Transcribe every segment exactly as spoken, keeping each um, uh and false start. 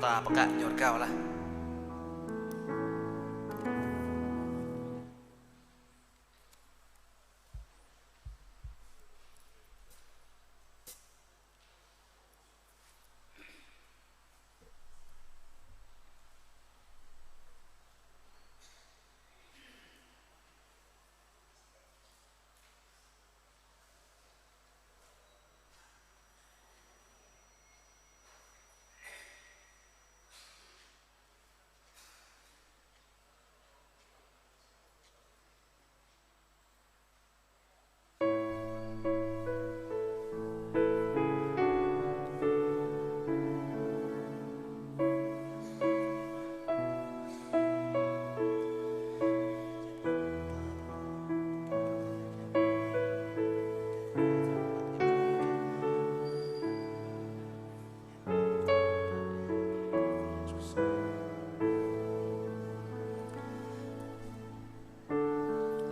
Ta pơkă ñu rơgao lah.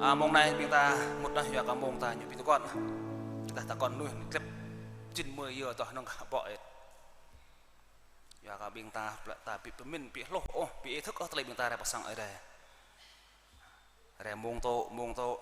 A, mông anai ƀing ta mŭt anai yua kơ mông ta ñu pi tơkŏn. Tơdah ta kŏn nuih klep jĭn mơi yơ tŏh nong kơ ƀô̆ ĕt. Yua kơ ƀing ta, ta ƀu pơmĭn, ƀu hluh ôh, ƀu ý thức ôh tơlơi ƀing ta rai pơ sang Ơi Adai. Rai mông tŏ, mông tŏ.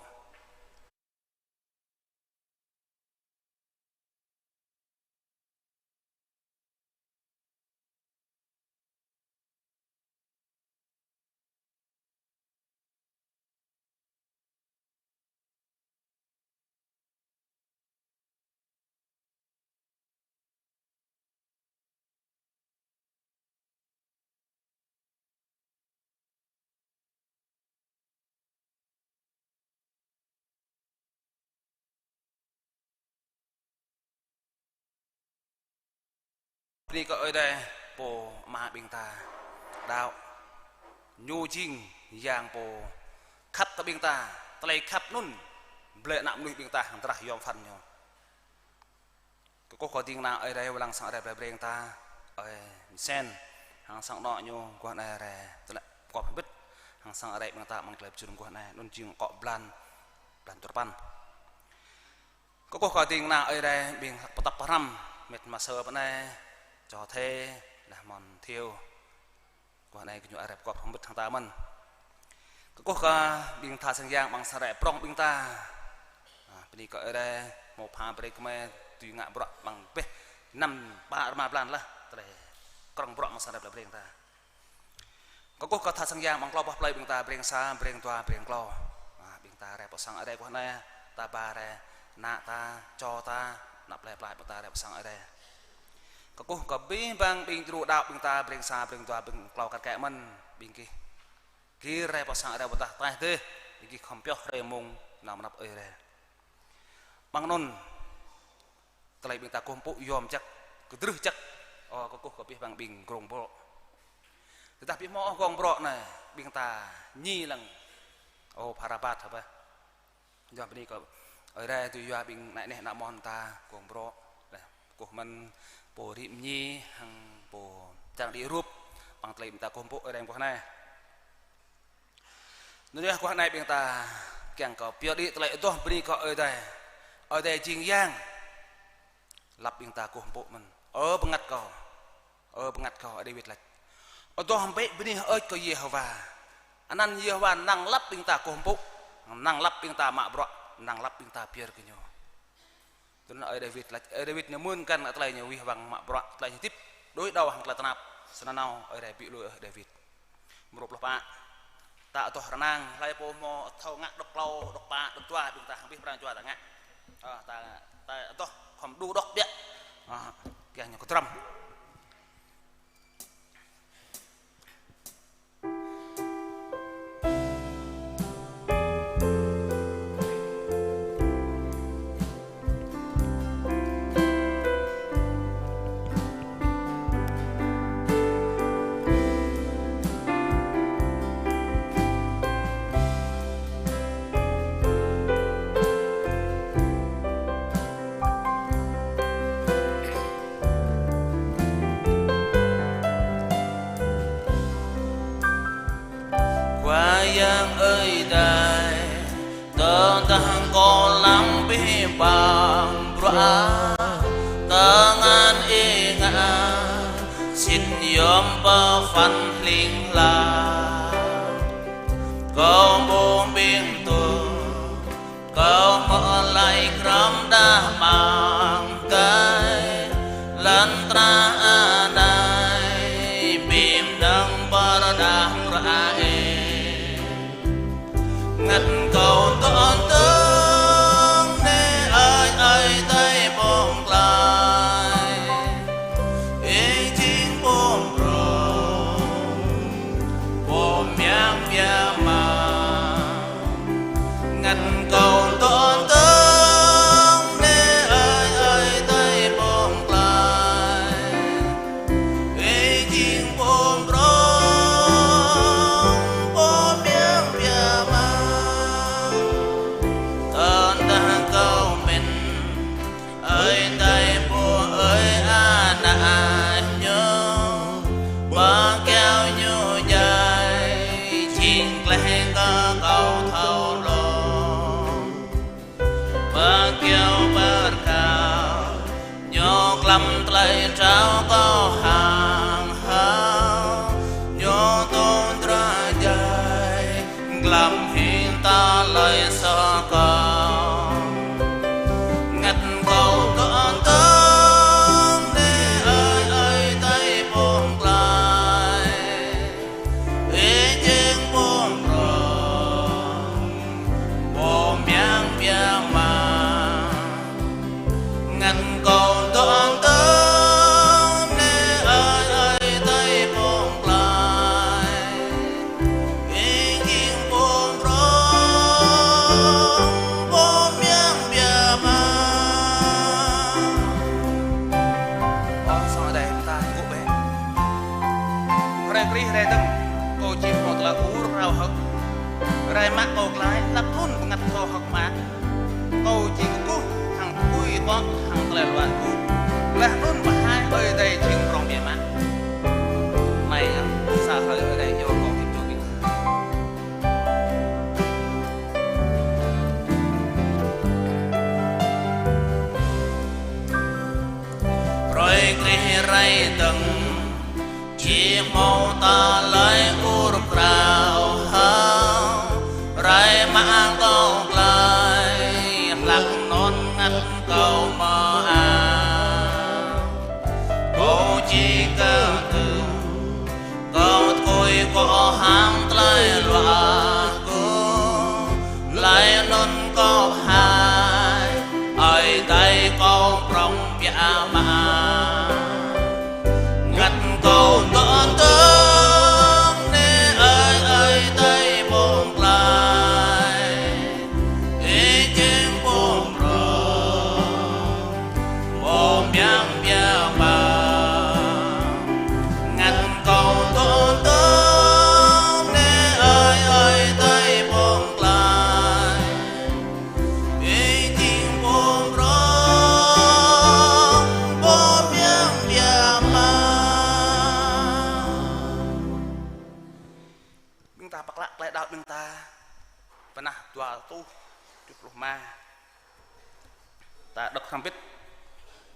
Bơni kơ Ơi Adai pô Ama ƀing ta đaŏ. Ñu jing Yang pô khăp kơ ƀing ta, tơlơi khăp anŭn blơi ană mơnuih ƀing ta hăng drah yom pơphan ñu. Kơkuh kơ ding kơna Ơi Adai wai lăng sang Ơi Adai blơi Breng ta, ơi Mơsen, hăng sang anŏ ñu guah anai rai, tơlơi pơkŏp hơbĭt, hăng sang Ơi Adai ƀing ta amăng tơlơi pơjun guah anai, anŭn jing akŏ blan, blan duapăn. Kơkuh kơ ding kơna Ơi Adai ƀing hlăk pơtăp pơhrăm, mĕt ma sơ pơ anai, čô Thê, lah mơ̆n Thiêu. Guah anai gơñu rai pơkŏp hơbĭt hăng ta mơ̆n. Kơkuh kơ ƀing tha sang yang amăng sang rai prŏng ƀing ta. A, bơni kơ Ơi Adai, hmâo pha brơi kơ mơi dưi ngă bruă amăng bĕ năm ba rơma blan lah, tơlơi krŏng bruă amăng sang rai blơi Breng ta. Kơkuh kơ tha sang yang amăng klâo boh plơi ƀing ta, Breng sa, Breng dua, Breng klâo. A, ƀing ta rai pơ sang Ơi Adai guah anai, ta ba rai, ană ta, čô ta, ană plơi pla ƀing ta rai pơ sang Ơi Adai. Kơkuh kơ abih bang ƀing djru đaŏ ƀing ta, Breng sa, Breng dua, Breng klâo kar kaĭ mơ̆n, ƀing gih. Gir rai pơ sang Ơi Adai ƀôdah taih dêh, ƀing gih khŏm pioh rai mông nao mơnăp Ơi Adai. Amăng anŭn, tơlơi ƀing ta kơkuh pơpŭ yom jăk, kơdrưh jăk, ơ, kơkuh kơ abih bang ƀing gơ̆ng bruă. Tơdah ƀu hmâo ôh gơ̆ng bruă anai, ƀing ta ñi lăng, ơ, phara bat hă bah. Yua bơni kơ Ơi Adai tui yua ƀing ană neh ană mơ̆n ta gơ̆ng bruă. Lah, kơkuh mơ̆n pô rĭm ñi hăng pô čang đĭ rup, amăng tơlơi ƀing ta kơkuh pơpŭ Ơi Adai guah anai. Anŭn yơh guah anai ƀing ta kiăng kơ pioh đĭ tơlơi adoh bơni kơ Ơi Adai. Ơi Adai jing Yang. Lăp ƀing ta kơkuh pơpŭ mơ̆n. Ơ bơngăt kâo. Ơ bơngăt kâo, Ơi Dawid laĭ. Adoh bĕ bơni hơơč kơ Yêhôwa. Anăn Yêhôwa năng lăp ƀing ta kơkuh pơpŭ, năng lăp ƀing ta mă bruă, năng lăp ƀing ta pơyơr kơ ñu. Tui anŭn Ơi Dawid laĭ, Ơi Dawid ñu mơ̆n kăn tơlơi ñu wih wăng mă bruă, tơlơi ñu hơdip, đối đầu hăng tơlơi tơnap, sơnăn nao Ơi Adai ƀu lui ôh Dawid. Mrô pluh pă. Ta adoh rơnang, hlơi pô hmâo thâo ngă đŏk klâo, đŏk pă, đŏk dua, ƀing ta hăng abih pran jua ta ngă. Ơ, ta, ta adoh khŏm đu đŏk biă. Ơ, kiăng ñu kơtrăm. Khua Yang ơi Adai, tơdah kâo lăng abih bang bruă tơngan ih ngă, sĭt Tơm pơphan hling hlang, kâo ƀu ƀing tŭ, kâo mơ̆ laĭ krăm đah mơ̆ng kai, lŏn tơnah anai, ƀing nang pơrơđah rơđah. Ngăn kâo tŏ tơ̆ng nê ơi, Ơi Adai pŏng klaih. Ih jing pô prŏng, pô mơyang biă mă. Ngăn kâo tŏ tơ̆ng nê ơi, Ơi Adai pŏng klaih. Ih jing pô prŏng, pô mơyang biă mă. Tơdah kâo mĭn, Ơi Adai pô ơi ană ñu, pơkiaŏ ñu djai, jing gleh kơ kâo thâo lŏ. Pơkiaŏ pơkăl, ñu glăm tơlơi trao kâo hăng hơ̆, ñu tŭ drơi djai, glăm hĭ tơlơi soh kâo. Ngăn kâo tŏ tơ̆ng nê ơi, Ơi Adai pŏng klaih. Ih jing pô prŏng, pô mơyang biă mă. Ngăn kâo tŏ tơ̆ng nê ơi, Ơi Adai pŏng klaih. Ih jing pô prŏng, pô mơyang biă mă. Ơ, sang Ơi Adai ta kŭ bĕ. Hrơi Krist rai dơ̆ng, kâo či hmâo tơlơi ur krao hơ̆k. Rai mă kâo glaĭ, hlăk anŭn bơngăt kâo hơ̆k mơak. Kâo či kơkuh hăng tơpui kŏ hăng tơlơi luă gŭ. Laih anŭn pơhaih Ơi Adai jing prŏng biă mă. Anai yơh, sa hrơi Ơi Adai iâu kâo hĭ čô ƀing ta. Hrơi Krist rai dơ̆ng, či hmâo tơlơi ur krao hơ̆k, rai mă kâo glaĭ, hlăk anŭn ngăn kâo mơak. Kâo či kơtư̆, kâo tơpui kŏ hăng tơlơi luă gŭ, laih anŭn kâo hai, Ơi Adai kâo prŏng biă mă. Ngăn kâo tŏ tơ̆ng nê ơi, Ơi Adai pŏng klaih. Ih jing pô prŏng, pô mơyang biă mă. Ngăn kâo tŏ tơ̆ng nê ơi, Ơi Adai pŏng klaih. Ih jing pô prŏng, pô mơyang biă mă. Ƀing ta pơklă tơlơi đaŏ ƀing ta. Bơnah dua rơtuh tơjuh pluh rơma. Ta đŏk hrŏm hơbĭt.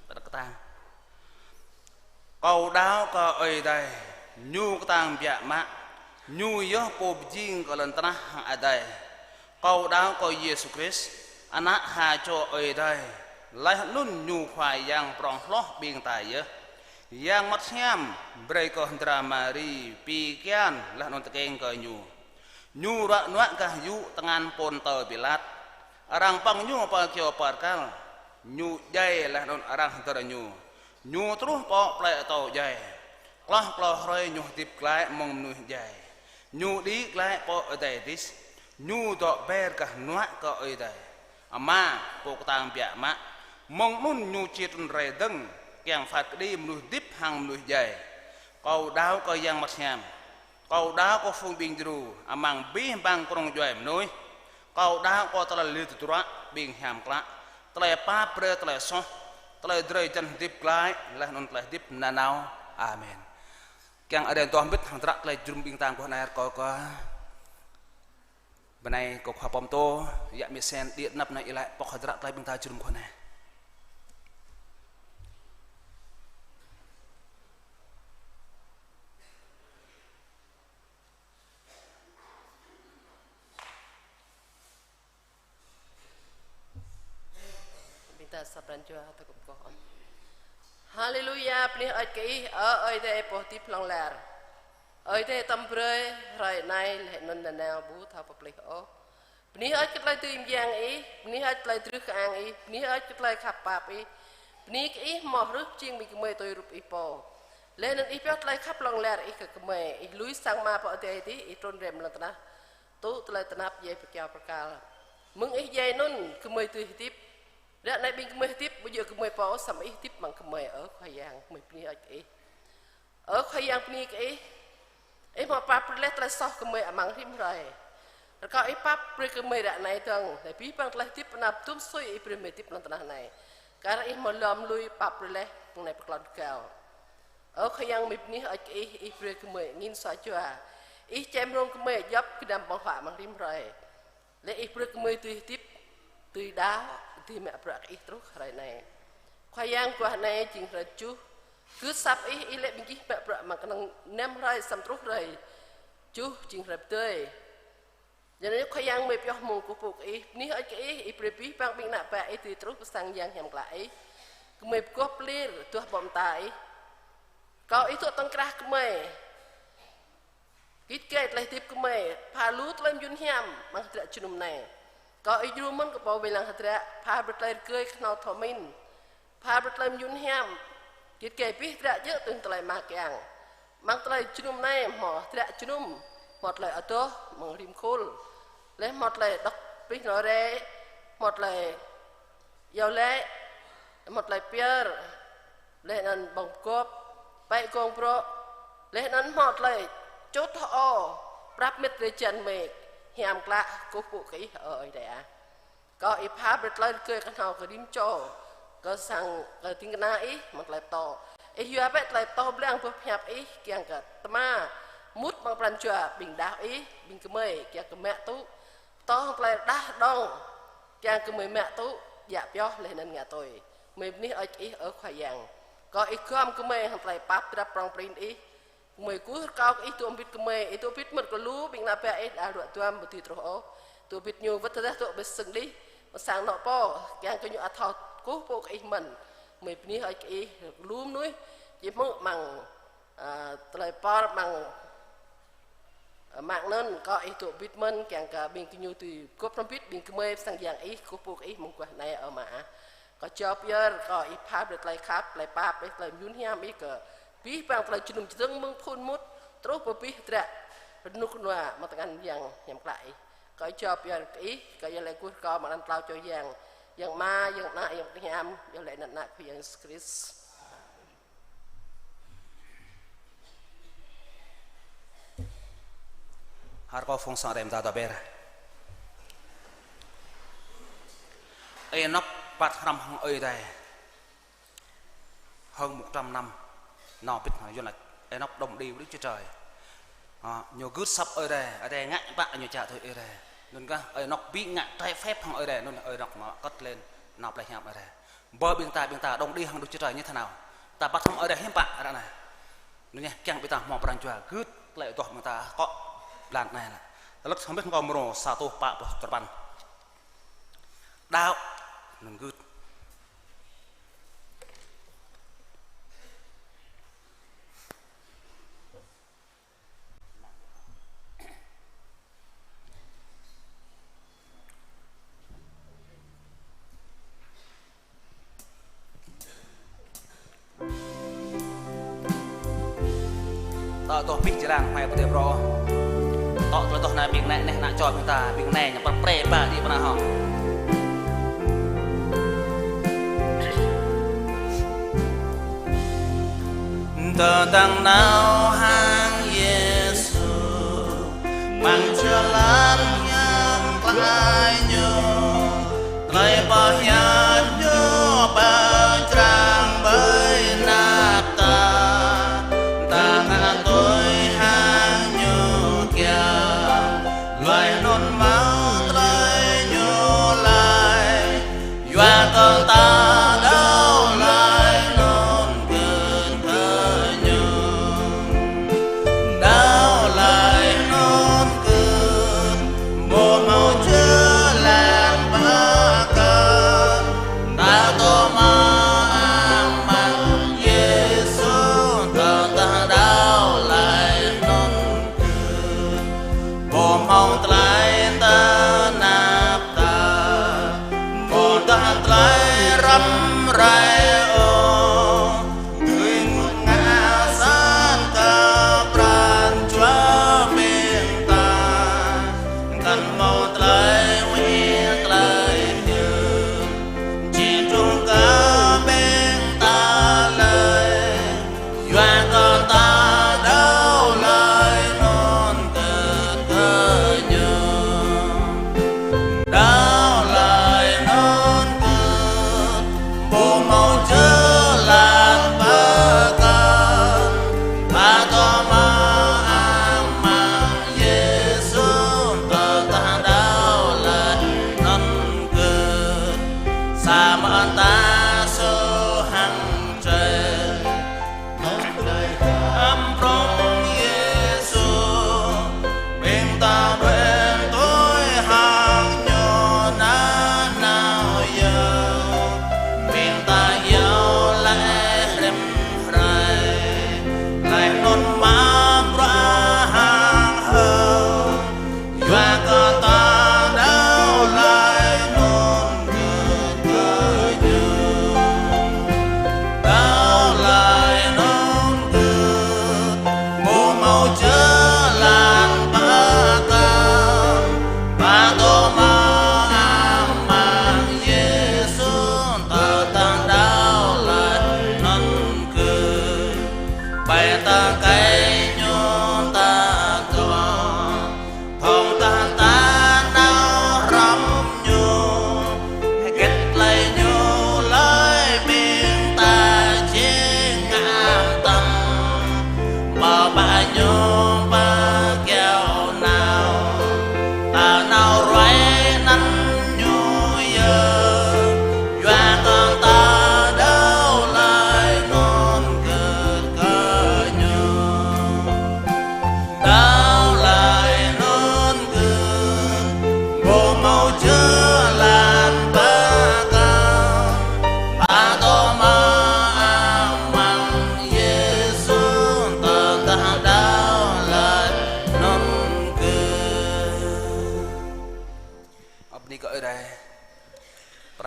Ta đŏk kơtang. Kâo đaŏ kơ Ơi Adai, Ñu kơtang biă mă, Ñu yơh Pô pơjing kơ lŏn tơnah hăng adai. Kâo đaŏ kơ Yêsu Krist, Ană ha čô Ơi Adai, laih anŭn Ñu Khua Yang prŏng hloh ƀing ta yơh. Yang Bơngăt Hiam brơi kơ hơdră Mari pi kian laih anŭn tơkeng kơ Ñu. Ñu ruă nuă gah yŭ tơngan Pôntơ Pilat. Arăng pơ̆ng Ñu pơ kyâo pơrkal. Ñu djai laih anŭn arăng hơdơr Ñu. Ñu truh pơ plơi atâo djai. Hloh klâo hrơi Ñu hơdip glaĭ mơ̆ng mơnuih djai. Ñu đĭ glaĭ pơ adai adih. Ñu dŏ ber gah hnuă kơ Ơi Adai Ama, Pô kơtang biă mă. Mơ̆ng anŭn Ñu či trŭn rai dơ̆ng, kiăng phat kơđi mơnuih hơdip hăng mơnuih djai. Kâo đaŏ kơ Yang Bơngăt Hiam. Kâo đaŏ kơ phung ƀing djru amăng abih bang kơnung djuai mơnuih. Kâo đaŏ kơ tơlơi lir tơdruă ƀing hiam klă, tơlơi pap brơi tơlơi soh, tơlơi drơi jăn hơdip glaĭ, laih anŭn tơlơi hơdip nanao. Amen. Kiăng Ơi Adai dŏ hơbĭt hăng hơdră tơlơi jơnum ƀing ta mơguah anai rơkâo kơ. Bơnai kơ khua pơtô, yă mĭ sen, đĭ anăp anai iâu laĭ pŏk hơdră tơlơi ƀing ta jơnum mơguah anai. Pran jua tơgŭm kơ ih. Haleluya, bơni hơơč kơ Ih, ơ Ơi Adai pô hơdip hlŏng lar. Ơi Adai tơm brơi hrơi anai laih anŭn nanao ƀu thâo pơplih ôh. Bơni hơơč kơ tơlơi dưi mơyang Ih, bơni hơơč tơlơi drưh kơang Ih, bơni hơơč kơ tơlơi khăp pap Ih. Bơni kơ Ih hmâo hrưh pơjing ƀing gơmơi tui rup Ih pô. Laih anŭn Ih pioh tơlơi khăp hlŏng lar Ih kơ gơmơi, Ih lui sang Ama pơ adai adih, Ih trŭn rai mơ̆ng lŏn tơnah. Tŭ tơlơi tơnap djai ƀơi kơyâo bơrkal. Mơ̆ng Ih djai anŭn gơmơi dưi hơdip. Ră anai ƀing gơmơi hơdip, ƀu djơ̆ gơmơi pô, samơ̆ Ih hơdip amăng gơmơi, ơ Khua Yang, gơmơi bơni hơơč kơ Ih. Ơ Khua Yang bơni kơ Ih. Ih hmâo pap brơi laih tơlơi soh gơmơi amăng rĭm hrơi. Rơkâo Ih pap brơi kơ gơmơi ră anai dơ̆ng, laih abih bang tơlơi hơdip pơanăp tŭm sui Ih brơi gơmơi hơdip lŏn tơnah anai. Kar Ih hmâo lŏm lui pap brơi laih mơ̆ng anai pơ klâo rơgao. Ơ Khua Yang gơmơi bơni hơơč kơ Ih, Ih brơi kơ gơmơi angin sua jua. Ih čem rông gơmơi djŏp gơnam ƀơ̆ng huă amăng rĭm hrơi. Laih Ih brơi kơ gơmơi dưi hơdip, dưi đaŏ, dưi mă bruă kơ Ih truh hrơi anai. Khua Yang, guah anai jing hrơi tơjuh. Gưt asăp Ih, Ih laĭ ƀing gih mă bruă amăng kơnơ̆ng năm hrơi, samơ̆ truh hrơi tơjuh jing hrơi pơdơi. Yua anŭn Khua Yang gơmơi pioh mông kơkuh pơpŭ kơ Ih, bơni hơơč kơ Ih, Ih brơi abih bang ƀing ană bă Ih dưi truh pơ sang Yang hiam klă Ih. Gơmơi pơgop pơlir, duah ƀô̆ mơta Ih. Rơkâo Ih dŏ tŏng krah gơmơi. Git gai tơlơi hơdip gơmơi, pha lu tơlơi mơyun hiam amăng hơdră jơnum anai. Rơkâo Ih djru mơ̆n kơ pô wai lăng hơdră, pha brơi tơlơi rơgơi kơhnâo thâo mĭn. Pha brơi tơlơi mơyun hiam. Git gai abih hơdră djơ̆ tui tơlơi mơak kiăng. Amăng tơlơi jơnum anai, hmâo hơdră jơnum, hmâo tơlơi adoh, amăng rĭm khul. Laih hmâo tơlơi dŏ pih nô re, hmâo tơlơi iâu laĭ, hmâo tơlơi pơyơr, laih anŭn ƀơ̆ng pơgop, pĕ gông brŏ, laih anŭn hmâo tơlơi čut hơô, prăp mĭt rơjăn mĕk, hiam klă, kơkuh pơpŭ kơ Ih, ơ Ơi Adai ah. Rơkâo Ih pha brơi tơlơi rơgơi kơhnâo kơ rĭm čô, kơ sang, kơ ding kơna Ih, amăng tơlơi pơtô. Ih yua bĕ tơlơi pơtô blang boh hiăp Ih, kiăng kơ tơma, mŭt amăng pran jua ƀing đaŏ Ih, ƀing gơmơi, kiăng kơ mă tŭ, pơtô hăng tơlơi rơđah rơđông, kiăng kơ gơmơi mă tŭ, djă pioh laih anŭn ngă tui. Gơmơi bơni hơơč kơ Ih, ơ Khua Yang. Rơkâo Ih gŏm gơmơi hăng tơlơi pap drap prŏng prin Ih. Gơmơi kơkuh rơkâo kơ Ih dŏ hơbĭt gơmơi, Ih dŏ hơbĭt mơ̆n kơ lu ƀing ană bă Ih đa ruă duam ƀu dưi truh ôh. Dŏ hơbĭt ñu wơ̆t tơdah dŏ ƀơi sưng đih, mơ̆ng sang anŏ pô, kiăng kơ ñu ăt thâo kơkuh pơpŭ kơ Ih mơ̆n. Gơmơi bơni hơơč kơ Ih, lu mơnuih, či hmư̆ amăng, ơ, tơlơi pơr amăng Ơ, mơ̆ng anŭn, rơkâo Ih dŏ hơbĭt mơ̆n, kiăng kơ ƀing gơñu dưi gŏp hrŏm hơbĭt, ƀing gơmơi pơ sang Yang Ih, kơkuh pơpŭ kơ Ih mơguah anai, ơ Ama ah. Rơkâo jao pơyơr, rơkâo Ih pha brơi tơlơi khăp, tơlơi pap, brơi tơlơi mơyun hiam Ih kơ abih bang tơlơi jơnum jơdơ̆ng mơ̆ng phŭn mŭt, truh pơ abih hơdră rơnŭk rơnua amăng tơngan Yang hiam klă Ih. Rơkâo jao pơyơr kơ Ih, rơkâo yơh laĭ kơkuh rơkâo amăng anăn tlâo čô Yang, Yang Ama, Yang Ană, Yang Bơngăt Hiam, yơh laĭ anăn Ană Khua Yang Yêsu Krist. Hơr kơ phung sang rem ta dŏ ƀer. Ênôk păt hrăm hăng Ơi Adai. Hơn một trăm năm. Nao pĭt hăng Yuan lač Ênôk đong đĭ Đức Chúa Trời. Ơ, ñu gưt asăp Ơi Adai, Ơi Adai ngă pă ñu čă tui Ơi Adai. Anŭn kah Ênôk ƀu ngă trái phép hăng Ơi Adai, anŭn Ênôk mă kơt lên nao plei hiam Ơi Adai. Bơ ƀing ta, ƀing ta đong đĭ hăng Đức Chúa Trời như thế nào? Ta păt hrăm Ơi Adai hiư̆m pă ră anai? Anŭn yơh, kiăng ƀing ta hmâo pran jua gưt tơlơi adoh ƀing ta akŏ blan anai lah. Tơlơi hơbĭt kơ mrô sa rơtuh pă pluh duapăn. Đaŏ, anŭn gưt. Tŏ tŏ pih jơrang hmai pơtê brô. Tŏ tơlơi tŏ anai ƀing nai neh nă čô ƀing ta, ƀing nai ñu pơr pre ba đĭ pơnah hŏ. Tơdang nao hăng Yêsu, amăng jơlan hiam klă Ñu, tơlơi pơhiăp Ñu pơčrang ƀơi anăp ta, ta ngă tui hăng Ñu kiăng, laih anŭn hmâo tơlơi Ñu laĭ. Yua kơ ta đaŏ laih anŭn gưt kơ Ñu.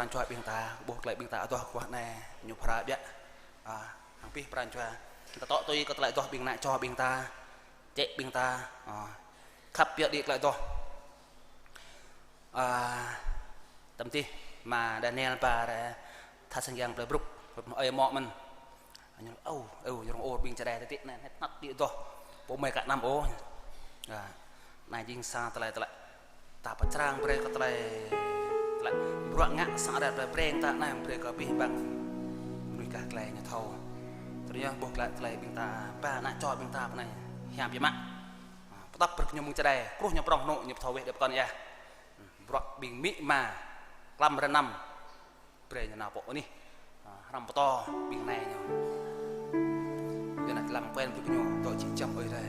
Pran jua ƀing ta, ƀuh tơlơi ƀing ta adoh guah anai, ñu phara biă. A, hăng pih pran jua. Ta tŏ tui kơ tơlơi adoh ƀing ană čô ƀing ta, čĕ ƀing ta, a, khăp biă đĭ tơlơi adoh. A, tơm tih, ama Daniel ba rai, tha sang yang plei Bruk, ơi mŏ mơ̆n. Ñu, ơ, ơ, ñu rong ôr ƀing čơđai tơtĭ anai, hnăt hnăt đĭ adoh. Pô mơi ka anăm ôh. Ya. Anai jing sa tơlơi, tơlơi ta pơčrang brơi kơ tơlơi, tơlơi bruă ngă sang rai tơlơi brơi ta anai brơi kơ abih bang mơnuih gah tơlơi ñu thâo. Tui anŭn yơh ƀuh tơlơi, tơlơi ƀing ta ba ană čô ƀing ta pơ anai hiam biă mă. Pơtăp brơi kơ ñu mơ̆ng čơđai, kruh ñu prŏng hơnŭ ñu pơthâo weh đĕp kơn yơh. Bruă ƀing amĭ ama, klăm rơnăm. Brơi ñu nao pơ anih, a, hrăm pơtô ƀing anai ñu. Yua anŭn lăm quen brơi kơ ñu, dŏ či čăm ơi rai.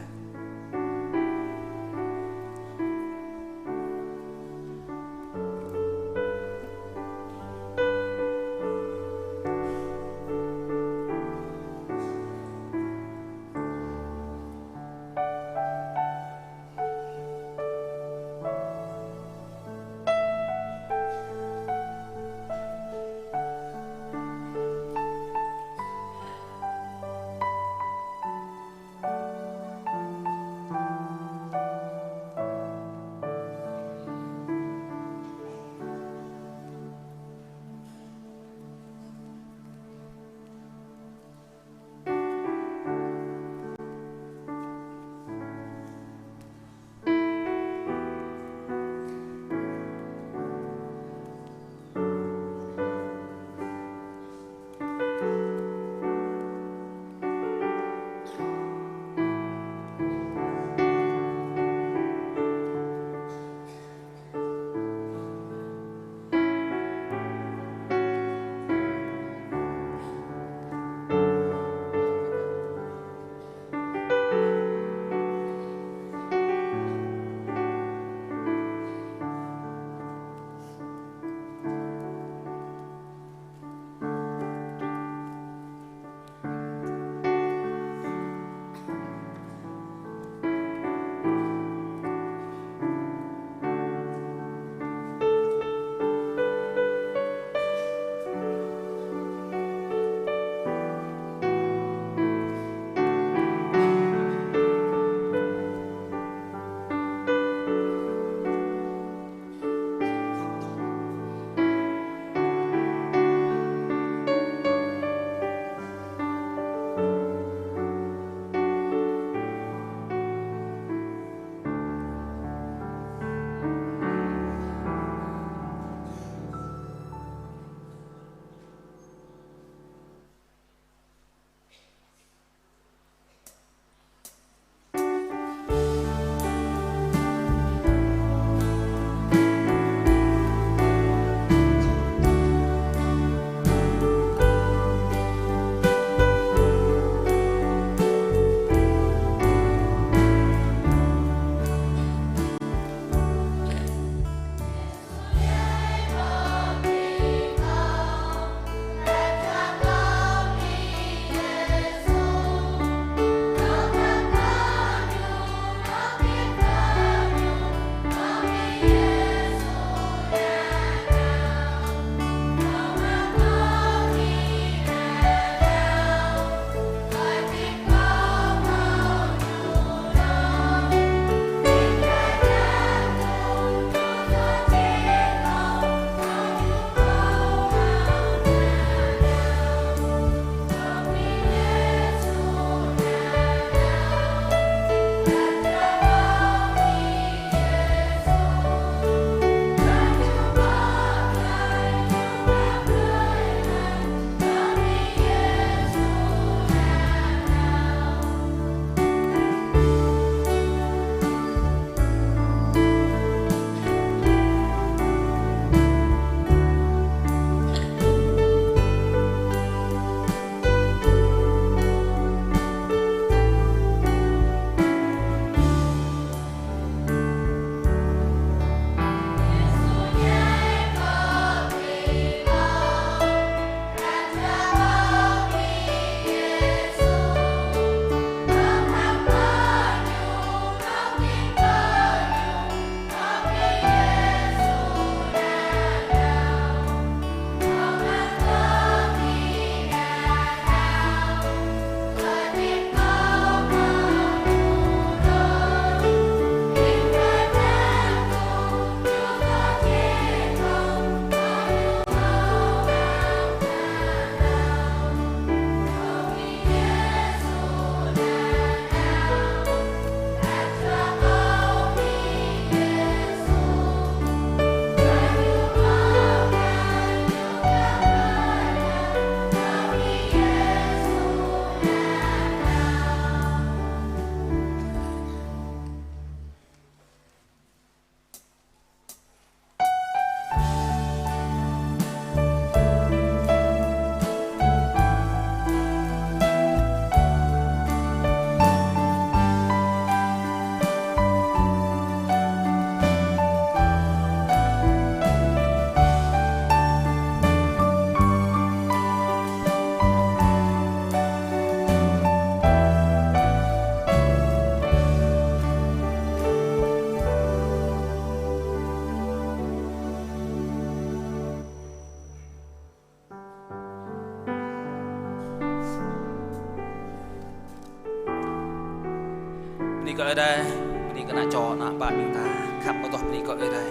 Bơni kơ Ơi Adai, bơni kơ ană čô, ană bă ƀing ta, khăp adoh bơni kơ Ơi Adai.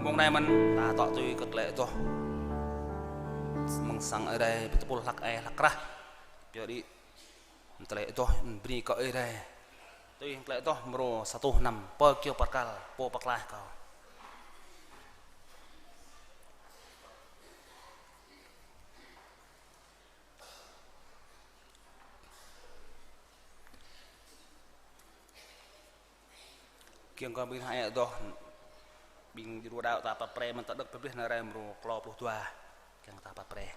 Mông anai mơ̆n, ta tŏ tui kơ tơlơi adoh. Mơ̆ng sang Ơi Adai, ƀu tơpul hlăk ai hlăk krah. Yua đĭ, tơlơi adoh, bơni kơ Ơi Adai. Tui tơlơi adoh mrô sa rơtuh năm, pơ kyâo pơkăl, pô pơklaih kâo. Kiăng kơ ƀing hai adoh, ƀing djru đaŏ ta pap pre mơ̆n ta đŏk pơplih nao rai mrô klâo pluh dua. Kiăng ta pap pre.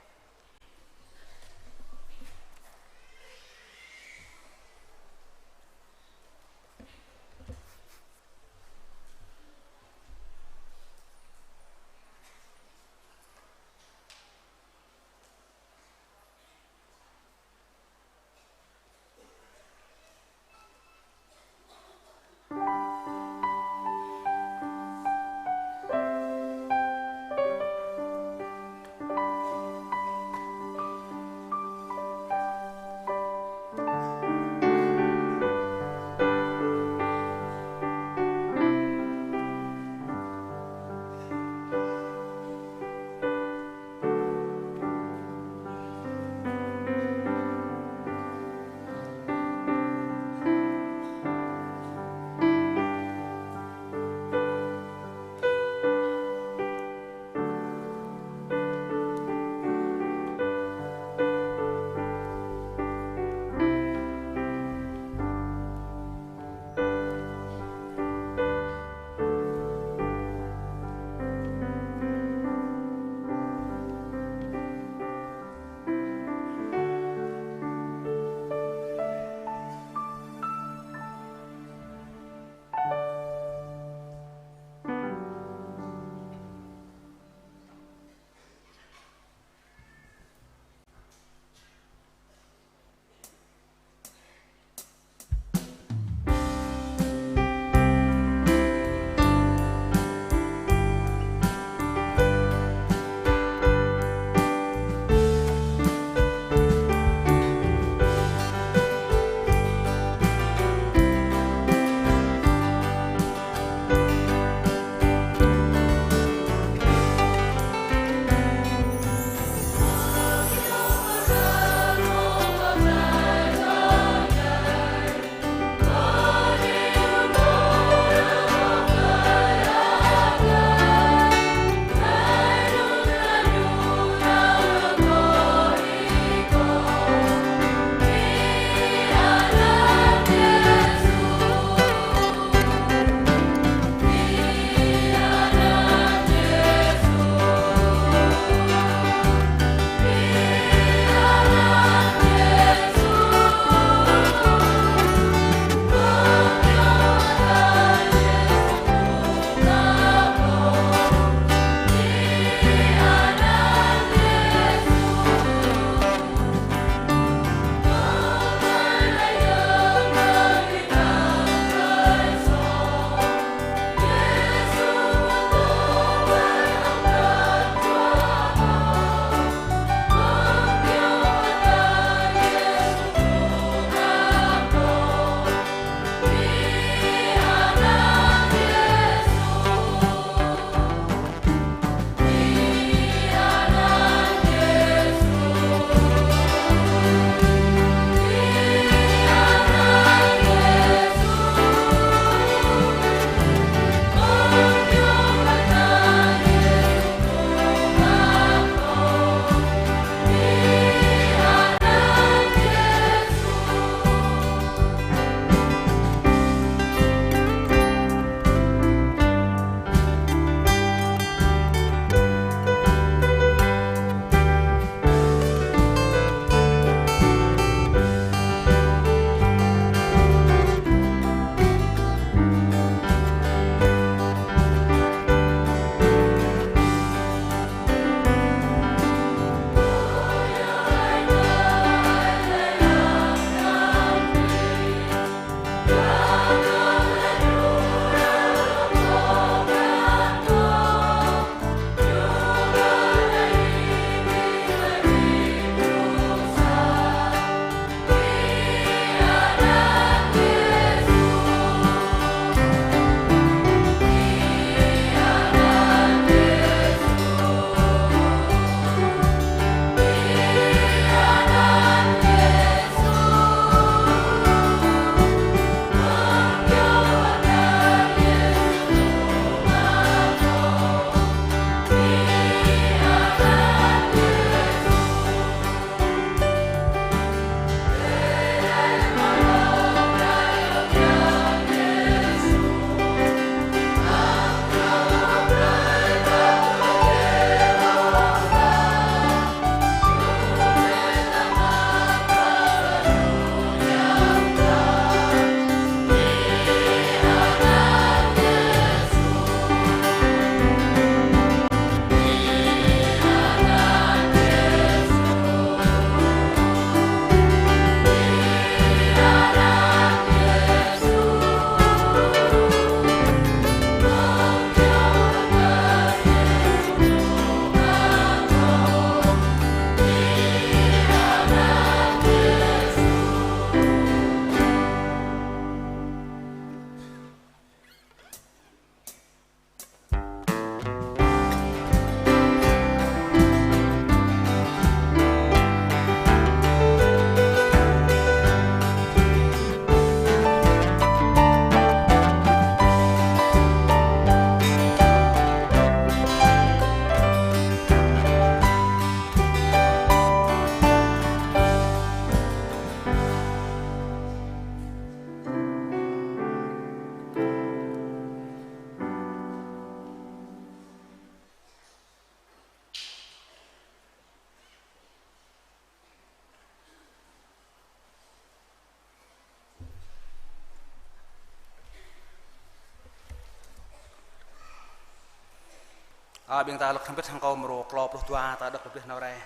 Ơ, ƀing ta lăk hrŏm hơbĭt hăng kâo mrô klâo pluh dua ta đŏk tơlơi hrơi anai.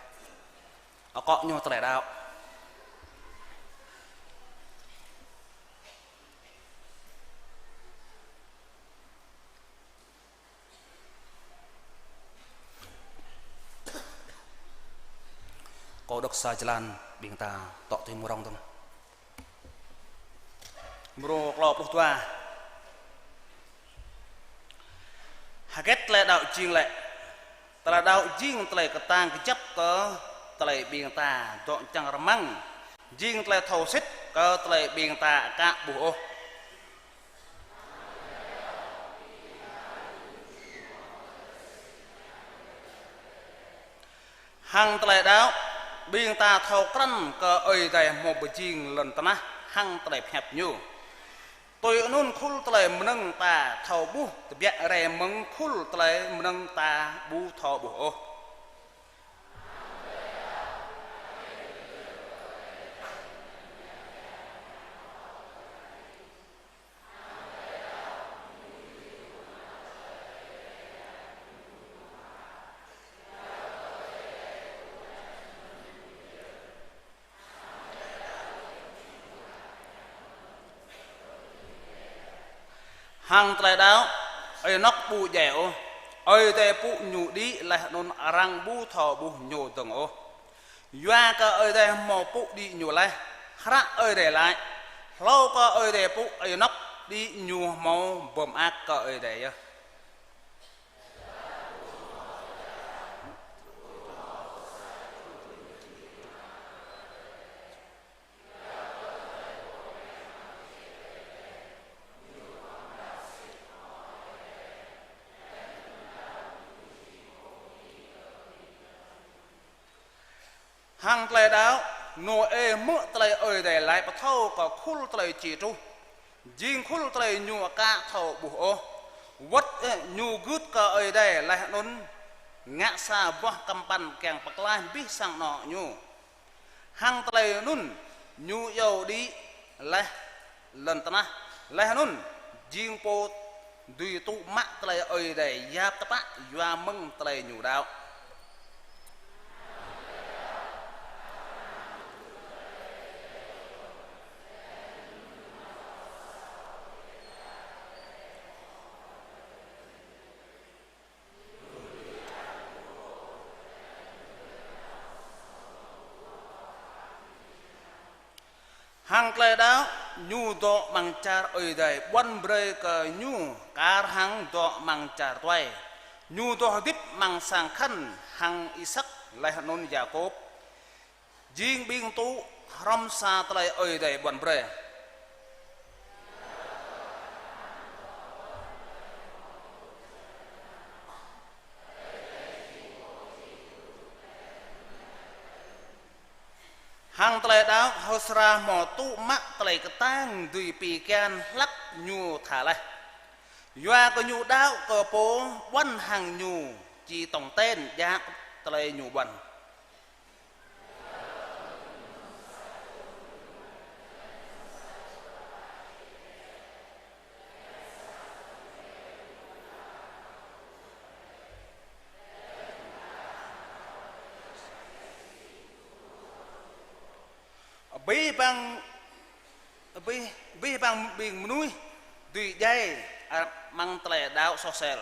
Akŏ ñu tơlơi đaŏ. Kâo đŏk sa jơlan, ƀing ta tŏ tui mơ̆ng rŏng dơ̆ng. Mrô klâo pluh dua. Hơget tơlơi đaŏ jing lĕ? Tơlơi đaŏ jing tơlơi kơtang kơjăp kơ tơlơi ƀing ta dŏ čang rơmang, jing tơlơi thâo sĭt kơ tơlơi ƀing ta aka ƀuh ôh. Hăng tơlơi đaŏ, ƀing ta thâo krăn kơ Ơi Adai hmâo pơjing lŏn tơnah hăng tơlơi pơhiăp Ñu. Tui anŭn khul tơlơi mơnơ̆ng ta thâo ƀuh tơbiă rai mơ̆ng khul tơlơi mơnơ̆ng ta ƀu thâo ƀuh ôh. Hăng tơlơi đaŏ, Ênôk ƀu djai ôh, Ơi Adai pŭ ñu đĭ laih anŭn arăng ƀu thâo ƀuh ñu dơ̆ng ôh. Yua kơ Ơi Adai hmâo pŭ đĭ ñu laih, hră Ơi Adai laĭ: Hlâo kơ Ơi Adai pŭ Ênôk đĭ, ñu hmâo bơmơak kơ Ơi Adai yơh. Hăng tơlơi đaŏ, Nôê hmư̆ tơlơi Ơi Adai laĭ pơthâo kơ khul tơlơi či truh, jing khul tơlơi ñu aka thâo ƀuh ôh. Wơ̆t, ơ, ñu gưt kơ Ơi Adai laih anŭn ngă sa boh kơmpăn kiăng pơklaih abih sang anŏ ñu. Hăng tơlơi anŭn ñu iâu đĭ laih lŏn tơnah, laih anŭn jing pô dưi tŭ mă tơlơi Ơi Adai yap tơpă yua mơ̆ng tơlơi ñu đaŏ. Hăng tơlơi đaŏ, ñu dŏ amăng čar Ơi Adai ƀuăn brơi kơ ñu kar hăng dŏ amăng čar tuai. Ñu dŏ hơdip amăng sang Khăn hăng Isăk laih anŭn Yakôb. Jing ƀing tŭ hrŏm sa tơlơi Ơi Adai ƀuăn brơi. Hăng tơlơi đaŏ, Hôsra hmâo tŭ mă tơlơi kơtang dưi pi kian hlăk ñu tha laih. Yua kơ ñu đaŏ kơ pô ƀuăn hăng ñu či tong ten djă tơlơi ñu ƀuăn. Abih bang, abih, abih bang ƀing mơnuih dưi djai, a, amăng tơlơi đaŏ soh sel.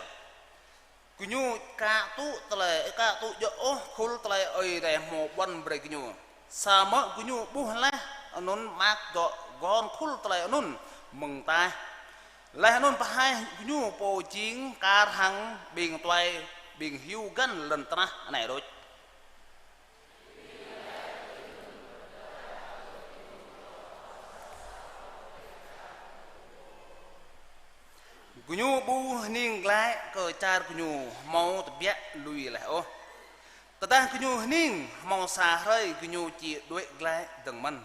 Gơñu aka tŭ tơlơi, aka tŭ djơ̆ ôh khul tơlơi Ơi Adai hmâo ƀuăn brơi gơñu. Samơ̆ gơñu ƀuh laih anŭn mơak dŏ gơ̆n khul tơlơi anŭn mơ̆ng ataih. Laih anŭn pơhaih gơñu pô jing kar hăng ƀing tuai, ƀing hyu găn lŏn tơnah anai đôč. Gơñu ƀu hning glaĭ kơ čar gơñu hmâo tơbiă lui laih ôh. Tơdah gơñu hning hmâo sa hrơi gơñu či đuaĭ glaĭ dơ̆ng mơ̆n.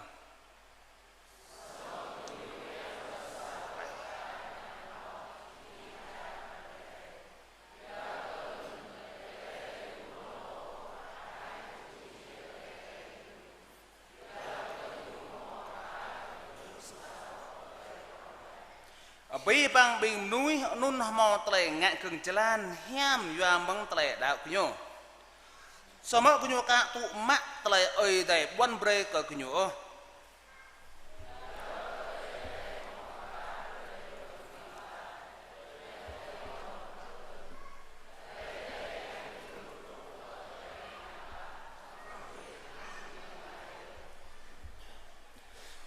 Abih bang ƀing mơnuih anŭn hmâo tơlơi ngă gơ̆ng jơlan hiam yua mơ̆ng tơlơi đaŏ gơñu. Samơ̆ gơñu aka tŭ mă tơlơi Ơi Adai ƀuăn brơi kơ gơñu ôh.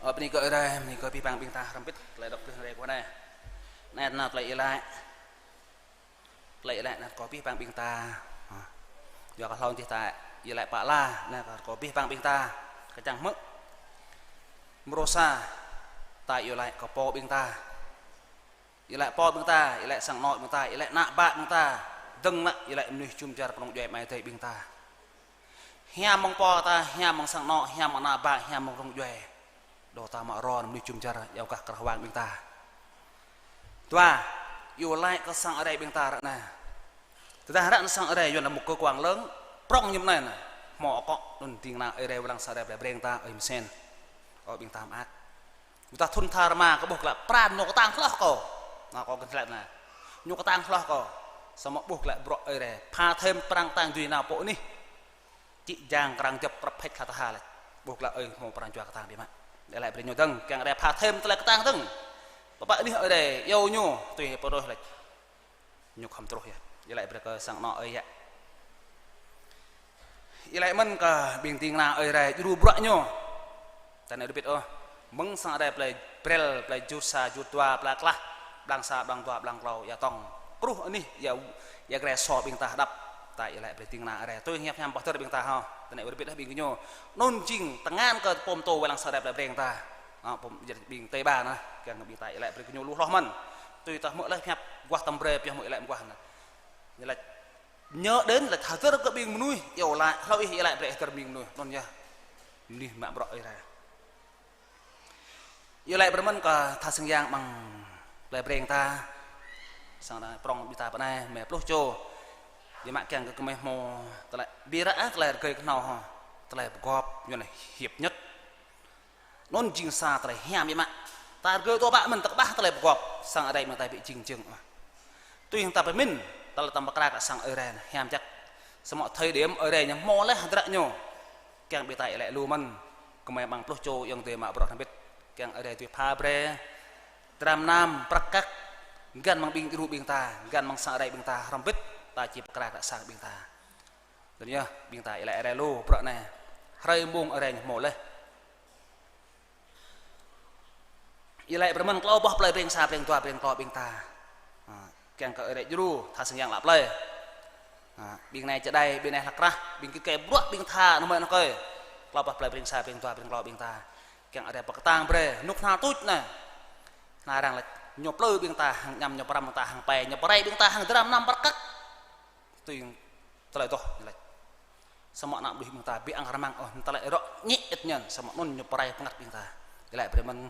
Ơ, bơni kơ Ơi Adai, bơni kơ abih bang ƀing ta hrŏm hơbĭt, tơlơi đŏk kơ hrơi kơ anai. Anai nao tơlơi iâu laĭ. Tơlơi iâu laĭ anai kơ abih bang ƀing ta. Yua kơ hlâo dih ta iâu laĭ pơala, anai kơ abih bang ƀing ta. Kơčăng hmư̆. Mrô sa, ta iâu laĭ kơ pô ƀing ta. Iâu laĭ pô ƀing ta, iâu laĭ sang anŏ ƀing ta, iâu laĭ ană bă ƀing ta. Dơ̆ng mă iâu laĭ mơnuih jum dar kơnung djuai amai adơi ƀing ta. Hiam mơ̆ng pô ta, hiam mơ̆ng sang anŏ, hiam mơ̆ng ană bă, hiam mơ̆ng kơnung djuai. Dŏ ta mă ron mơnuih jum dar, iâu gah krah wang ƀing ta. Dua, iâu laĭ kơ sang Ơi Adai ƀing ta ră anai. Tơdah ră anai sang Ơi Adai yua anŭn mŭk kơ kuang lơ̆ng, prŏng ñu mơ̆n anai. Hmâo akŏ anŭn ding kơna Ơi Adai wơ̆t lăng sang Ơi Adai plei Breng ta, ơi mơsĕn. Ơ ƀing ta mơak. Ƀôdah thŭn tha rơma kơ ƀuh glaĭ pran ñu kơtang hloh kơ. Anai kơ kơnhlĕt anai. Ñu kơtang hloh kơ. Samơ̆ ƀuh glaĭ bruă Ơi Adai. Pha thêm pran kơtang dưi nao pơ anih. Čĭ jang krang jăp prăp phĕč hla tha laih. Ƀuh glaĭ ơi hmâo pran jua kơtang biă mă. Iâu laĭ brơi ñu dơ̆ng, kiăng Ơi Adai pha thêm tơlơi kơtang dơ̆ng. Pơpă anih Ơi Adai iâu ñu, tui pơrơh laih. Ñu khŏm truh yơh. Iâu laĭ brơi kơ sang anŏ ơi yă. Iâu laĭ mơ̆n kơ ƀing ding kơna Ơi Adai djru bruă ñu. Ta anai rơbit ôh. Mơ̆ng sang Ơi Adai plei Brel, plei Jut sa, Jut dua, plei Klah, blang sa, blang dua, blang klâo, ia tŏng. Kruh anih, ia, ia gre sô ƀing ta hơđăp. Ta iâu laĭ brơi ding kơna Ơi Adai. Tui hiăp hiam pơtơr ƀing ta hŏ. Ta anai rơbit ôh ƀing gơñu. Anŭn jing tơngan kơ pô pơtô wai lăng sang Ơi Adai plei Breng ta. Hŏ, pô jing ƀing tê ba anai. Kiăng ƀing ta iâu laĭ brơi gơñu lu hloh mơ̆n. Tui ta hmư̆ laih hiăp guah tơm brơi pioh hmư̆ iâu laĭ mơguah anai. Ñu laĭ Nhớ đến là hơdơr kơ ƀing mơnuih, iâu laĭ, hlâo ih iâu laĭ brơi hơdơr ƀing mơnuih. Anŭn yơh. Mơnuih mă bruă Ơi Adai. Iâu laĭ brơi mơ̆n kơ tha sang yang amăng plei Breng ta. Sang anai prŏng ƀing ta pơ anai, mơ̆ pluh čô. Biă mă kiăng kơ gơmơi hmâo tơlơi, ƀiă ră tơlơi rơgơi kơhnâo hŏ. Tơlơi pơgop, ñu anai hiệp nhất. Anŭn jing sa tơlơi hiam biă mă. Ta rơgơi tơpă mơ̆n ta kơƀah tơlơi pơgop. Sang Ơi Adai mơ̆ng ta ƀu jing jơ̆ng ôh. Tui hăng ta pơmĭn, tơlơi ta pơkra kơ sang Ơi Adai hiam jăk. Samơ̆ thời điểm Ơi Adai ñu hmâo laih hơdră ñu. Kiăng ƀing ta iâu laĭ lu mơ̆n. Gơmơi amăng pluh čô ayŏng adơi mă bruă hrŏm hơbĭt. Kiăng Ơi Adai tui pha brơi. Dram nam prăk kăk. Găn amăng ƀing djru ƀing ta. Găn amăng sang Ơi Adai ƀing ta hrŏm hơbĭt. Ta či pơkra kơ sang ƀing ta. Anŭn yơh, ƀing ta iâu laĭ Ơi Adai lu, bruă anai. Hrơi mông Ơi Adai ñu hmâo laih. Iâu laĭ brơi mơ̆n klâo boh plei Breng sa, Breng dua, Breng klâo ƀing ta. Ha, kiăng kơ Ơi Adai djru, tha sang yang lăp plei. Ha, ƀing anai čơđai, ƀing anai hlăk krah, ƀing kơ kơi bruă, ƀing tha, nơmơi nơkơi. Klâo boh plei Breng sa, Breng dua, Breng klâo ƀing ta. Kiăng Ơi Adai pơkơtang brơi, rơnŭk hơnal tuč anai. Anai arăng laĭ, ñu plư ƀing ta hăng añăm, ñu pơrăm ƀing ta hăng pe, ñu pơrai ƀing ta hăng dram nam prăk kăk. Tui tơlơi adoh ñu laĭ. Samơ̆ ană mơnuih ƀing ta ƀu ăng rơmang ôh, tơlơi rŏ ñĕ ĕt ñăn, samơ̆ anŭn ñu pơrai pơngăt ƀing ta. Ñu laĭ brơi mơ̆n,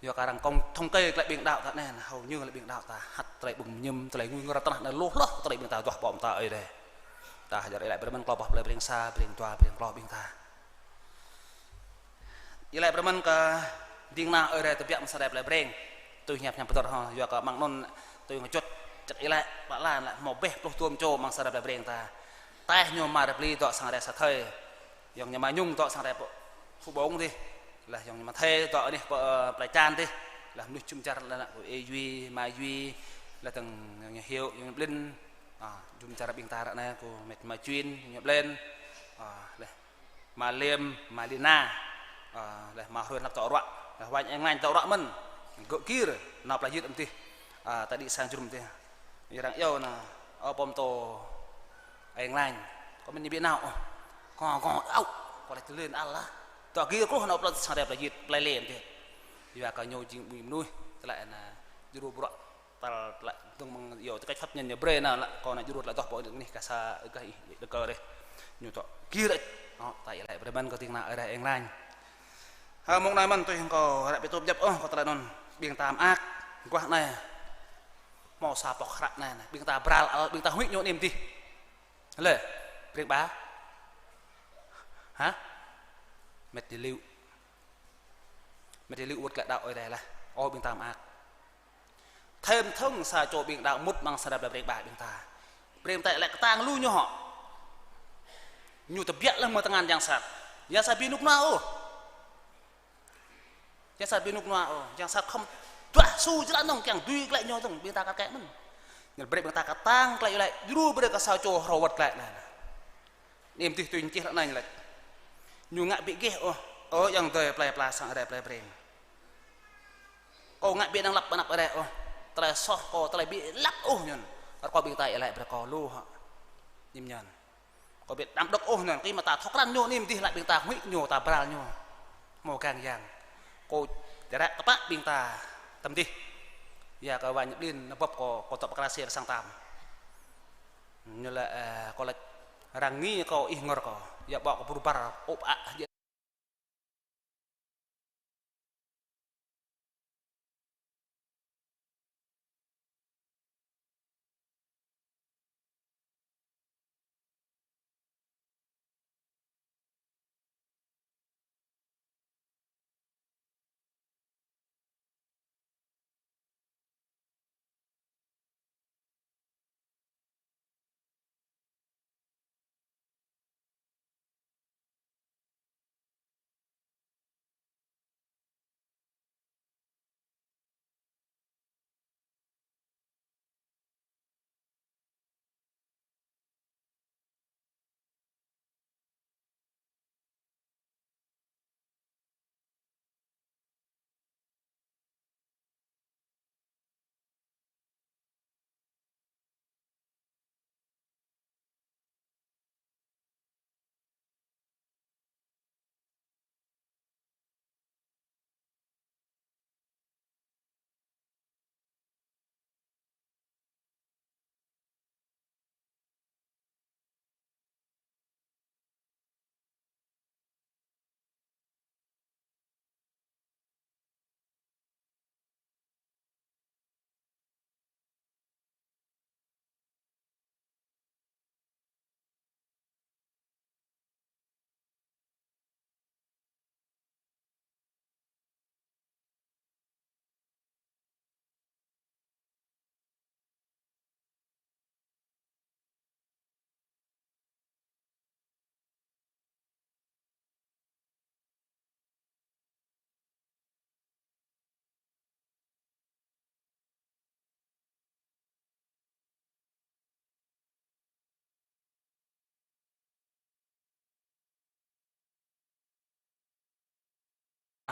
yua kơ arăng kông thống kê glaĭ ƀing đaŏ ta anai, hơô ñu laĭ ƀing đaŏ ta, hăt tơlơi ƀơ̆ng mơñum, tơlơi ngui ngor tơnah anai lu hloh, tơlơi ƀing ta adoh pơm ta Ơi Adai. Ta hơjăr iâu laĭ brơi mơ̆n klâo boh plei Breng sa, Breng dua, Breng klâo ƀing ta. Iâu laĭ brơi mơ̆n kơ ding kơna Ơi Adai tơbiă amăng sang Ơi Adai plei Breng. Tui hiăp hiam pơtơr hŏ, yua kơ amăng anŭn tui ngă čut, čăk iâu laĭ, pơala laĭ hmâo ƀĕ pluh tơm čô amăng sang Ơi Adai plei Breng ta. Taih ñu Mari Bli dŏ sang Ơi Adai Sa Thơi. Ayŏng ñu Manyung dŏ sang Ơi Adai Phu Ƀông dih. Laih ayŏng ñu Mathe dŏ anih pơ, ơ, plei Čan dih. Laih mơnuih jum dar laih ană kơ ê Yui, Ma Yui, laih dơ̆ng ayŏng ñu Hiu, ayŏng ñu Blin. A, jum dar ƀing ta ră anai kơ met Ma Juin, ayŏng ñu Blin. A, laih Ma Liêm, Ma Lina. A, laih Ma Hruen hlăk dŏ ruă. Laih wañ eng lañ dŏ ruă mơ̆n. Gơ̆ gir, nao pơla jit amăng dih. A, ta đĭ sang jơnum dih. Arăng iâu anai, ơ pô pơtô eng lañ. Kâo mĭn ñu ƀu nao ôh. Kâo, kâo, âu, kâo laĭ tơlơi anŭn lah. Dŏ gir kruh nao pơla sang Ơi Adai pơla jit, pơla lĕ dih. Yua kơ ñu jing ƀing mơnuih, tơlơi anai, djru bruă. Tal tơlơi dơ̆ng mơ̆ng iâu tư cách pháp nhân ñu brơi anai lĕ, kâo anai djru tơlơi adoh pô anih kơ sa, ơ, kơ ih, đơ kơ reh. Ñu dŏ gir ĕč. Ơ, ta iâu laĭ brơi mơ̆n kơ ding kơna Ơi Adai eng lañ. Hơ, mông anai mơ̆n tui hăng kâo ră ƀu tŭ pơdjŏp ôh kơ tơlơi anŭn. Ƀing ta mơak, mơguah anai. Hmâo sa pŏk hră anai, ƀing ta bral, ơ, ƀing ta huĭ ñu anih mơ̆n dih. Lĕ, Breng ba. Hă? Met Djai Liu. Met Djai Liu wơ̆t glaĭ đaŏ Ơi Adai laih. Ơ, ƀing ta mơak. Thim thơ̆ng sa čô ƀing đaŏ mŭt amăng sa rai plei Breng ƀă ƀing ta. Breng ta lĕ kơtang lu ñu hŏ. Ñu tơbiă leh mơ̆ng tơngan yang sat. Yang sat ƀu rơnŭk rơnua ôh. Yang sat ƀu rơnŭk rơnua ôh. Yang sat khŏm duah su jơlan dơ̆ng kiăng dưi glaĭ ñu dơ̆ng ƀing ta kar kaĭ mơ̆n. Ñu brơi ƀing ta kơtang glaĭ laĭ djru brơi kơ sa čô hrŏm wơ̆t glaĭ anai. Anăm dih tui čih ră anai ñu laĭ. Ñu ngă ƀu gêh ôh. Ơ yang dơi plei pla sang rai plei Breng. Kâo ngă ƀu năng lăp anăp rai ôh. Tơlơi soh kâo, tơlơi ƀu lăp ôh ñun. Rơkâo ƀing ta iâu laĭ brơi kâo lu hŏ. Ñim ñan. Kâo ƀu đăm đŏk ôh ñun. Kơ mơta thŏk răn ñu anăm dih laĭ ƀing ta huĭ ñu ta bral ñu. Hmâo gang yang. Kâo čơră tơpă ƀing ta tơm dih. Yua kơ wa ñu ƀlin nao bưp kâo, kâo tŏ pơkra sir sang tam. Ñu laĭ, ơ, kâo laĭ arăng ngă kâo ih ngor kâo. Yua ƀô̆ kâo bru bar ôp ă.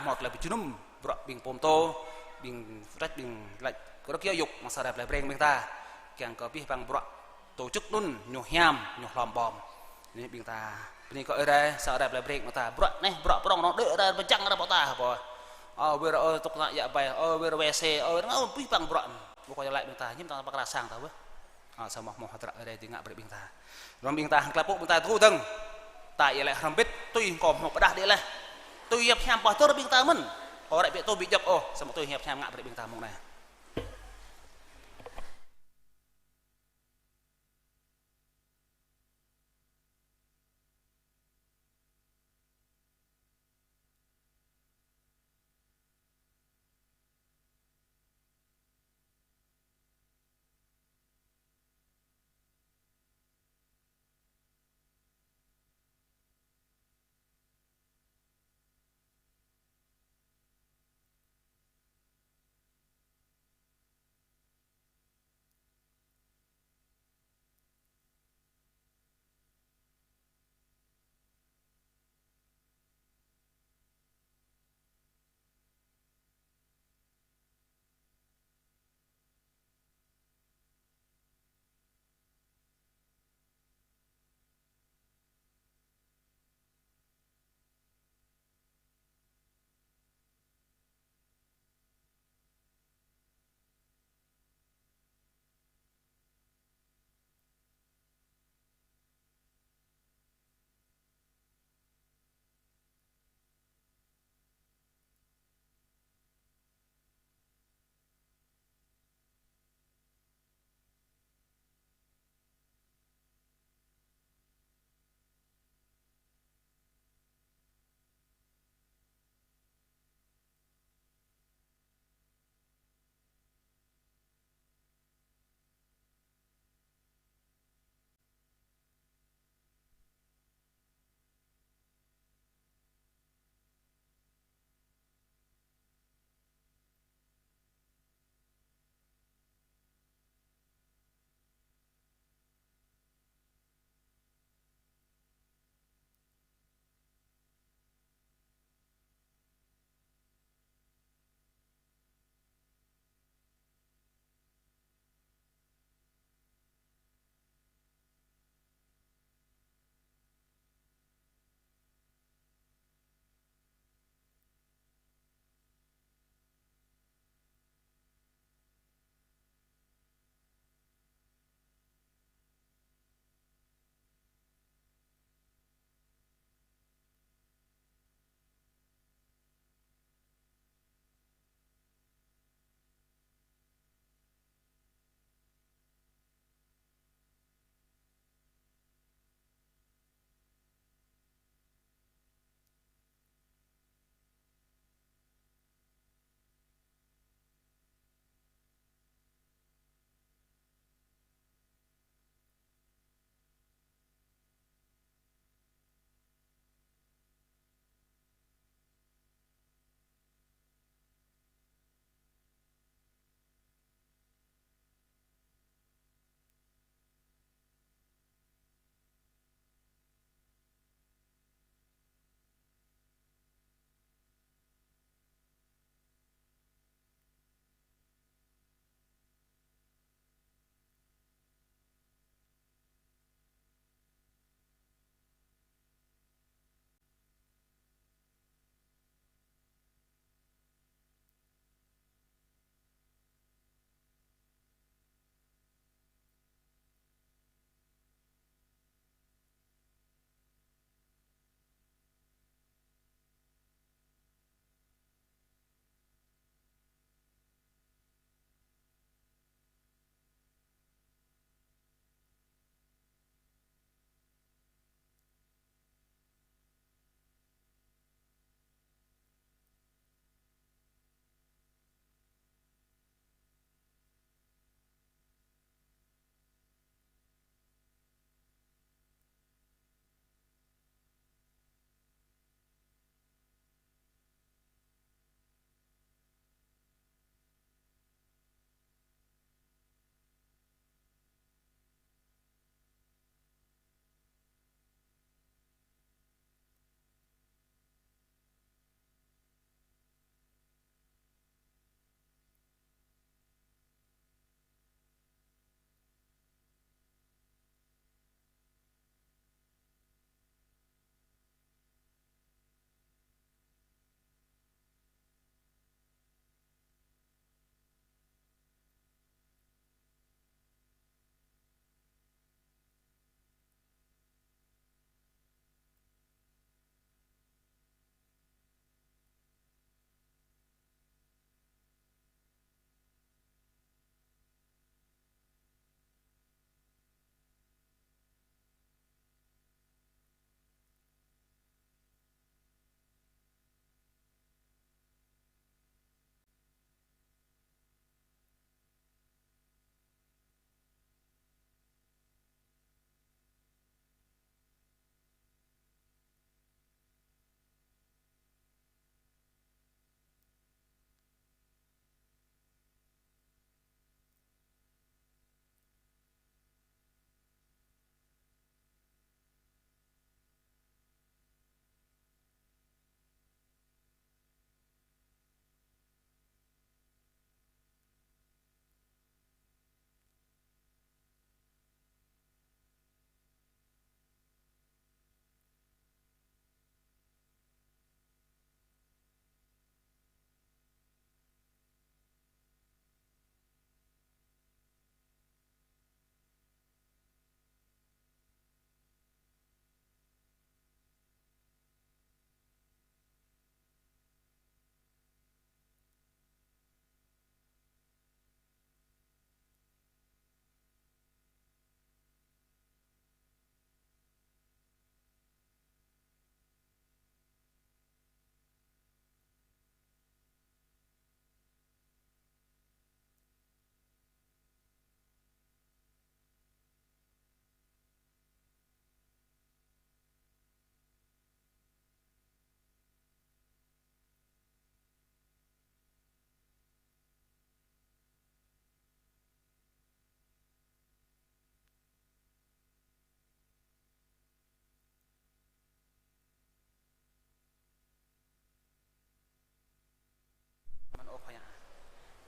Hmâo tơlơi pơjơnum, bruă ƀing pô pơtô, ƀing pơtrăč, ƀing lač kơ rơ̆k yua yŭk amăng sa rai plei Breng ƀing ta. Kiăng kơ abih bang bruă tổ chức anŭn ñu hiam, ñu hlom ƀom. Anai ƀing ta bơni kơ Ơi Adai, sa rai plei Breng ƀing ta. Bruă anai, bruă prŏng anŭn, đơi rai pơčăng rai ƀô̆ ta, ƀô̆. Ơ, wir ơ, tŭk tơnă yă ƀai, ơ, wir wê sê, ơ, wir ngă abih bang bruă. Ƀu kơ laĭ ƀing ta, hiư̆m ta pơkra sang ta, ƀô̆. Ơ, samơ̆ hmâo hơdră Ơi Adai dưi ngă brơi ƀing ta. Rŏm ƀing ta hăng tơlơi pơpŭ ƀing ta tơgŭ dơ̆ng. Ta iâu laĭ hrŏm hơbĭt, tui kâo hmâo pơdah đĭ laih. Tui hiăp hiam pơtô ƀing ta mơ̆n. Kâo ră ƀiă tui ƀu djŏp ôh, samơ̆ tui hiăp hiam ngă brơi ƀing ta mơ̆ng anai.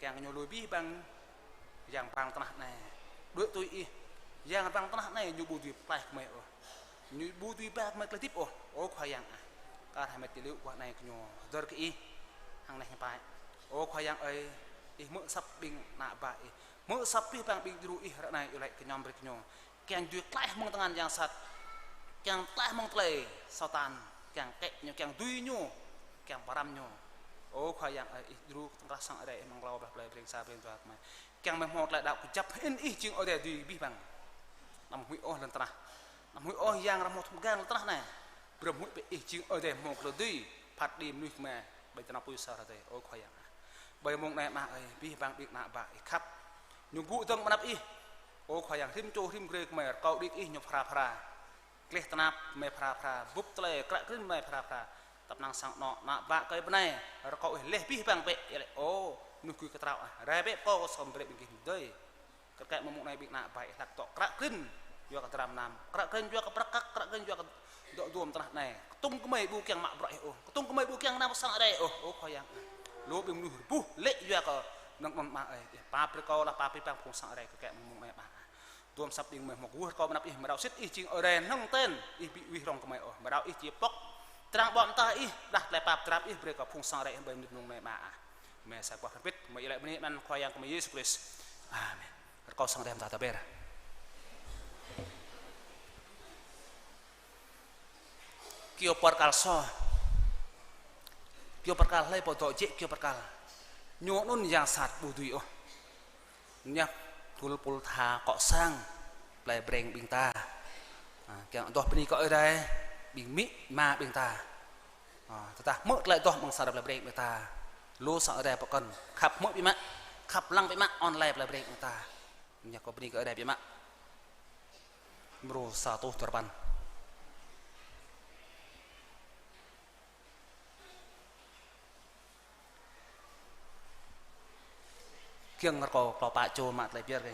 Kiăng ñu lui abih bang yang rơbang tơnah anai. Đuaĭ tui Ih, yang rơbang tơnah anai ñu ƀu dưi pơklaih kơmơi ôh. Ñu ƀu dưi ba kơmơi tơlơi hơdip ôh. Ơ Khua Yang ah, kar hơmet tơlơi guah anai kơ ñu hơdơr kơ Ih hăng neh hiam pai. Ơ Khua Yang ơi, Ih hmư̆ asăp ƀing ană bă Ih, hmư̆ asăp abih bang ƀing djru Ih ră anai, Ih laĭ kơñum brơi kơ ñu kiăng dưi klaih mơ̆ng tơngan yang sat, kiăng klaih mơ̆ng tơlơi Satan, kiăng kĕ ñu, kiăng dưi ñu, kiăng pơrăm ñu. Ơ Khua Yang ơi, Ih djru tơkrah sang Ơi Adai Ih amăng hlâo blah plei Breng sa Breng dua kơmơi. Kiăng mơi hmâo tơlơi đaŏ kơjăp hĭn Ih jing Ơi Adai dưi abih bang. Anăm huĭ ôh lŏn tơnah, anăm huĭ ôh yang ră hmâo tơ̆m gang lŏn tơnah anai. Brơi mơi huĭ bĕ Ih jing Ơi Adai hmâo tơlơi dưi phat kơđi mơnuih kơmơi ƀơi tơnap tui sa rơdêh. Ơ Khua Yang ah, ƀơi mông anai Ama ơi, abih bang ƀing ană bă Ih khăp, ñu gŭ dơ̆ng ƀơi anăp Ih. Ơ Khua Yang, rĭm čô rĭm grê kơmơi rơkâo đĭ kơ Ih ñu phara phara. Gleh tơnap kơmơi phara phara, bưp tơlơi kră krĭn kơmơi phara phara. Tăp năng sang anŏ ană bă kơ ƀơi anai, rơkâo Ih laih abih bang bĕ, iâu laĭ: Ơ mơnuih gui kơtrâo ah, rai bĕ pô kơ sôm brơi ƀing gih mơdơi. Kơ kĕ mơ̆ng mông anai ƀing ană bă Ih hlak dŏ kră krĭn yua kơ dram mơnam, kră krĭn yua kơ prăk kăk, kră krĭn yua kơ dŏ duăm tơnah anai. Kơtum kơmơi ƀu kiăng mă bruă Ih ôh, kơtum kơmơi ƀu kiăng nao sang Ơi Adai ôh. Ơ Khua Yang ah, lu ƀing mơnuih rơbuh lê̆ yua kơ mơnơ̆ng anŭn Ama ơi. Ih pap brơi kâo laih pap abih bang phung sang Ơi Adai kơ kĕ mơ̆ng mông anai Ama ah. Duăm asăp ƀing mơi hmâo gơ̆ rơkâo ƀơi anăp Ih, mơ̆ đaŏ sĭt Ih jing Ơi Adai hnơ̆ng ten, Ih ƀu wih rŏng kơmơi ôh. Mơ̆ đaŏ Ih či pŏk trang ƀô̆ mơta Ih, đah tơlơi pap drap Ih brơi kơ phung sang Ơi Adai ƀơi mơnit mông anai Ama ah. Mơi sa boh hrŏm hơbĭt, mơi iâu laĭ bơni anăn Khua Yang kơmơi Yêsu Krist. Amen. Rơkâo sang Ơi Adai mơta tơber. Kơyâo pơkăl sô. Kơyâo pơkăl hlơi pô dŏ jĕ kơyâo pơkăl. Ñu anŭn yang sat ƀu dưi ôh. Ñu pul pul tha akŏ sang plei Breng ƀing ta. Ah, kiăng adoh bơni kơ Ơi Adai, ƀing amĭ ama ƀing ta. Ah, tơdah hmư̆ tơlơi adoh amăng sang Ơi Adai plei Breng ƀing ta, lu sang Ơi Adai pơkŏn, khăp hmư̆ biă mă, khăp lăng biă mă online plei Breng ƀing ta. Ñu kơ bơni kơ Ơi Adai biă mă. Mrô sa rơtuh duarơpăn. Kiăng rơkâo klâo pă čô mă tơlơi pơyơr kơ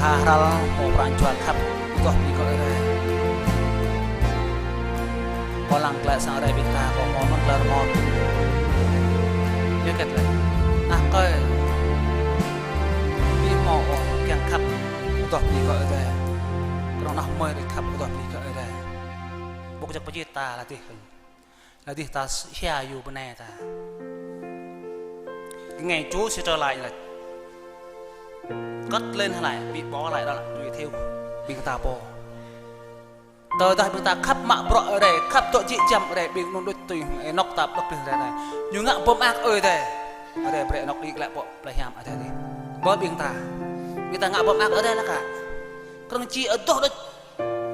Tha hrăl hmâo pran jua khăp, adoh bơni kơ Ơi Adai. Kâo lăng glaĭ sang Ơi Adai ƀing ta, kâo hmâo mơ̆n glaĭ rơngot. Ñu kĕt lĕ. Ană kâo. Ƀu hmâo ôh kiăng khăp, adoh bơni kơ Ơi Adai. Kơnơ̆ng ană mơi đôč khăp, adoh bơni kơ Ơi Adai. Ƀu kơjăp pơjĭt ta lă dih. Lă dih ta hia yua bơnai ta. Kơ ngày Chúa sẽ trở lại lĕ. Kơt lên hlai, bị bỏ lại đó là tùy theo ƀing ta pô. Tơdah ƀing ta khăp mă bruă Ơi Adai, khăp dŏ jĕ giăm Ơi Adai, ƀing anŭn đôč tui Ênôk ta pơđŏk ƀing Ơi Adai. Ñu ngă pơmơak Ơi Adai. Ơi Adai brơi Ênôk đĭ glaĭ pơ plei hiam Ơi Adai dih. Bơ ƀing ta. Ƀing ta ngă pơmơak Ơi Adai lă kă. Kơnơ̆ng či adoh đôč.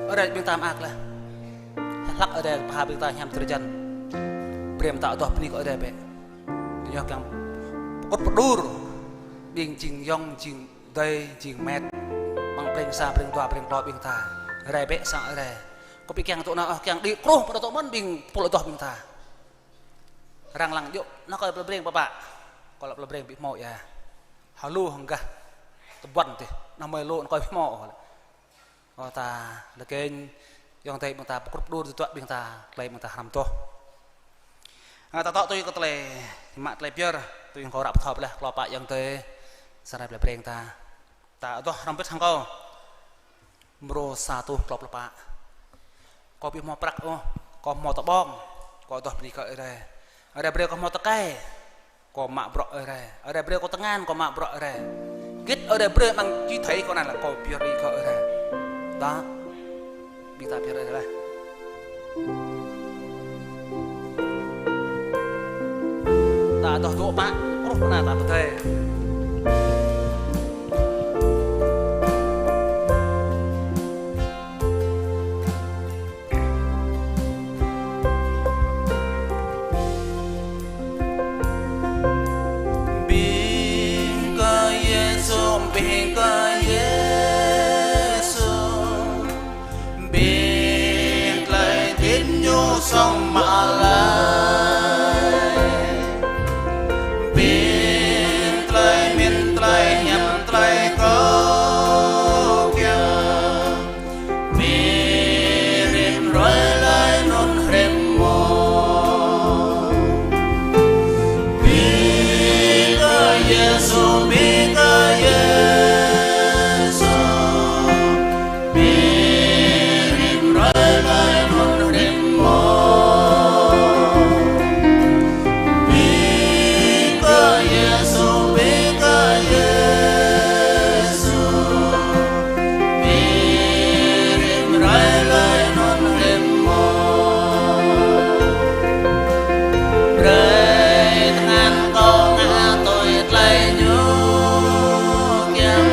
Ơi Adai ƀing ta mơak lĕ. Hlăk Ơi Adai pơha ƀing ta hiam drơi jăn. Brơi ƀing ta adoh bơni kơ Ơi Adai bĕ. Ñu kiăng pơkŭt pơđur. Ƀing jing yŏng, jing adơi, jing met. Amăng plei sa, plei dua, plei klâo ƀing ta. Rai bĕ sang Ơi Adai. Kâo ƀu kiăng tŭ nao ôh, kiăng đĭ truh pơ anŭn tŭ mơ̆n ƀing pul adoh ƀing ta. Arăng lăng djơ̆, ană kâo plei Breng pơpă. Kâo lăp plei Breng ƀu hmâo ia. Hơlu hăng gah tơbuăn tih, ană mơi lu ană kâo ƀu hmâo ôh. Ơ ta, lơkĕn, yŏng adơi ƀing ta pơkŭt pơđur tơdruă ƀing ta, tơlơi ƀing ta hrăm adoh. Ơ, ta tŏ tui kơ tơlơi, mă tơlơi pơyơr, tui kâo răk pơthâo ƀlĕ, klâo pă yŏng adơi, sa rai plei Breng ta. Ta adoh hrŏm bĭt hăng kâo. Mrô sa rơtuh klâo pluh pă. Kâo ƀu hmâo prăk ôh, kâo hmâo tơƀông, kâo adoh bơni kơ Ơi Adai. Ơi Adai brơi kâo hmâo tơkai. Kâo mă bruă Ơi Adai. Ơi Adai brơi kâo tơngan, kâo mă bruă Ơi Adai. Git Ơi Adai brơi amăng či thâo kâo anŭn lă kâo pơyơr đĭ kơ Ơi Adai. Đa. Ƀing ta pơyơr Ơi Adai lĕ. Ta adoh dŏ pă, truh pơ anai ta pơthâo. Bĭ kơ Yêsu, bĭ kơ Yêsu, bĭ tơlơi tĭp ñu song mă lăi. Bĭ tơlơi mĭn tơlơi hiam tơlơi kâo kiăng. Bĭ rĭm hrơi laĭ anŭn rĭm mông. Bĭ kơ Yêsu, bĭ kơ Yêsu. Bĭ rĭm hrơi laĭ anŭn rĭm mông. Bĭ kơ Yêsu, bĭ kơ Yêsu. Bĭ rĭm hrơi laĭ anŭn rĭm mông. Brơi tơngan kâo ngă tui tơlơi ñu kiăng.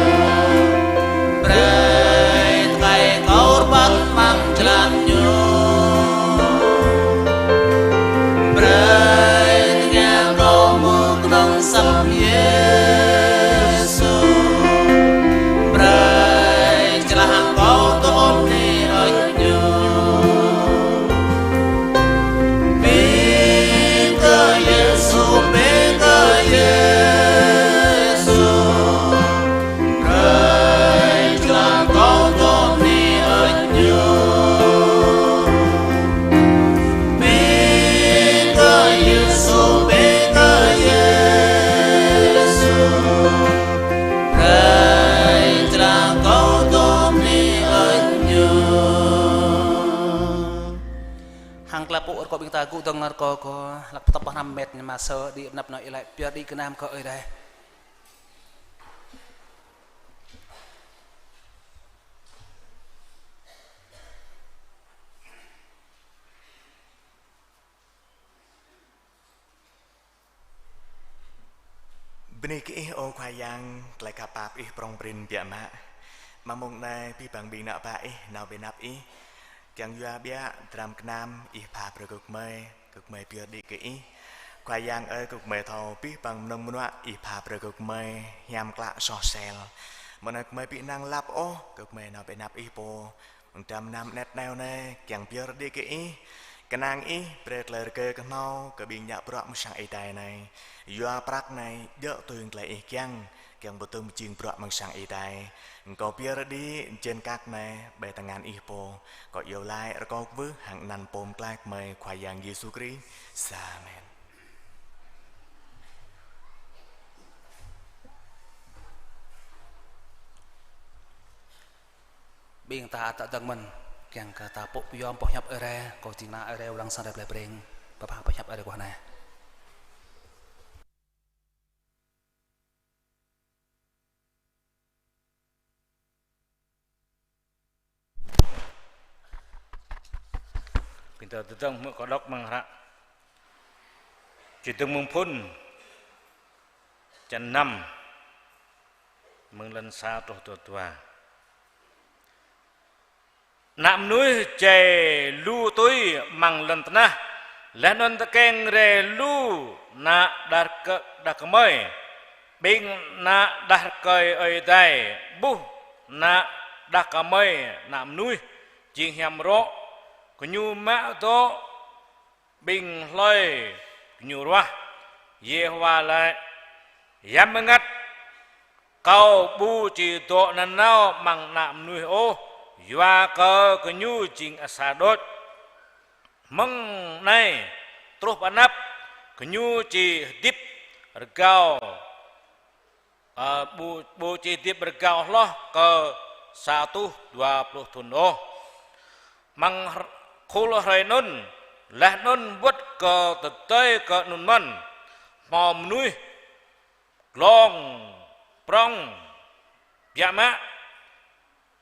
Brơi tơkai kâo rơbat amăng jơlan ñu. Brơi tơngan kâo mŭk kơnơ̆ng asăp Yêsu. Brơi jơlah kâo tŭ bơni hơơč ñu. Bĭ kơ Yêsu, bĭ kơ Yêsu. Brơi jơlah kâo tŭ bơni hơơč ñu. Bĭ kơ Yêsu, bĭ kơ Yêsu. Brơi jơlah kâo tŭ bơni hơơč ñu. Hăng tơlơi pơpŭ rơkâo ƀing ta gŭ dơ̆ng rơkâo kơ, hlăk pơtŏp pơhrăm met ñu mă sơ đĭ anăp anai ih laĭ pơyơr đĭ gơnam kơ Ơi Adai. Bơni kơ Ih, ơ Khua Yang, tơlơi khăp pap Ih prŏng prin biă mă. Amăng mông anai, abih bang ƀing ană bă Ih, nao ƀơi anăp Ih. Kiăng yua biă dram gơnam Ih pha brơi kơ gơmơi, kơ gơmơi pơyơr đĭ kơ Ih. Khua Yang ơi, kơ gơmơi thâo abih bang mơnơ̆ng mơnuă Ih pha brơi kơ gơmơi hiam klă soh sel. Mơ̆ng anai gơmơi ƀu năng lăp ôh, kơ gơmơi nao ƀơi anăp Ih pô. Mơ̆ng dram gơnam anet anai anai, kiăng pơyơr đĭ kơ Ih, kơnang Ih brơi tơlơi rơgơi kơhnâo kơ ƀing ngă bruă mơ̆ng sang Ơi Adai anai. Yua prăk anai djơ̆ tui hăng tơlơi Ih kiăng, Kiăng pơtŭm jing bruă amăng sang Ơi Adai, kâo pơyơr đĭ jên kăk anai ƀơi tơngan Ih pô, kâo iâu laĭ rơkâo kwưh hăng anăn Pô Pơklaih gơmơi Khua Yang Yêsu Krist. Amen. Ƀing ta tă dơ̆ng mơ̆n, kiăng kơ ta pŭ pơyom boh hiăp Ơi Adai, kâo ding kơna Ơi Adai wơ̆t lăng sang Ơi Adai blơi Breng, pơpha boh hiăp Ơi Adai kơ anai. Ƀing ta tă dơ̆ng hmư̆ kâo đŏk amăng hră Čơdơ̆ng Mơ̆ng Phŭn, črăn năm, mơ̆ng lăn sa truh tal dua. Ană mơnuih jai lu tui amăng lŏn tơnah, laih anŭn tơkeng rai lu ană đah kơ, đah kơmơi. Ƀing ană đah rơkơi Ơi Adai ƀuh ană đah kơmơi ană mơnuih jing hiam rŏ, gơñu mă dŏ ƀing hlơi gơñu ruah. Yêhôwa laĭ: Hiam bơngăt, kâo ƀu či dŏ nanao amăng ană mơnuih ôh, yua kơ gơñu jing sa đôč. Mơ̆ng anai truh pơ anăp, gơñu či hơdip rơgao Ơ, ƀu, ƀu či hơdip rơgao hloh kơ sa rơtuh dua pluh thŭn ôh. Amăng hr-, khul hrơi anŭn, laih anŭn wơ̆t kơ tơdơi kơ anŭn mơ̆n, hmâo mơnuih glông prŏng biă mă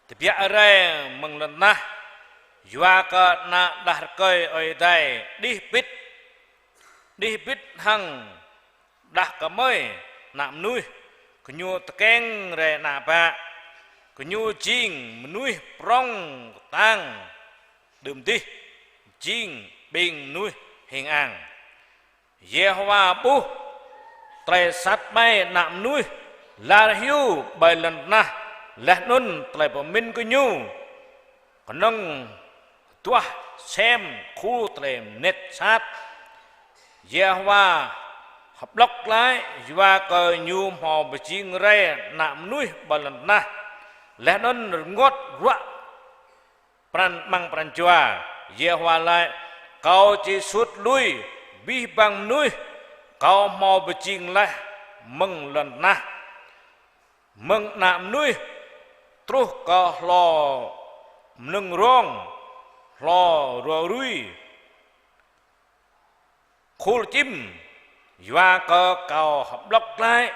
tơbiă rai mơ̆ng lŏn tơnah, yua kơ ană đah rơkơi Ơi Adai đih bĭt, đih bĭt hăng đah kơmơi ană mơnuih, gơñu tơkeng rai ană bă, gơñu jing mơnuih prŏng kơtang, đưm dih jing ƀing mơnuih hing ang. Yêhôwa ƀuh tơlơi sat ƀai ană mơnuih lar hyu ƀơi lŏn tơnah, laih anŭn tơlơi pơmĭn gơñu kơnơ̆ng duah sem khul tơlơi mơnĕt sat. Yêhôwa hơƀlŏk glaĭ yua kơ ñu hmâo pơjing rai ană mơnuih ƀơi lŏn tơnah, laih anŭn rơngot ruă pran, amăng pran jua. Yêhôwa laĭ: Kâo či sut lui abih bang mơnuih kâo hmâo pơjing laih mơ̆ng lŏn tơnah, mơ̆ng ană mơnuih truh kơ hlô mơnơ̆ng rông, hlô rua rui, khul čim, yua kơ kâo hơƀlŏk glaĭ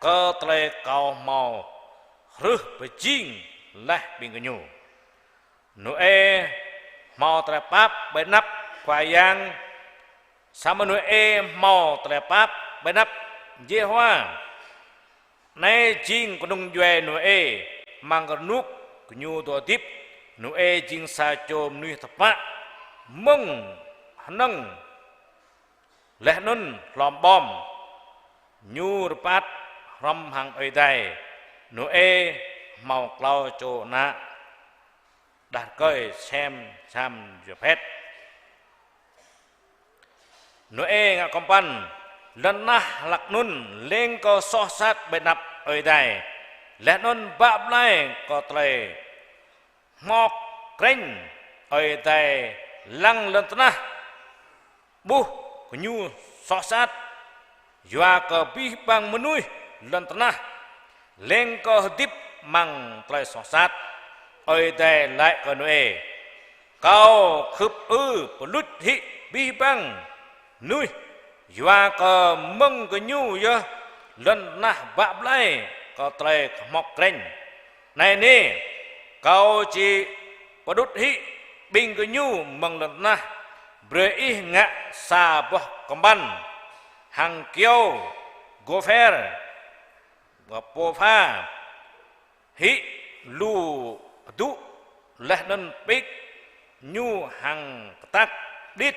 kơ tơlơi kâo hmâo hrưh pơjing laih ƀing gơñu. Nôê hmâo tơlơi pap ƀơi anăp Khua Yang, samơ̆ Nôê hmâo tơlơi pap ƀơi anăp Yêhôwa. Anai jing kơnung djuai Nôê amăng rơnuk gơñu dŏ hơdip. Nôê jing sa čô mơnuih tơpă mơ̆ng hơnơ̆ng laih anŭn hlom ƀom. Ñu rơbat hrŏm hăng Ơi Adai. Nôê hmâo klâo čô ană, đah rơkơi Sem, Ham, Japhet. Nôê ngă kơmpăn, lŏn tơnah hlăk anŭn leng kơ soh sat ƀơi anăp Ơi Adai, laih anŭn bă blai kơ tơlơi hmŏk krĕñ. Ơi Adai lăng lŏn tơnah ƀuh gơñu soh sat, yua kơ abih bang mơnuih lŏn tơnah leng kơ hơdip amăng tơlơi soh sat. Ơi Adai laĭ kơ Nôê: Kâo khưp ư pơluč hĭ abih bang mơnuih, yua kơ mơ̆ng gơñu yơh lŏn tơnah bă blai kơ tơlơi hmŏk krĕñ. Anai nê, kâo či pơđŭt hĭ ƀing gơñu mơ̆ng lŏn tơnah. Brơi ih ngă sa boh kơmpăn hăng kyâo gôpher, pơpha hĭ lu adŭ, laih anŭn pik ñu hăng kơtăk đĭt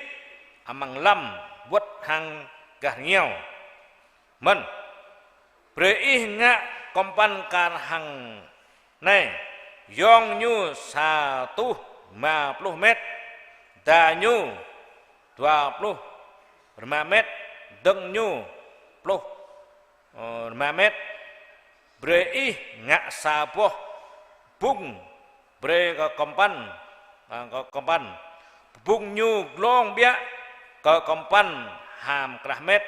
amăng lăm wơ̆t hăng gah rơngiao. Mơ̆n, brơi ih ngă kơmpăn kar hăng anai: yŏng ñu sa rơtuh rơma pluh met, da ñu dua pluh rơma met, dơ̆ng ñu pluh, ơ, rơma met, Brơi ih ngă sa boh bung brơi kơ kơmpăn, a, kơ kơmpăn. Bung ñu glông biă kơ kơmpăn hăm krah met,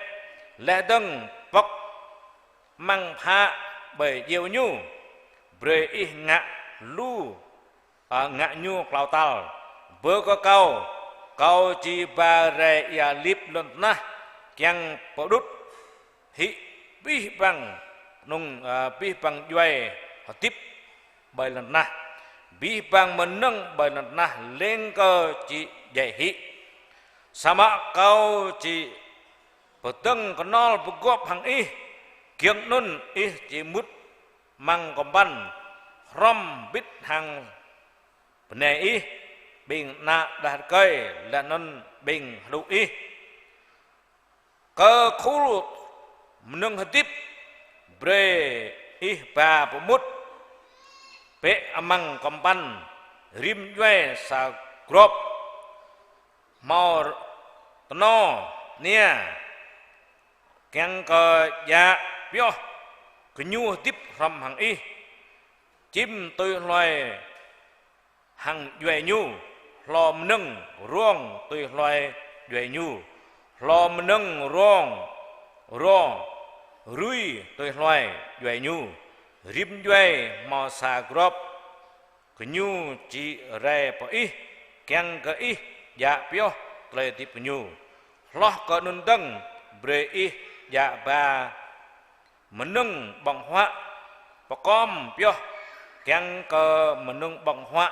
laih dơ̆ng pŏk amăng phă ƀơi djeo ñu. Brơi ih ngă lu, a, ngă ñu klâo tal. Bơ kơ kâo, kâo či ba rai ia lip lŏn tơnah kiăng pơđŭt hĭ abih bang kơnung, a, abih bang djuai hơdip ƀơi lŏn tơnah. Abih bang mơnơ̆ng ƀơi lŏn tơnah lêng kơ či djai hĭ. Samơ̆ kâo či pơdơ̆ng kơnol pơgop hăng ih, giŏng anŭn ih či mŭt amăng kơmpăn, hrŏm hơbĭt hăng bơnai ih, ƀing ană đah rơkơi, laih anŭn ƀing hluh ih. Kơ khul mơnơ̆ng hơdip, brơi ih ba pơmŭt bĕ amăng kơmpăn, rĭm djuai sa grŏp hmâo tơno ania, kiăng kơ djă pioh gơñu hơdip hrŏm hăng ih. Čim tui hluai hăng djuai ñu, hlô mơnơ̆ng rông tui hluai djuai ñu, hlô mơnơ̆ng rông, rô, rui tui hluai djuai ñu. Rĭm djuai hmâo sa grŏp gơñu či rai pơ ih, kiăng kơ ih djă pioh tơlơi hơdip gơñu. Hloh kơ anŭn dơ̆ng, brơi ih djă ba mơnơ̆ng ƀơ̆ng huă pơkom pioh, kiăng kơ mơnơ̆ng ƀơ̆ng huă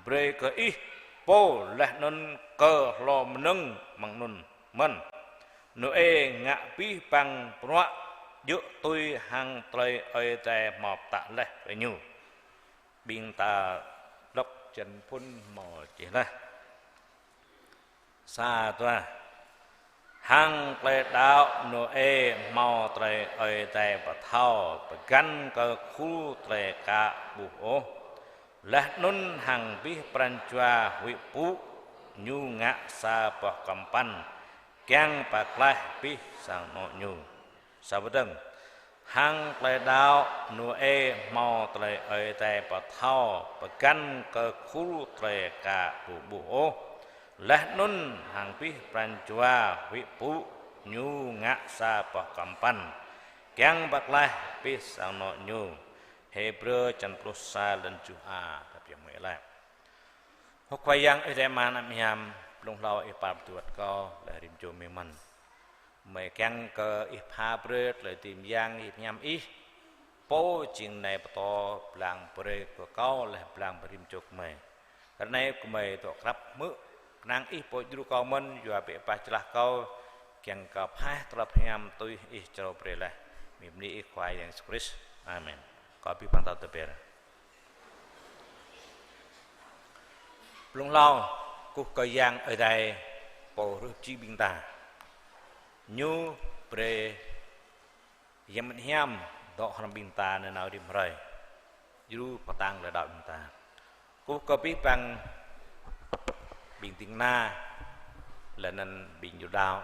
brơi kơ ih pô, laih anŭn kơ hlô mơnơ̆ng amăng anŭn mơ̆n. Nôê ngă abih bang bruă djơ̆ tui hăng tơlơi Ơi Adai hmâo pơtă laih kơ ñu. Ƀing ta đŏk črăn phŭn hmâo čih laih. Sa dua. Hăng tơlơi đaŏ Nôê hmâo tơlơi Ơi Adai pơthâo pơgăn kơ khul tơlơi ka ƀuh ôh. Laih anŭn hăng abih pran jua huĭ pŭ ñu ngă sa boh kơmpăn, kiăng pơklaih abih sang anŏ ñu. Sa pơdơ̆ng. Hăng tơlơi đaŏ Nôê hmâo tơlơi Ơi Adai pơthâo pơgăn kơ khul tơlơi ka ƀu ƀuh ôh. Laih anŭn hăng abih pran jua huĭ pŭ ñu ngă sa boh kơmpăn, kiăng pơklaih abih sang anŏ ñu. Hêbrơ črăn pluh sa, lăn tơjuh a, ta pơyơr mơ̆ laih. Ơ Khua Yang, Ih đei mơ̆n anăm hiam, blung hlâo Ih pap tuat kâo, laih rĭm čô mơi mơ̆n. Mơi kiăng kơ Ih pha brơi tơlơi dưi mơyang Ih hiam Ih, pô jing nai pơtô blang brơi kơ kâo, laih blang brơi rĭm čô gơmơi. Ră anai gơmơi dŏ krăp hmư̆, kơnang Ih pô djru kâo mơ̆n, yua bĕ pah čơlah kâo, kiăng kơ pha tơlơi hiam tui Ih črâo brơi laih. Mơi bơni Ih Khua Yang Yêsu Krist. Amen. Kâo abih bang ta tơbiă. Blung hlâo, kơkuh kơ Yang Ơi Adai, pô hrih či ƀing ta. Ñu brơi Yang Bơngăt Hiam dŏ hrŏm ƀing ta nanao rĭm hrơi. Djru pơtăng tơlơi đaŏ ƀing ta. Kơkuh kơ abih bang ƀing ding kơna, laih anŭn ƀing djru đaŏ,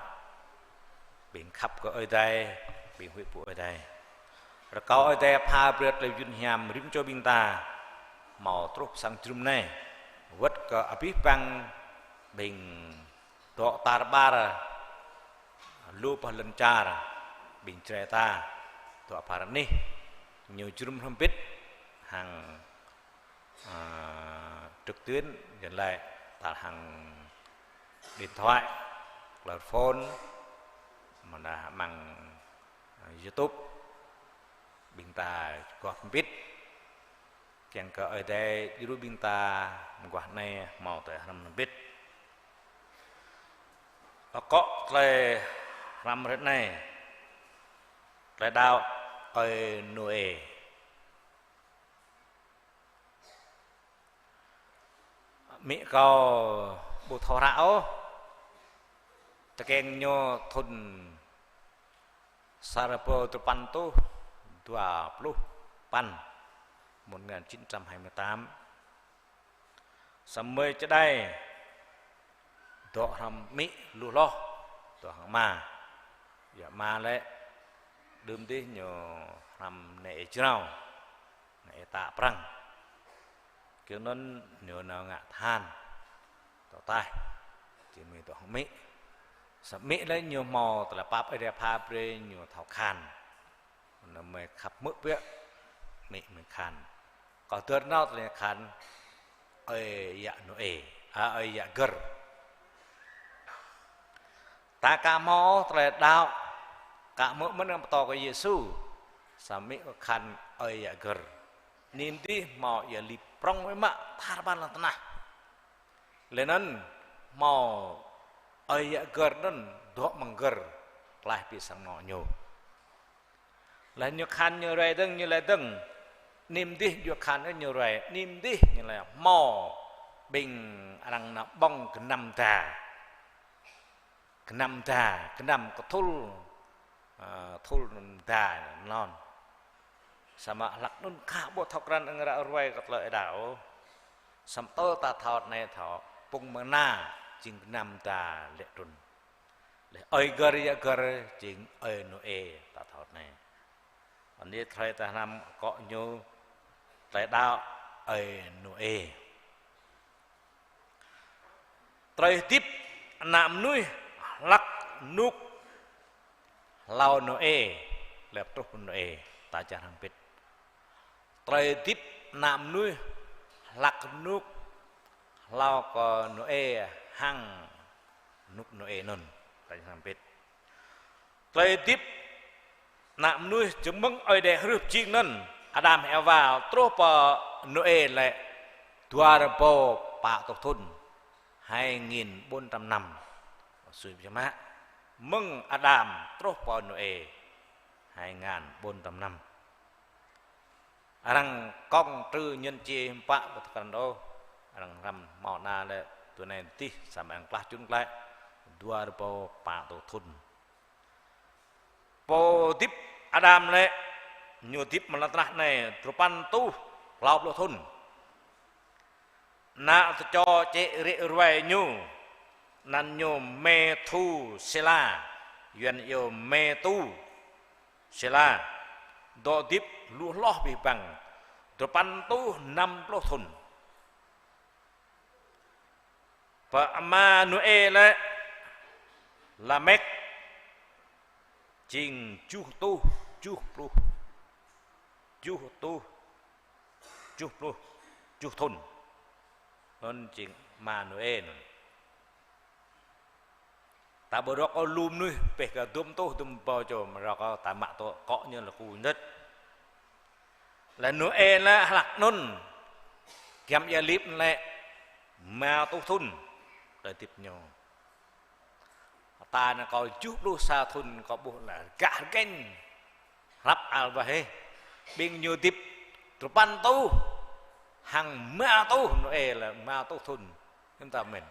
ƀing khăp kơ Ơi Adai, ƀing huĭ pŭ Ơi Adai. Rơkâo Ơi Adai pha brơi tơlơi mơyun hiam rĭm čô ƀing ta, hmâo truh pơ sang jơnum anai, wơ̆t kơ abih bang ƀing dŏ tar ƀar, lu pơ lŏn čar, ƀing Jrai ta, dŏ pơ ră anih, ñu jơnum hrŏm hơbĭt, hăng, a, trực tuyến, jăn lai, tal hăng điện thoại, klơ phôn, mơ̆n đa amăng, a, YouTube, ƀing ta gŏp hơbĭt, kiăng kơ Ơi Adai djru ƀing ta mơguah anai hmâo tơlơi hrăm hơbĭt. Akŏ tơlơi hrăm hrơi anai, tơlơi đaŏ ơi Nôê. Amĭ kâo ƀu thâo hră ôh. Tơkeng ñu thŭn sa rơbâo tơpăn rơtuh dua pluh păn, một ngàn chín trăm hai mươi tám. Samơ̆ čơđai dŏ hrŏm amĭ lu hloh, dŏ hăng ama. Yua ama lĕ đưm dih ñu Năm nê ê jrao, nê ê tă prăng. Kiăng anŭn ñu nao ngă tơhan. Tơtaih. Či mĭ tŏ hăng mĭ. Samơ̆ mĭ lĕ ñu hmâo tơlơi pap ơi ria pha brơi ñu thâo khan. Nao mơi khăp hmư̆ biă, mĭ mơi khan. Kơ dơr nao tơlơi khan, ơi yă Nôê, a, ơi yă Gơr. Ta ka hmâo tơlơi đaŏ, ka hmư̆ mơ̆n pơtô kơ Yêsu, samơ̆ khan ơi yă Gơr. Anai dih hmâo ia lip prŏng biă mă, tar ƀar lŏn tơnah. Lĕ anŭn hmâo ơi yă Gơr anŭn dŏ amăng Gơr, klaih pi sang anŏ ñu. Laih ñu khan ñu rai dơ̆ng, ñu laĭ dơ̆ng. Anai dih yua khan ñu rai, anai dih ñu laĭ hmâo ƀing arăng nao ƀơ̆ng gơnam da. Gơnam da, gơnam kơ thul, a, thul da anŭn. Samơ̆ hlăk anŭn ka ƀu thâo krăn ăng ră ruai kơ tơlơi đaŏ. Samơ̆ tơ ta thâo anai thâo, pŭng mơna jing gơnam da lĕ trŭn. Lĕ ơi Gơr yă Gơr jing ơi Nôê ta thâo anai. Anai tơlơi ta hnam akŏ ñu tơlơi đaŏ ơi Nôê. Tơlơi hơdip ană mơnuih hlăk rơnŭk hlâo Nôê, lĕ truh Nôê, ta čang hrăm pĭt. Tơlơi hơdip ană mơnuih hlăk rơnŭk hlâo kơ Nôê hăng rơnŭk Nôê anŭn, ta čang hrăm pĭt. Tơlơi hơdip ană mơnuih čơmơ̆ng Ơi Adai hrih pơjing anŭn, Adam Êwa truh pơ Nôê lĕ dua rơbâo pă rơtuh thŭn, hai nghìn bốn trăm năm. Sui biă mă, mơ̆ng Adam truh pơ Nôê, hai ngàn bốn trăm năm. Arăng kông trư nhân chia pă pơtơkăn đô. Arăng hrăm hmâo ană lĕ tui anai dih samơ̆ arăng klah čun klĕ dua rơbâo pă rơtuh thŭn. Pô hơdip Adam lĕ, ñu hơdip amăng lŏn tơnah anai duapăn rơtuh klâo pluh thŭn. Ană tơčô čĕ rĭ ruai ñu, anăn ñu Mêthusêla, Yuan iâu Mêtusêla, dŏ hơdip lu hloh abih bang, duapăn rơtuh năm pluh thŭn. Pơ ama Nôê lĕ Lamêk, jing tơjuh rơtuh tơjuh pluh, tơjuh rơtuh tơjuh pluh tơjuh thŭn. Anŭn jing ama Nôê anŭn. Ta ƀu rŏk ôh lu mơnuih pĕh kơ dŭm rơtuh dŭm rơbâo čô, mă rŏk ôh, ta mă tŏ akŏ ñu lĕ ku nit. Lĕ Nôê lĕ hlăk anŭn, giăm ia lip lĕ rơma rơtuh thŭn tơlơi hơdip ñu. Ta anai kâo tơjuh pluh sa thŭn kâo ƀuh lĕ gah rơgĕn hlăp al wah hĕ. Ƀing ñu hơdip duapăn rơtuh hăng rơma rơtuh, Nôê lĕ rơma rơtuh thŭn. Hiư̆m ta mĭn.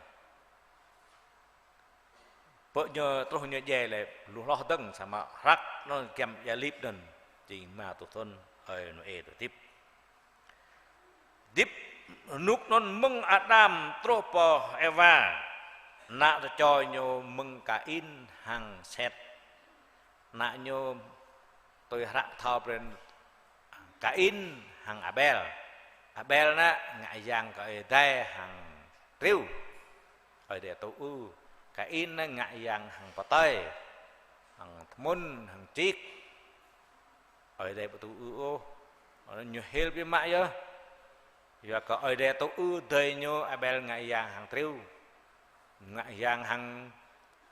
Pơ ñu truh ñu djai lĕ lu hloh dơ̆ng samơ̆ hrăk anŭn giăm ia lip anŭn jing rơma rơtuh thŭn ơi Nôê hơdip. Hơdip rơnŭk anŭn mơ̆ng Adam truh pơ Êwa, ană tơčô ñu mơ̆ng Kain hăng Set. Ană ñu tui hră pơthâo brơi Kain hăng Abel. Abel anŭn ngă yang kơ Ơi Adai hăng triu. Ơi Adai tŭ ư. Kain anŭn ngă yang hăng pơtơi, hăng tơmŭn, hăng čik. Ơi Adai ƀu tŭ ư ôh. Ñu hil biă mă yơh. Yua kơ Ơi Adai tŭ ư adơi ñu Abel ngă yang hăng triu. Ngă yang hăng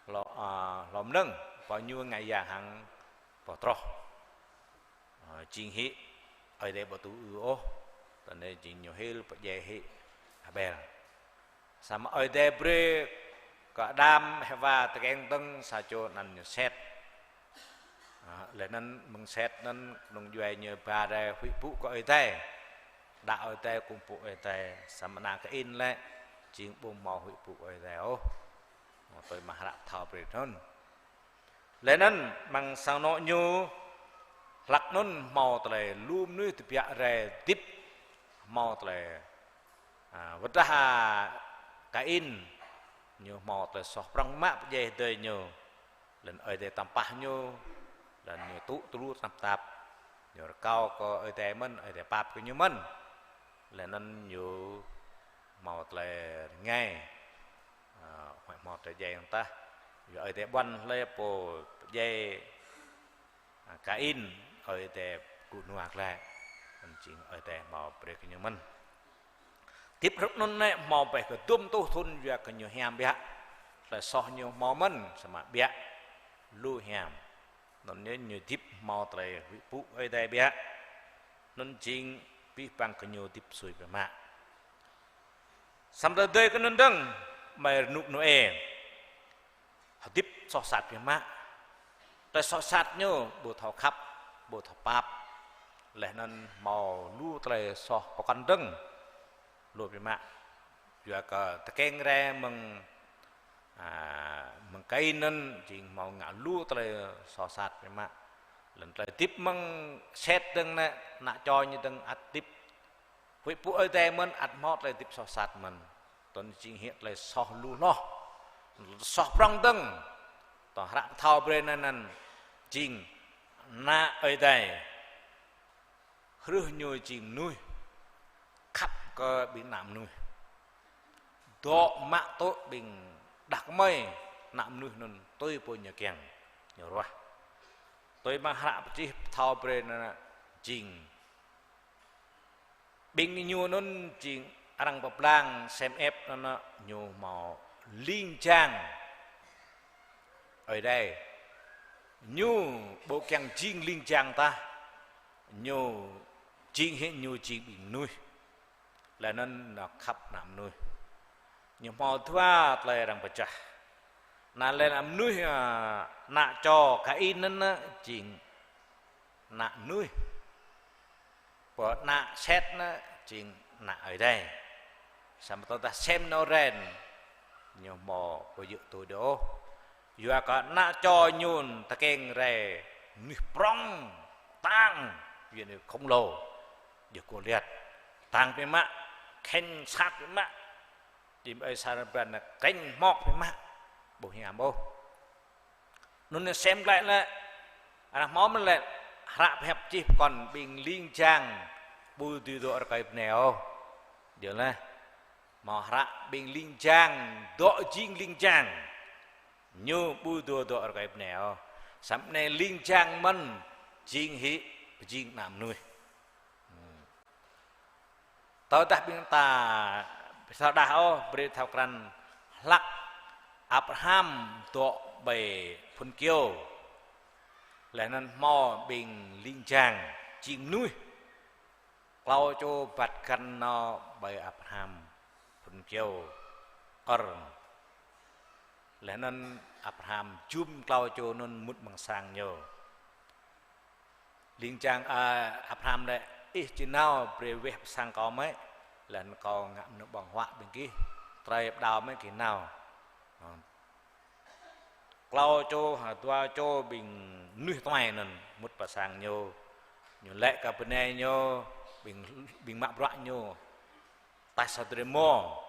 hlô, a, hlô mơnơ̆ng, pô ñu ngă yang hăng pô troh. Ơ, jing hĭ, Ơi Adai ƀu tŭ ư ôh, tơdah jing ñu hil pơdjai hĭ Abel. Samơ̆ Ơi Adai brơi kơ Adam, Êwa tơkeng dơ̆ng sa čô anăn ñu Set. Ơ, lĕ anăn mơ̆ng Set anăn kơnung djuai ñu ba rai huĭ pŭ kơ Ơi Adai. Đaŏ Ơi Adai, kơkuh pơpŭ Ơi Adai, samơ̆ ană Kain lĕ, jing ƀu hmâo huĭ pŭ Ơi Adai ôh. Tui mă hră pơthâo brơi anŭn. Lĕ anŭn amăng sang anŏ ñu hlăk anŭn hmâo tơlơi lu mơnuih tơbiă rai hơdip hmâo tơlơi, a, wơ̆t dah, a, Kain ñu hmâo tơlơi soh prŏng mă pơdjai adơi ñu. Lĕ anŭn Ơi Adai tăm pah ñu, lĕ anŭn ñu tŭ tơlu tơnap tap. Ñu rơkâo kơ Ơi Adai mơ̆n, Ơi Adai pap kơ ñu mơ̆n. Laih anŭn ñu hmâo tơlơi rơngai. Ơ, huăi hmâo tơlơi djai dơ̆ng tah. Yua Ơi Adai ƀuăn hlơi pô pơdjai, ơ, Kain, Ơi Adai kơkuh nua glaĭ. Anŭn jing Ơi Adai hmâo brơi kơ ñu mơ̆n. Hơdip hrup anŭn lĕ hmâo ƀĕ kơ dŭm tuh thŭn yua kơ ñu hiam biă. Tơlơi soh ñu hmâo mơ̆n, samơ̆ biă lu hiam. Anŭn yơh ñu hơdip hmâo tơlơi huĭ pŭ Ơi Adai biă. Anŭn jing abih bang gơñu hơdip sui biă mă. Samơ̆ tơdơi kơ anŭn dơ̆ng, mơi rơnŭk Nôê hơdip soh sat biă mă. Tơlơi soh sat ñu ƀu thâo khăp, ƀu thâo pap. Laih anŭn hmâo lu tơlơi soh pơkŏn dơ̆ng. Lu biă mă. Yua kơ tơkeng rai mơ̆ng, a, mơ̆ng Kain anŭn jing hmâo ngă lu tơlơi soh sat biă mă. Laih anŭn tơlơi hơdip mơ̆ng Set dơ̆ng anai, ană čô ñu dơ̆ng ăt hơdip huĭ pŭ Ơi Adai mơ̆n, ăt hmâo tơlơi hơdip soh sat mơ̆n. Tơl jing hĭ tơlơi soh lu hloh. Soh prŏng dơ̆ng. Tơl hră pơthâo brơi anŭn, anŭn jing ană Ơi Adai hrih ñu jing mơnuih, khăp kơ ƀing ană mơnuih. Dŏ mă tŭ ƀing đah kơmơi ană mơnuih anŭn tui pô ñu kiăng, ñu ruah. Tui mơ̆ng hră pơčih pơthâo brơi anŭn jing ƀing ñu anŭn jing arăng pơblang Sem Ep anŭn, ñu hmâo ling jang Ơi Adai. Ñu ƀu kiăng jing ling jang tah. Ñu jing hĭ ñu jing ƀing mơnuih. Laih anŭn ñu khăp ană mơnuih. Ñu hmâo dua tơlơi arăng pơčah. Anŭn lĕ ană mơnuih, a, ană čô Kain anŭn, a, jing ană mơnuih. Pơ ană Set anŭn jing ană Ơi Adai. Samơ̆ tơdah Sem nao rai, ñu hmâo ƀu djơ̆ tui đôč ôh. Yua kơ ană čô ñu tơkeng rai mơnuih prŏng, tăng, yua anai khổng lồ, djơ̆ kô liat. Tăng biă mă, khĕn sat biă mă. Đĭ mơ̆ ơi sa rơbăn anai kĕnh hmŏk biă mă. Ƀu hiam ôh. Anŭn ñu Sem glaĭ lĕ, arăng hmâo mơ̆n lĕ, hră pơhiăp čih pơkŏn ƀing ling jang ƀu dưi dŏ rơkơi bơnai ôh. Djơ̆ laih. Hmâo hră ƀing ling jang dŏ jing ling jang. Ñu ƀu dưi dŏ rơkơi bơnai ôh. Samơ̆ anai ling jang mơ̆n jing hĭ pơjing ană mơnuih. Tơdah ƀing ta ƀu thâo đah ôh, brơi thâo krăn hlăk Abraham dŏ ƀơi phŭn kơyâo. Laih anŭn hmâo ƀing ling jang jing mơnuih. Klâo čô băt găn nao ƀơi Abraham phŭn kơyâo Ur. Laih anŭn Abraham jum klâo čô anŭn mŭt amăng sang ñu. Ling jang, a, Abraham laĭ: "Ih či nao brơi weh pơ sang kâo mơ̆, laih anŭn kâo ngă mơnơ̆ng ƀơ̆ng huă ƀing gih, trơi pơđao mơ̆ gih nao." Klâo čô, ha, dua čô ƀing mơnuih tuai anŭn mŭt pơ sang ñu. Ñu laĭ kơ bơnai ñu, ƀing, ƀing mă bruă ñu, taih sa drơi rơmô.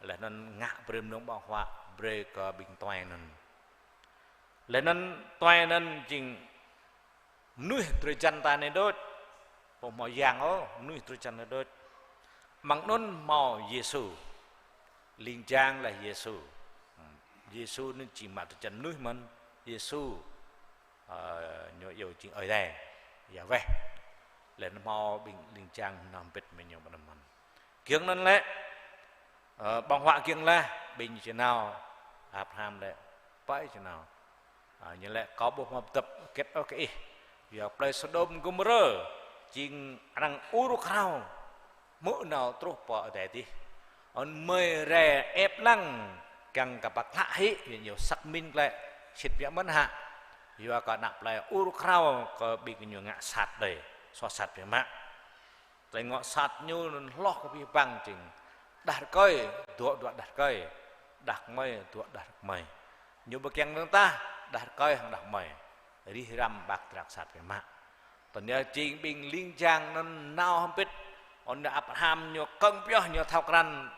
Laih anŭn ngă brơi mơnơ̆ng ƀơ̆ng huă brơi kơ ƀing tuai anŭn. Laih anŭn tuai anŭn jing mơnuih drơi jăn ta anai đôč. Ƀu hmâo yang ôh, mơnuih drơi jăn ta đôč. Amăng anŭn hmâo Yêsu. Ling jang laih Yêsu. Yêsu anŭn či mă drơi jăn mơnuih mơ̆n. Yêsu, ơ, ñu iâu jing Ơi Adai, Yahweh. Laih anŭn hmâo ƀing ling jang nao hơbĭt mơ̆ng ñu ƀơi anŭn mơ̆n. Giŏng anŭn lĕ, ơ, ƀơ̆ng huă giŏng laih, ƀing či nao, Abraham lĕ, pơ ih či nao. Ơ, ñu laĭ: "Kâo ƀu hmâo pơdŏp hơget ôh kơ ih. Yua plơi Sôđôm Gômôrơ, jing arăng ur krao, hmư̆ nao truh pơ adai adih. Anŭn mơi rai ĕp lăng, kiăng kơ pơklă hĭ, yua ñu xác minh glaĭ, sĭt biă mơ̆n hă. Yua kơ ană plơi ur krao kơ ƀing ñu ngă sat đơi, soh sat biă mă." Tơlơi ngă sat ñu anŭn hloh kơ abih bang jing đah rơkơi, dŏ dua đah rơkơi, đah kơmơi, dŏ đah kơmơi. Ñu ƀu kiăng dơ̆ng tah, đah rơkơi hăng đah kơmơi. Rĭh răm ƀă drak sat biă mă. Tơl anai jing ƀing ling jang anŭn nao hơbĭt, anŭn Abraham ñu kơ̆ng pioh ñu thâo krăn,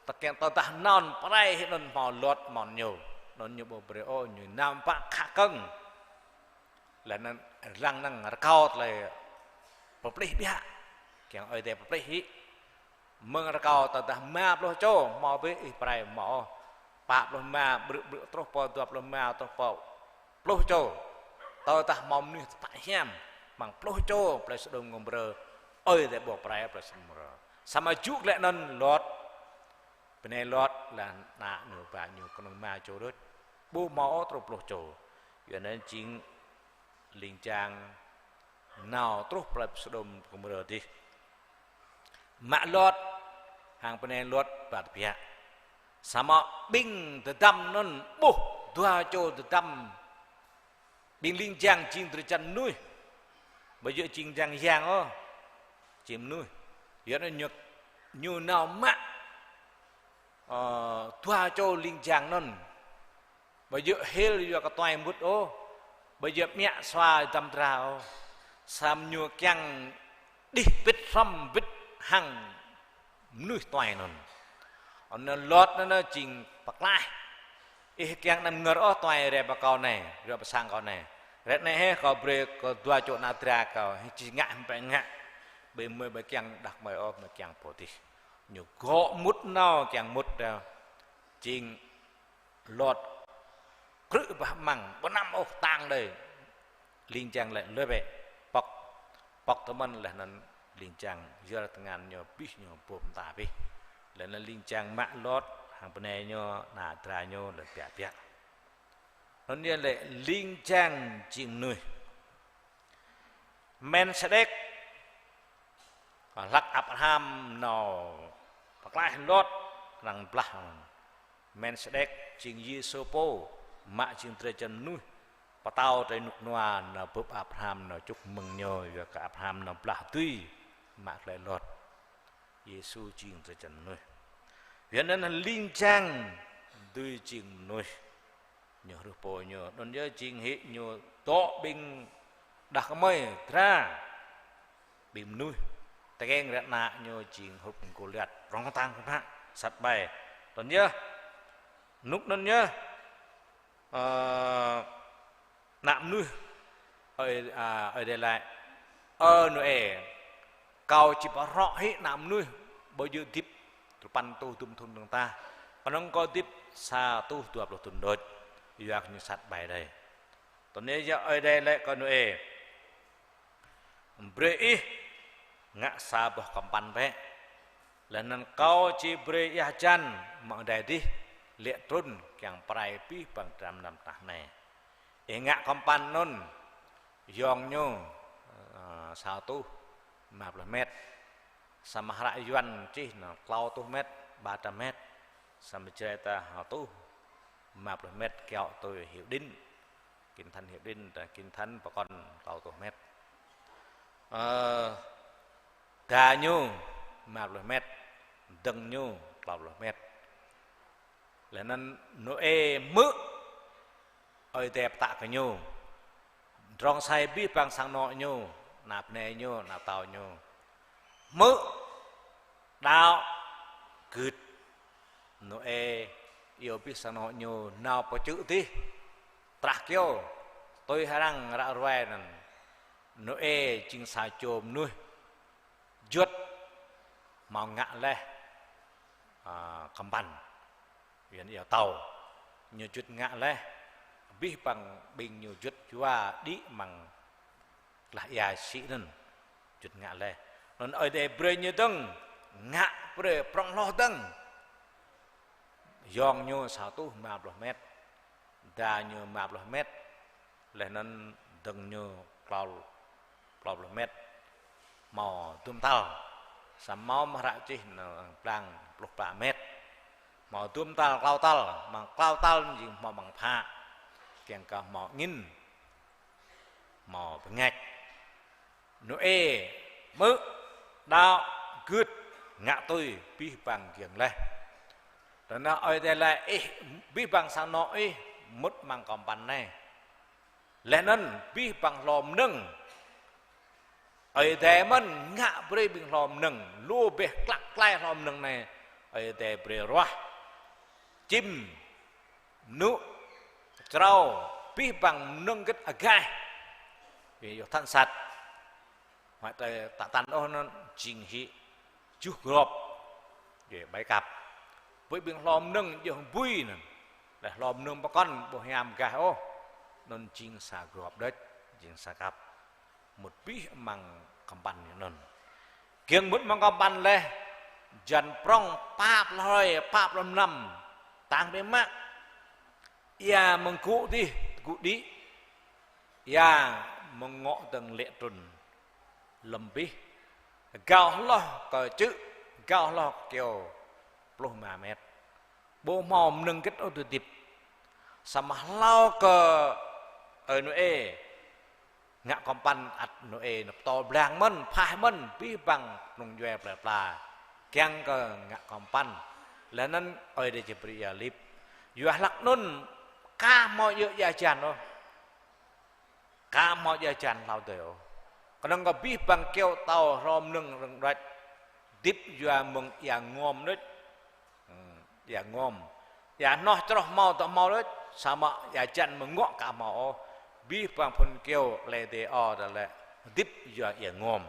tơkeng tơdah nao pơ anai hĭ anŭn hmâo Lot mơ̆n ñu. Anŭn ñu ƀu brơi ôh, ñu nao pă khă kơ̆ng. Laih anŭn lăng năng rơkâo tơlơi pơplih biă. Kiăng Ơi Adai pơplih hĭ. Mơ̆ng rơkâo tơdah rơma pluh čô, hmâo bĕ ih pơrai hmâo. Pă pluh rơma, brư̆ brư̆ truh pơ dua pluh rơma, truh pơ pluh čô. Tơdah hmâo mơnuih tơpă hiam, mơ̆ng pluh čô, plei Sôđôm Gômôrrah, Ơi Adai ƀu pơrai plei Sôđôm Gômôrrah. Samơ̆ jŭ glaĭ anŭn Lot, bơnai Lot, laih ană ñu, ba ñu kơnơ̆ng rơma čô đôč. Ƀu hmâo ôh truh pluh čô. Yua anŭn jing ling jang nao truh plei Sôđôm Gômôrrah dih. Mă Lot, hăng bơnai Lot ba tơbiă. Samơ̆ ƀing dơdăm anŭn ƀuh dua čô dơdăm ƀing ling jang jing drơi jăn mơnuih. Ƀu djơ̆ jing jang yang ôh. Jing mơnuih. Yua anŭn ñu, ñu nao mă, ơ, dua čô ling jang anŭn. Ƀu djơ̆ hil yua kơ tuai mŭt ôh. Ƀu djơ̆ mă sua dăm dra ôh. Samơ̆ ñu kiăng đih pĭt hrŏm wĭt hăng mơnuih tuai anŭn. Anŭn Lot anŭn jing pơklaih. Ih kiăng anăm ngơr ôh tuai rai pơ kâo anai, rai pơ sang kâo anai. Rai anai hĕ kâo brơi kơ dua čô ană dra kâo, hĕ či ngă hĕ pĕ ngă. Ƀing gơmơi ƀu kiăng đah kơmơi ôh, gơmơi kiăng pô dih. Ñu gŏ mŭt nao kiăng mŭt nao. Jing Lot krư̆ bah amăng, ƀu anăm ôh tang đơi. Ling jang laĭ lui bĕ, pŏk, pŏk tơ mơ̆n laih anŭn ling jang yơr tơngan ñu abih ñu ƀôm ta abih. Laih anŭn ling jang mă Lot, hăng bơnai ñu, ană dra ñu, laih biă biă. Anŭn yơh lĕ ling jang jing mơnuih. Melkisedek, hlăk Abraham nao pơklaih Lot arăng blah. Melkisedek jing Yêsu pô, mă jing drơi jăn mơnuih, pơtao drơi rơnŭk rơnua nao bưp Abraham nao čŭk mơ̆ng ñu, yua kơ Abraham nao blah dưi, mă glaĭ Lot. Yêsu jing drơi jăn mơnuih. Yua anŭn ling jang dưi jing mơnuih. Ñu hruh pô ñu, anŭn yơh jing hĭ ñu dŏ ƀing đah kơmơi dra. Ƀing mơnuih, tơkeng ră ană ñu jing hrup Gôliat, prŏng tang mă, sat ƀai. Anŭn yơh, rơnŭk anŭn yơh, ơ, ană mơnuih, Ơi, a, Ơi Adai laĭ: Ơ Nôê, kâo či pơhrŏ hĭ ană mơnuih, ƀu djơ̆ hơdip tơpăn rơtuh hơdôm thŭn dơ̆ng tah. Kơnơ̆ng kâo hơdip sa rơtuh dua pluh thŭn đôč, yua kơ ñu sat ƀai đơi. Tui anŭn yơh Ơi Adai laĭ kơ Nôê: Brơi ih ngă sa boh kơmpăn bĕ. Laih anŭn kâo či brơi ih hơjan mơ̆ng adai adih, lê̆ trŭn kiăng pơrai abih bang dram mơnam tơnah anai. Ih ngă kơmpăn anŭn, yŏng ñu, ơ, sa rơtuh rơma pluh met. Samơ̆ hră Yuan čih anŭn klâo rơtuh met, ba trăm met. Samơ̆ Jrai ta sa rơtuh rơma pluh met kiaŏ tui Hiệp Định. Kinh Thánh Hiệp Định, ta Kinh Thánh pơkŏn klâo rơtuh met. Ơ, da ñu rơma pluh met, dơ̆ng ñu klâo pluh met. Laih anŭn Nôê hmư̆ Ơi Adai pơtă kơ ñu. Pơdrŏng sai abih bang sang anŏ ñu, ană bơnai ñu, ană pơtao ñu. Hmư̆, đaŏ, gưt. Nôê iâu abih sang anŏ ñu nao pơ čư̆ adih. Trah kơyâo, tui hăng arăng ră ruai anŭn. Nôê jing sa čô mơnuih juăt hmâo ngă laih, a, kơmpăn. Yuan iâu tàu. Ñu juăt ngă laih, abih bang ƀing ñu juăt yua đĭ amăng klah ia sĭ anŭn, juăt ngă laih. Anŭn Ơi Adai brơi ñu dơ̆ng, ngă brơi prŏng hloh dơ̆ng. Yŏng ñu sa rơtuh rơma pluh met, da ñu rơma pluh met, laih anŭn dơ̆ng ñu klâo, klâo pluh met, hmâo hơdôm tal. Samơ̆ hmâo mơ̆ hră čih anŭn blang pluh pă met. Hmâo hơdôm tal, klâo tal, amăng klâo tal jing hmâo amăng phă. Kiăng kơ hmâo angĭn, hmâo bơngač. Nôê hmư̆, đaŏ, gưt, ngă tui, abih bang giŏng laih. Tơdah Ơi Adai laĭ ih, abih bang sang anŏ ih mŭt amăng kơmpăn anai. Laih anŭn abih bang hlô mơnơ̆ng, Ơi Adai mơ̆n ngă brơi ƀing hlô mơnơ̆ng, lu ƀĕ klăk klai hlô mơnơ̆ng anai, Ơi Adai brơi ruah. Čim, mơnŭ, črâo, abih bang mơnơ̆ng gĭt agaih. Ƀing yơh than sat. Mă tơi tă tăn ôh anŭn jing hĭ juh grop. Yơh, ƀai kăp. Ƀơi ƀing hlô mơnơ̆ng yơh bui anŭn. Lĕ hlô mơnơ̆ng pơkŏn ƀu hiam gah ôh. Anŭn jing sa grop đôč, jing sa kăp. Mŭt abih amăng kơmpăn anŭn. Kiăng mŭt amăng kơmpăn laih, hơjan prŏng păp hlơi, păp lŏm năm. Tăng biă mă. Ia mơ̆ng gŭ dih, gŭ đĭ. Ia mơ̆ng ngŏ dơ̆ng lĕ trŭn. Lŏm abih. Gao hloh kơ čư̆, gao hloh kơ kyâo pluh rơma met. Ƀu hmâo mơnơ̆ng hơget ôh tui hơdip. Samơ̆ hlâo kơ ơi Nôê ngă kơmpăn, ăt Nôê anŭn pơtô blang mơ̆n, phaih mơ̆n, abih bang kơnung djuai plơi pla. Kiăng kơ ngă kơmpăn. Laih anŭn Ơi Adai či brơi ia lip. Yua hlăk anŭn ka hmâo djơ̆ ia hơjan ôh. Ka hmâo ia hơjan hlâo dơi ôh. Kơnơ̆ng kơ abih bang kyâo tâo hlô mơnơ̆ng rơ̆ng đuač. Hơdip yua mơ̆ng ia ngom đôč. Hmm, ia ngom. Ia hnoh čroh hmâo dŏ hmâo đôč. Samơ̆ ia hơjan mơ̆ng ngŏ ka hmâo ôh. Abih bang phŭn kyâo lĕ dê o đa lĕ. Hơdip yua ia ngom.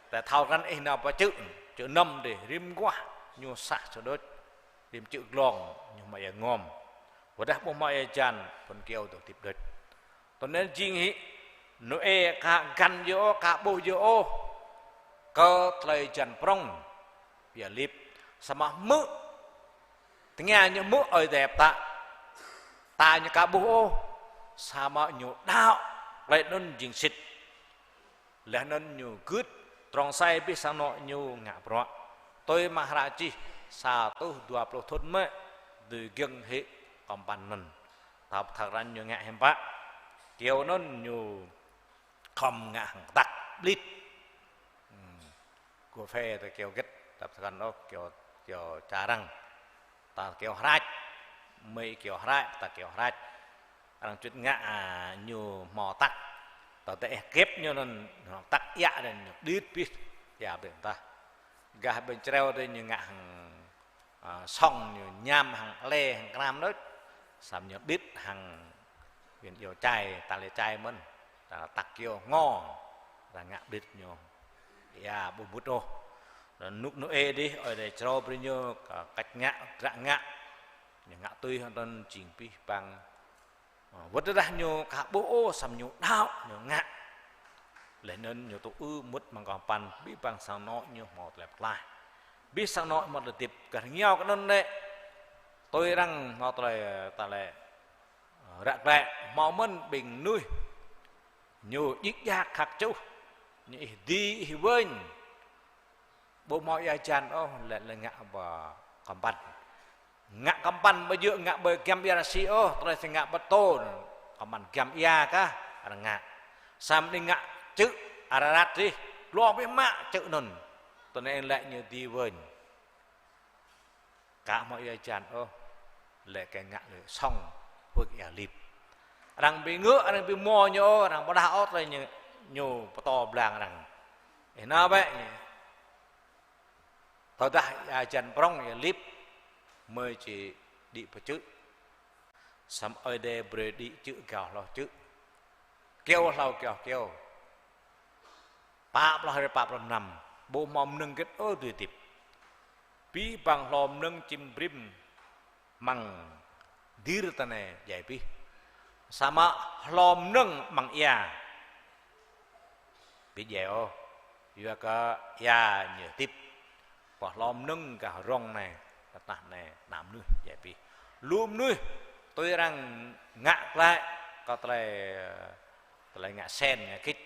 Tơdah thâo krăn ih nao pơ čư̆. Čư̆ năm dih rĭm guah. Ñu sah sa đôč. Rĭm čư̆ glông. Ñu hmâo ia ngom. Wơ̆t dah ƀu hmâo ia hơjan. Phŭn kyâo dŏ hơdip đôč. Tui anŭn jing hĭ, Nôê ka găn djơ̆ ôh, ka ƀuh djơ̆ ôh. Kơ tơlơi hơjan prŏng, ia lip. Samơ̆ hmư̆, tơngia ñu hmư̆ Ơi Adai pơtă. Ta ñu ka ƀuh ôh, samơ̆ ñu đaŏ, laih anŭn jing sĭt. Laih anŭn ñu gưt, trong sai abih sang anŏ ñu ngă bruă. Tui mơ̆ng hră čih, sa rơtuh dua pluh thŭn mơ̆, dưi giŏng hĭ kơmpăn anŭn. Ta pơthâo krăn ñu ngă hiư̆m pă. Kyâo anŭn ñu khŏm ngă hăng tăk ƀlit. Hmm. Kơphê ta kyâo hơget, ta pơthâo krăn ôh, kyâo, kyâo čar arăng. Ta kyâo hrač, mơi kyâo hrač, ta kyâo hrač. Arăng čut ngă, a, ñu hmâo tăk. Ta tơ eh kĕp ñu anŭn, tăk ia anŭn ñu ƀlit ƀlit. Ia ƀlit tah. Gah ƀing čreo tơ ñu ngă hăng a, sŏng ñu ñam hăng lĕ hăng kram đôč. Samơ̆ ñu ƀlit hăng ƀing iâu čai, ta lĕ čai mơ̆n. Ta tăk kyâo ngŏ, ta ngă ƀlit ñu. Ia ƀu mŭt ôh. Anŭn rơnŭk Nôê dih, Ơi Adai črâo brơi ñu, kơ cách ngă, dră ngă. Ñu ngă tui hăng tơlơi jing abih bang Wơ̆t tơdah ñu ka ƀuh ôh, samơ̆ ñu đaŏ, ñu ngă. Laih anŭn ñu tŭ ư mŭt amăng kơmpăn, abih bang sang anŏ ñu hmâo tơlơi pơklaih. Abih sang anŏ hmâo tơlơi hơdip, kơ rơngiao kơ anŭn lĕ. Tui arăng hmâo tơlơi, tơlơi, ră klĕ, hmâo mơ̆n ƀing mơnuih. Ñu djik djak khăk čuh, ñu ih di, ih wơñ. Ƀu hmâo ia hơjan ôh, lĕ, lĕ ngă ƀơi kơmpăn. Ngă kơmpăn ƀu djơ̆ ngă ƀơi giăm ia rơsĭ ôh, tơlơi sĭt ngă ƀơi tô, kơmpăn giăm ia kah, arăng ngă. Samơ̆ anai ngă čư̆ Ararat dih, glông biă mă čư̆ anŭn. Tui anŭn lĕ ñu di wơñ. Ka hmâo ia hơjan ôh, lĕ kơ ngă lĕ sŏng, huĭ ia lip. Arăng ƀu ngă, arăng ƀu hmâo ñu ôh, arăng ƀu đaŏ ôh, tơlơi ñu, ñu pơtô blang arăng. Ih nao bĕ ñu. Tơdah ia hơjan prŏng ia lip, mơi či đĭ pơ čư̆. Samơ̆ Ơi Adai brơi đĭ čư̆ gao hloh čư̆. Kyâo hlâo gao kyâo. Pă pluh hrơi pă pluh năm. Ƀu hmâo mơnơ̆ng hơget ôh dưi hơdip. Abih bang hlô mơnơ̆ng čim brĭm amăng dir ta anai djai abih. Samơ̆ hlô mơnơ̆ng amăng ia ƀu djai ôh. Yua kơ ia ñu hơdip. Pơ hlô mơnơ̆ng gah rŏng anai, tơnah anai, ană mơnuih djai abih. Lu mơnuih, tui arăng ngă glaĭ, kơ tơlơi, tơlơi ngă sen, ngă kĭt.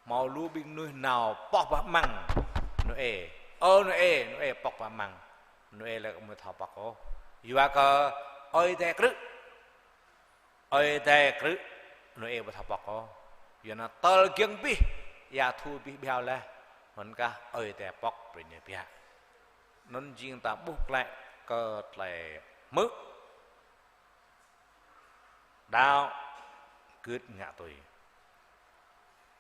Hmâo lu ƀing mơnuih nao pŏk bah amăng Nôê. Ơ Nôê, Nôê pŏk bah amăng. Nôê lĕ ƀu thâo pŏk ôh. Yua kơ Ơi Adai krư̆. Ơi Adai krư̆, Nôê ƀu thâo pŏk ôh. Yua anŭn tơl giŏng abih, ia thu abih ƀiă laih. Anŭn kah Ơi Adai pŏk brơi ñu biă. Anŭn jing ta ƀuh glaĭ kơ tơlơi hmư̆. Đaŏ gưt ngă tui.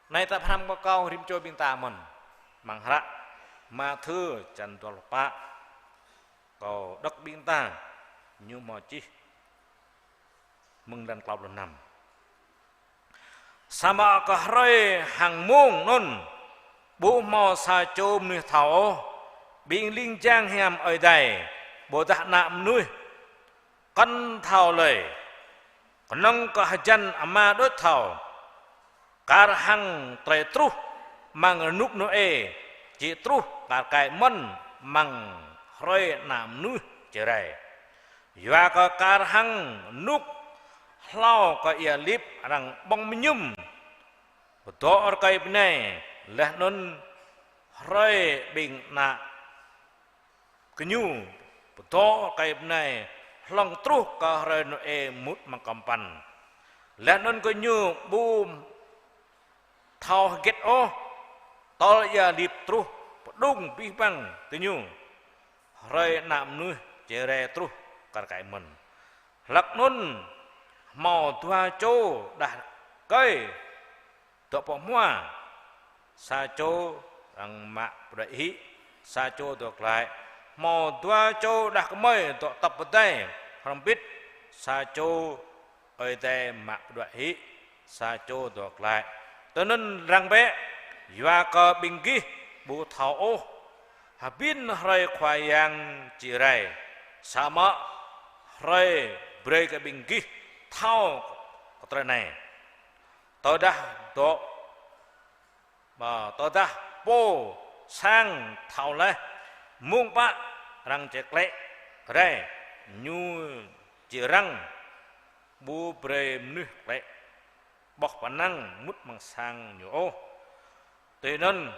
Anai ta pơhrăm kơ kâo rĭm čô ƀing ta mơ̆n. Amăng hră Mathiơ čăn dua pluh pă. Kâo đŏk ƀing ta ñu hmâo čih mơ̆ng lăn klâo pluh năm. Samơ̆ kơ hrơi hăng mông anŭn, Ƀu hmâo sa čô mơnuih thâo ôh, ƀing ling jang hiam Ơi Adai, ƀôdah Ană Mơnuih kăn thâo lơi. Kơnơ̆ng kơ hơjăn Ama đôč thâo. Kar hăng tơlơi truh amăng rơnŭk Nôê, či truh kar kaĭ mơ̆n amăng hrơi Ană Mơnuih či rai. Yua kơ kar hăng rơnŭk hlâo kơ ia lip arăng ƀơ̆ng mơñum, pơdŏ rơkơi bơnai, laih anŭn hrơi ƀing ană gơñu pơdŏ rơkơi bơnai hlŏng truh kơ hrơi Nôê mŭt amăng kơmpăn. Laih anŭn gơñu ƀu thâo hơget ôh, tơl ia lip truh pơđung abih bang gơñu, hrơi Ană Mơnuih či rai truh kar kaĭ mơ̆n. Hlăk anŭn hmâo dua čô đah rơkơi dŏ pơ hmua, sa čô arăng mă pơđuaĭ hĭ, sa čô dŏ glaĭ. Hmâo dua čô đah kơmơi dŏ tŏp pơdai hrŏm hơbĭt, sa čô Ơi Adai mă pơđuaĭ hĭ, sa čô dŏ glaĭ. Tui anŭn răng bĕ, yua kơ ƀing gih ƀu thâo ôh hơbĭn hrơi Khua Yang či rai. Samơ̆ hrơi brơi kơ ƀing gih thâo kơ tơlơi anai. Tơdah dŏ, ƀă, tơdah pô sang thâo laih mông pă arăng či klĕ rai, ñu či răng, ƀu brơi mơnuih klĕ ƀôh pơnăng mŭt amăng sang ñu ôh. Tui anŭn,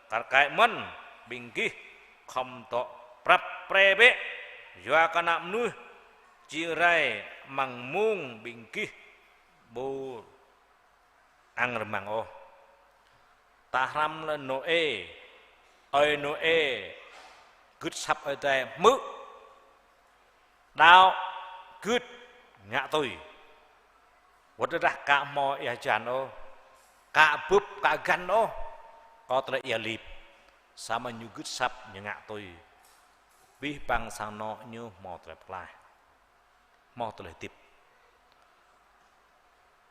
kar kaĭ mơ̆n ƀing gih khŏm dŏ prăp pre bĕ, yua kơ Ană Mơnuih či rai amăng mông ƀing gih ƀu ăng rơmang ôh. Ta hrăm lĕ Nôê, ơi Nôê gưt asăp Ơi Adai hmư̆, đaŏ, gưt, ngă tui. Wơ̆t tơdah ka hmâo ia hơjan ôh, ka bưp, ka găn ôh kơ tơlơi ia lip, samơ̆ ñu gưt asăp, ñu ngă tui. Abih bang sang anŏ ñu hmâo tơlơi pơklaih, hmâo tơlơi hơdip.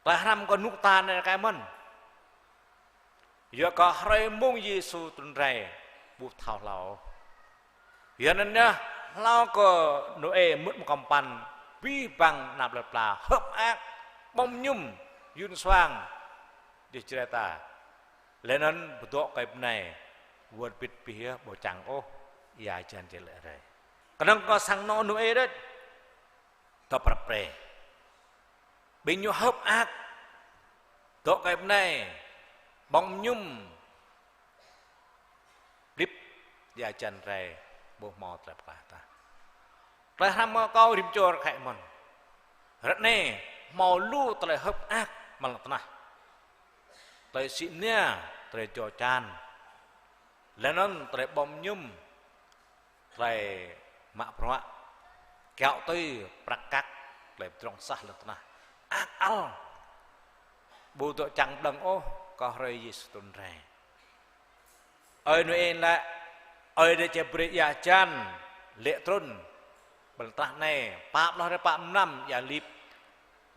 Tơlơi hrăm kơ rơnŭk ta anai rơkơi mơ̆n. Yua kơ hrơi mông Yêsu trŭn rai ƀu thâo hlâo. Yua anŭn yơh, hlâo kơ Nôê mŭt amăng kơmpăn, abih bang ană plơi pla hơ̆k mơak, ƀơ̆ng mơñum, yun suang, djơ̆ jrai ta. Laih anŭn pơdŏ rơkơi bơnai, wơ̆t bĭt abih yơh ƀu čang ôh ia hơjan či lĕ rai. Kơnơ̆ng kơ sang anŏ Nôê đôč, dŏ prăp pre. Ƀing ñu hơ̆k mơak, dŏ rơkơi bơnai, ƀơ̆ng mơñum, blip ia hơjan rai, ƀu hmâo tơlơi pơklaih tah. Tơlơi hrăm kơ kâo rĭm čô rơkơi mơ̆n. Ră anai hmâo lu tơlơi hơ̆k mơak amăng lŏn tơnah. Tơlơi sĭ nia, tơlơi jŏ čan, laih anŭn tơlơi ƀơ̆ng mơñum, tơlơi mă bruă, kiaŏ tui, prăk kăk, tơlơi pơdrŏng sah lŏn tơnah. Ăk ăl, ƀu dŏ čang ƀlơ̆ng ôh kơ hrơi Yêsu trŭn rai. Ơi Nôê laĭ, Ơi Adai či brơi ia hơjan, laĭ trŭn. Ƀơi lŏn tơnah anai, pă pluh hrơi pă mlam ia lip,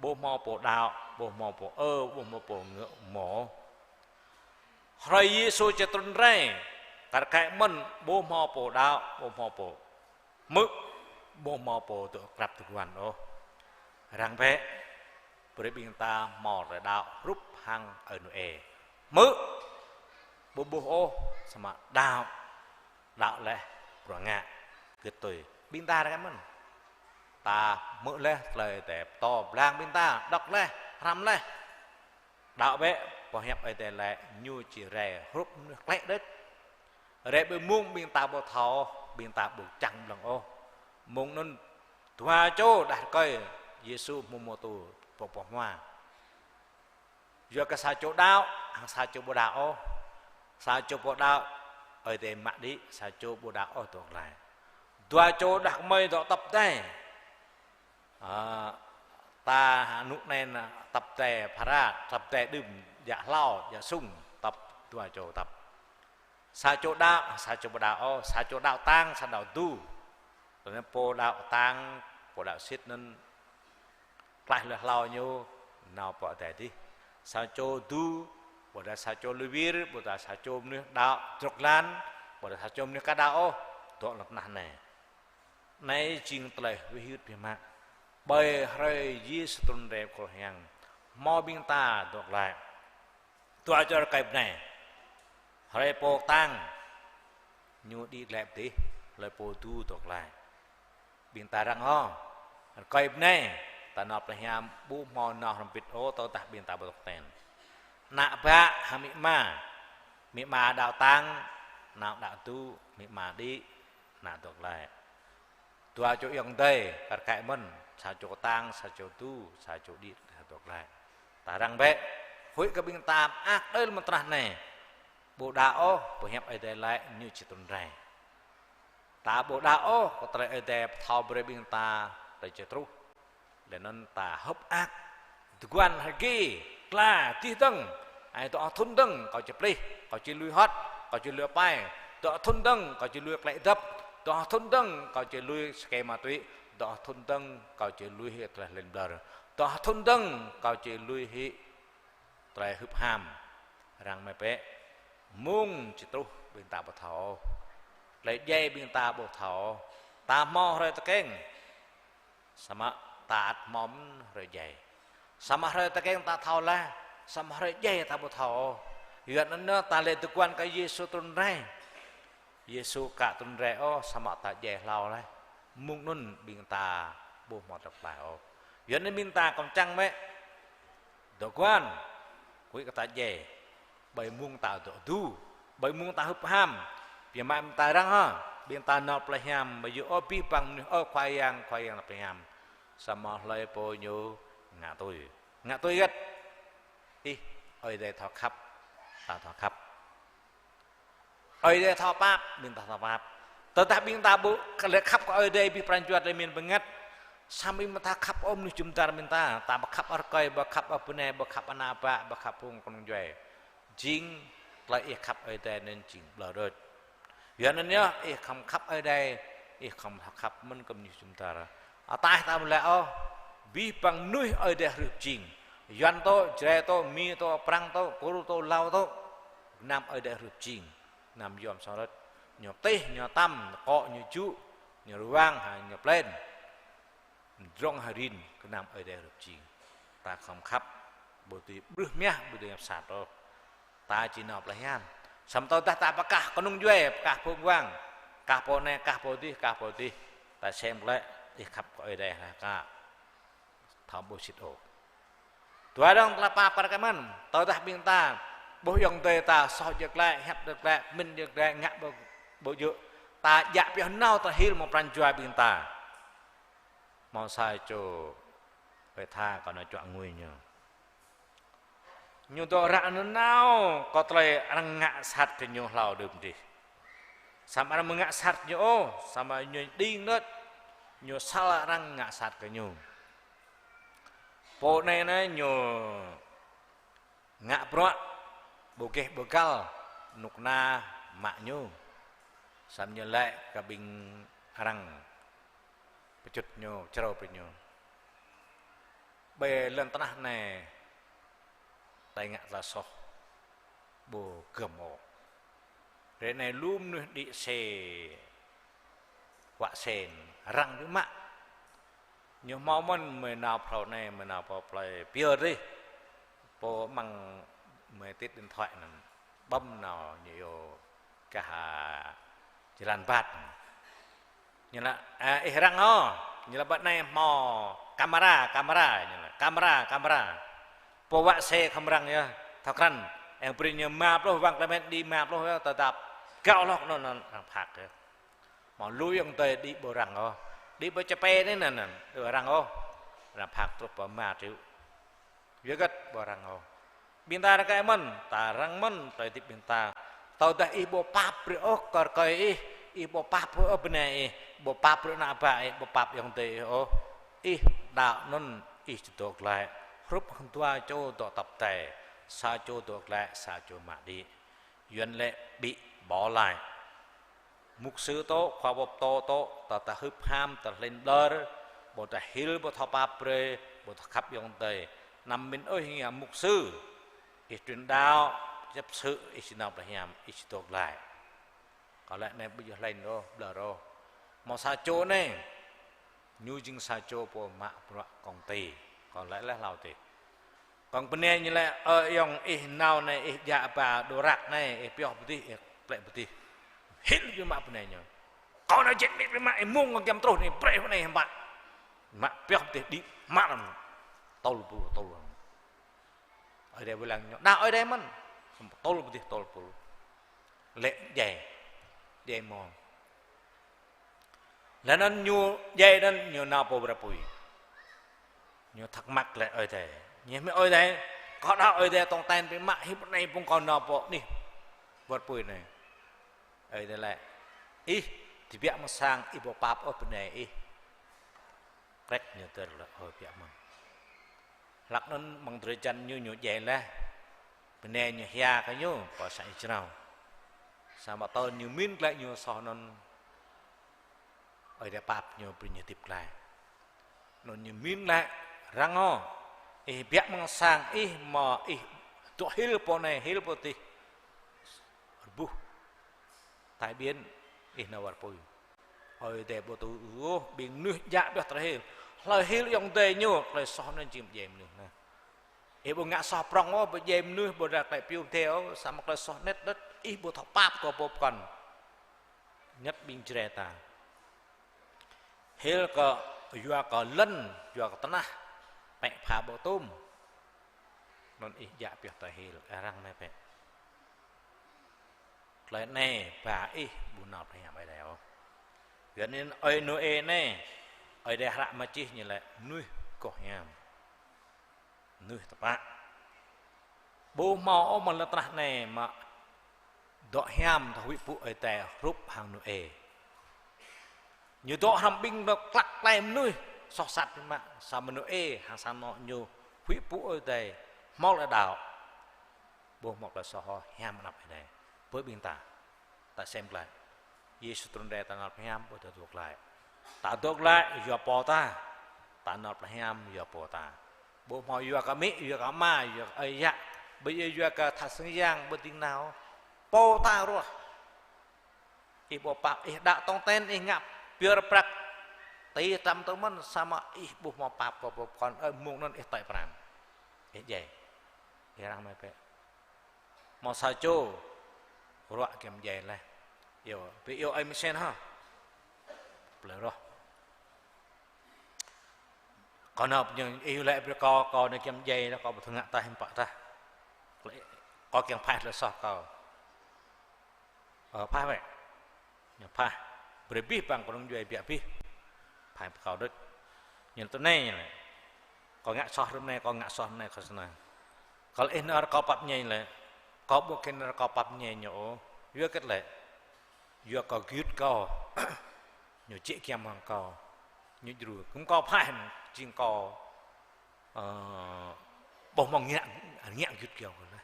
ƀu hmâo pô đaŏ, ƀu hmâo pô ơ, ƀu hmâo pô ngă mơ̆. Hrơi Yêsu či trŭn rai, kar kaĭ mơ̆n ƀu hmâo pô đaŏ, ƀu hmâo pô hmư̆, ƀu hmâo pô dŏ krăp tơguan ôh. Răng bĕ, brơi ƀing ta hmâo tơlơi đaŏ hrup hăng ơi Nôê. Hmư̆, ƀu ƀuh ôh, samơ̆ đaŏ, đaŏ laih, bruă ngă, gưt tui. Ƀing ta răng mơ̆n. Ta hmư̆ laih tơlơi Ơi Adai pơtô, blang ƀing ta, đŏk laih, hrăm laih. Đaŏ bĕ, boh hiăp Ơi Adai laĭ, ñu či rai hrup mơnuih klĕ đôč. Rai ƀơi mông ƀing ta ƀu thâo, ƀing ta ƀu čang ƀlơ̆ng ôh. Mông anŭn dua čô đah rơkơi Yêsu hmâo mơtô pơ boh hmua. Yua kơ sa čô đaŏ, hăng sa čô ƀu đaŏ ôh. Sa čô ƀu đaŏ, Ơi Adai mă đĭ, sa čô ƀu đaŏ ôh dŏ glaĭ. Dua čô đah kơmơi dŏ tŏp pơdai. Ơ, ta rơnŭk anai anai tŏp pơdai phara, tŏp pơdai đưm, djă hlâo, djă sung, tŏp dua čô tŏp. Sa čô đaŏ, sa čô ƀu đaŏ ôh, sa čô đaŏ tang, sa đaŏ du. Tui anŭn pô đaŏ tang, pô đaŏ sĭt anŭn klaih lui hlâo ñu nao pơ adai adih. Sa čô du, Ƀôdah sa čô lui wir, ƀôdah sa čô mơnuih đaŏ drŏk lan, ƀôdah sa čô mơnuih ka đaŏ ôh, dŏ lŏn tơnah anai. Anai jing tơlơi huĭ hyưt biă mă. Ƀơi hrơi Yêsu trŭn rai pơ kơyâo hiam, hmâo ƀing ta dŏ glaĭ. Dua čô rơkơi bơnai. Hrơi pô kơtang, ñu đĭ glaĭ pơ adih, hrơi pô tơdu dŏ glaĭ. Ƀing ta răng hŏ, rơkơi bơnai, ta nao plei hiam ƀu hmâo nao hrŏm hơbĭt ôh, tơdah ƀing ta ƀu dŏ ten. Ană bă hăng amĭ ama, amĭ ama đaŏ kơtang, ană đaŏ tơdu, amĭ ama đĭ, ană dŏ glaĭ. Dua čô ayŏng adơi, kar kaĭ mơ̆n, sa čô kơtang, sa čô tơdu, sa čô đĭ, sa dŏ glaĭ. Ta răng bĕ, huĭ kơ ƀing ta mơak đơi lăm tơnah anai. Ƀu đaŏ ôh, pơhiăp Ơi Adai laĭ ñu či trŭn rai. Ta ƀu đaŏ ôh, kơ tơlơi Ơi Adai pơthâo brơi ƀing ta, tơlơi či truh. Laih anŭn ta hơ̆k mơak, tơguan hơgĕt, kla, dih dơ̆ng. Ai dŏ thŭn dơ̆ng, kâo či plih, kâo či lui hŏt, kâo či lui apai. Dŏ thŭn dơ̆ng, kâo či lui klĕ dăp. Dŏ thŭn dơ̆ng, kâo či lui sơkê ma túy. Dŏ thŭn dơ̆ng, kâo či lui hĭ tơlơi lêng ƀlŏr. Dŏ thŭn dơ̆ng, kâo či lui hĭ tơlơi hưp ham. Răng mơ̆ bĕ, mông či truh ƀing ta ƀu thâo ôh. Tơlơi djai ƀing ta ƀu thâo ôh. Ta hmâo hrơi tơkeng. Samơ̆ ta ăt hmâo mơ̆n hrơi djai. Samơ̆ hrơi tơkeng ta thâo laih, samơ̆ hrơi djai ta ƀu thâo ôh. Yua anŭn yơh ta lĕ tơguan kơ Yêsu trŭn rai. Yêsu ka trŭn rai ôh, samơ̆ ta djai hlâo laih. Mông anŭn ƀing ta ƀu hmâo tơlơi pơklaih ôh. Yua anŭn ƀing ta kơmčăng mơ̆ dŏ guan, kuĭ kơ ta djai. Ƀơi mông ta dŏ tơdu, ƀơi mông ta hưp ham. Biă mă ƀing ta răng hă, ƀing ta nao plei hiam, ƀu djơ̆ ôh abih bang mơnuih ôh Khua Yang, Khua Yang nao plei hiam. Samơ̆ hlơi pô ñu ngă tui. Ngă tui hơget? Ih, Ơi Adai thâo khăp, ta thâo khăp. Ơi Adai thâo pap, ƀing ta thâo pap. Tơdah ƀing ta ƀu lĕ khăp kơ Ơi Adai abih pran jua tơlơi mĭn bơngăt, samơ̆ ƀing ta khăp ôh mơnuih jum dar ƀing ta, ta ƀu khăp ôh rơkơi, ƀu khăp ôh bơnai, ƀu khăp ană bă, ƀu khăp phung kơnung djuai. Jing tơlơi ih khăp Ơi Adai anŭn jing ƀlŏr đôč. Yua anŭn yơh, ih khŏm khăp Ơi Adai, ih khŏm khăp mơ̆n kơ mơnuih jum dar. Ataih ta ƀu lĕ ôh, abih bang mơnuih Ơi Adai hrih pơjing. Yuan tŏ, Jrai tŏ, Mi tŏ, Prăng tŏ, Kur tŏ, Lao tŏ. Gơnam Ơi Adai hrih pơjing. Gơnam yom song rơ̆t. Ñu pơtih, ñu tam, ñu kŏ, ñu jŭ, ñu rơwang, ha, ñu plĕn. Drŏng hă rin, gơnam Ơi Adai hrih pơjing. Ta khŏm khăp, ƀu dưi ƀrưh mah, ƀu dưi ngă pơsat ôh. Ta či nao plei hiam. Samơ̆ tơdah ta pơkah kơnung djuai, pơkah phung wang, kah pô anai, kah pô adih, kah pô adih. Ta sem glaĭ, ih khăp kơ Ơi Adai hă ka. Thâo ƀu sĭt ôh. Dua dơ̆ng tơlơi pap kar kaĭ mơ̆n, tơdah ƀing ta, ƀuh ayŏng adơi ta, soh djơ̆ glaĭ, hiăp djơ̆ glaĭ, mĭn djơ̆ glaĭ, ngă ƀu, ƀu djơ̆. Ta djă̱ pioh nao tơhil mơ̆ng pran jua ƀing ta. Hmâo sa čô ơi tha kâo nao čuă ngui ñu. Ñu dŏ ră nanao kơ tơlơi arăng ngă sat kơ ñu hlâo đưm dih. Samơ̆ arăng mơngă sat ñu ôh, samơ̆ ñu đing đôč, ñu săl arăng ngă sat kơ ñu. Pô anai anai ñu ngă bruă, ƀu gêh ƀu găl, kơnuk kơna mă ñu. Samơ̆ ñu laĭ kơ ƀing arăng pơčŭt ñu, črâo brơi ñu. Ƀơi lŏn tơnah anai, tơlơi ngă tơlơi soh ƀu gơm ôh. Ră anai lu mơnuih đĭ sê huă sên, răng biă mă. Ñu hmâo mơ̆n mơi nao phrâo anai, mơi nao phrâo plơi pia dih. Pô amăng mơi tĭt điện thoại anŭn, bấm nao ñu iâu gah, a, jơlan ƀat. Ñu laĭ, a, ih răng ôh. Ñu laĭ ƀơi anai hmâo kamera, kamera. Ñu laĭ, kamera, kamera. Pô huă sê khŏm răng yơh, thâo krăn. Eng brơi ñu rơma pluh wang kơmet đĭ rơma pluh yơh, tơdăp. Gao hloh anŭn, anŭn arăng phak yơh. Hmâo lu ayŏng adơi đĭ ƀu răng ôh. Đĭ ƀơi čơpê anai anŭn, anŭn, ƀu răng ôh. Arăng phak truh pơ rơma triệu. Yua hơget ƀu răng ôh? Ƀing ta rơkơi mơ̆n, ta răng mơ̆n, tơlơi hơdip ƀing ta. Tơdah ih ƀu pap brơi ôh kơ rơkơi ih, ih ƀu pap brơi ôh bơnai ih, ƀu pap brơi ană bă ih, ƀu pap ayŏng adơi ih ôh. Ih đaŏ anŭn, ih či dŏ glaĭ. Hrup hăng dua čô dŏ tŏp đai, sa čô dŏ glaĭ, sa čô mă đĭ. Yuan laĭ bị bỏ lại. Mục sư tŏ, khua bôp tŏ tŏ, ta ta hưp ham, ta hlĕn ƀlơr, ƀu ta hil, ƀu thâo pap brơi, ƀu thâo khăp ayŏng adơi. Anăm mĭn ôh ngă mục sư. Ih truyền đạo, chấp sự, ih či nao plei hiam, ih či dŏ glaĭ. Kâo laĭ anai ƀu djơ̆ hlĕng ôh, ƀlŏr ôh. Hmâo sa čô anai, ñu jing sa čô pô mă bruă công ty. Kâo laĭ laih hlâo adih. Kông bơnai ñu laĭ, ơ ayŏng, ih nao anai, ih djă ba đô ră anai, ih pioh pơdih, ih plĕ pơdih. Hil biă mă bơnai ñu. Kâo nao jĕ mĭt biă mă, ih mơ̆ng kâo giăm truh anai, brơi anai mă. Mă pioh pơdih đĭ mă lăm. Tơl pul, tơl. Ơi Adai wơ̆t lăng ñu. Đa Ơi Adai mơ̆n. Tơl pơdih, tơl pul. Lĕ djai. Djai mơ̆n. Laih anŭn ñu djai anŭn ñu nao pơ wơr apui. Ñu thắc mắc lĕ Ơi Adai. Ñu mĭn Ơi Adai, kâo đaŏ Ơi Adai tong ten biă mă, hĭ pơ anai pơ̆ng kâo nao pơ anih wơr apui anai. Ơi Adai laĭ, ih, tơbiă mơ̆ng sang ih ƀu pap ôh bơnai ih. Krĕk ñu tơl laĭ, ơ, biă mơ̆n. Hlăk anŭn mơ̆ng drơi jăn ñu ñu djai laih. Bơnai ñu hia kơ ñu, pơ sang ih jrao. Samơ̆ tơl ñu mĭn glaĭ ñu soh anŭn. Ơi Adai pap ñu brơi ñu hơdip glaĭ. Anŭn ñu mĭn laĭ răng ôh. Ih biă mơ̆ng sang ih mơ̆ ih dŏ hil pô anai hil pô adih. Rơbuh. Tai Biên, ih nao wơr apui. Ơi Adai ƀu tŭ ôh, ƀing mơnuih djă pioh tơlơi hil. Hlơi hil ayŏng adơi ñu, tơlơi soh anŭn jing pơdjai mơnuih anŭn. Ih ƀu ngă soh prŏng ôh, pơdjai mơnuih ƀu đa tơlơi piu dê ôh, samơ̆ tơlơi soh anet đôč, ih ƀu thâo pap kơ pô pơkŏn. Ñĕt ƀing Jrai ta. Hil kơ yua kơ lŏn, yua kơ tơnah, pĕ pha ƀu tŭm. Anŭn ih djă pioh tơlơi hil, arăng anai pĕ. Tơlơi anai ba ih ƀu nao plei hiam Ơi Adai ôh. Yua anŭn ơi Nôê anai, Ơi Adai hră mơčih ñu laĭ mơnuih kơh hiam. Mơnuih tơpă. Ƀu hmâo ôh amăng lŏn tơnah anai mă dŏ hiam tơl huĭ pŭ Ơi Adai hrup hăng Nôê. Ñu dŏ hrŏm ƀing dŏ klăk klai mơnuih, soh sat biă mă, samơ̆ Nôê hăng sang anŏ ñu huĭ pŭ Ơi Adai, hmâo tơlơi đaŏ. Ƀu hmâo tơlơi soh ôh, hiam anăp Ơi Adai. Bơ ƀing ta. Ta sem glaĭ. Yêsu trŭn rai ta nao plei hiam, ƀu ta dŏ glaĭ. Ta dŏ glaĭ, yua pô ta. Ta nao plei hiam, yua pô ta. Ƀu hmâo yua kơ amĭ, yua kơ ama, yua kơ ơi yă. Ƀu djơ̆ yua kơ tha sưng yang, ƀu ding nao. Pô ta ruah. Ih ƀu pap, ih đaŏ tong ten, ih ngă pơyơr prăk. Tui tăm tơ mơ̆n, samơ̆ ih ƀu hmâo pap kơ pô pơkŏn, ơ, mơ̆ng anŭn ih tơi pran. Ih djai. Ih răng mơi pĕ. Hmâo sa čô, ruă giăm djai laih. Iâu, ƀu iâu ơi mơsen hă. Plơi roh. Kâo nao pơ ñu, ih laĭ brơi kâo, kâo nao giăm djai laih, kâo ƀu thâo ngă tah, hiư̆m pă tah. Kâo kiăng phaih tơlơi soh kâo. Ơ, phaih wơ̆t. Ñu phaih. Brơi abih bang kơnung djuai biă abih. Phaih pơ kâo đôč. Ñu tui anai ñu laĭ. Kâo ngă soh rơ̆m anai, kâo ngă soh rơ̆m anai, kâo snăn. Kâo laĭ ih nao rơkâo pap mơñai lĕ. Kâo ƀu khĭn nao rơkâo pap mơñai ñu ôh. Yua hơget lĕ. Yua kâo gơyut kâo. Ñu jĕ giăm hăng kâo. Ñu djru. Kư̆m kâo phaih jing kâo, ơ, ƀu hmâo ngă, ngă gơyut kâo lĕ.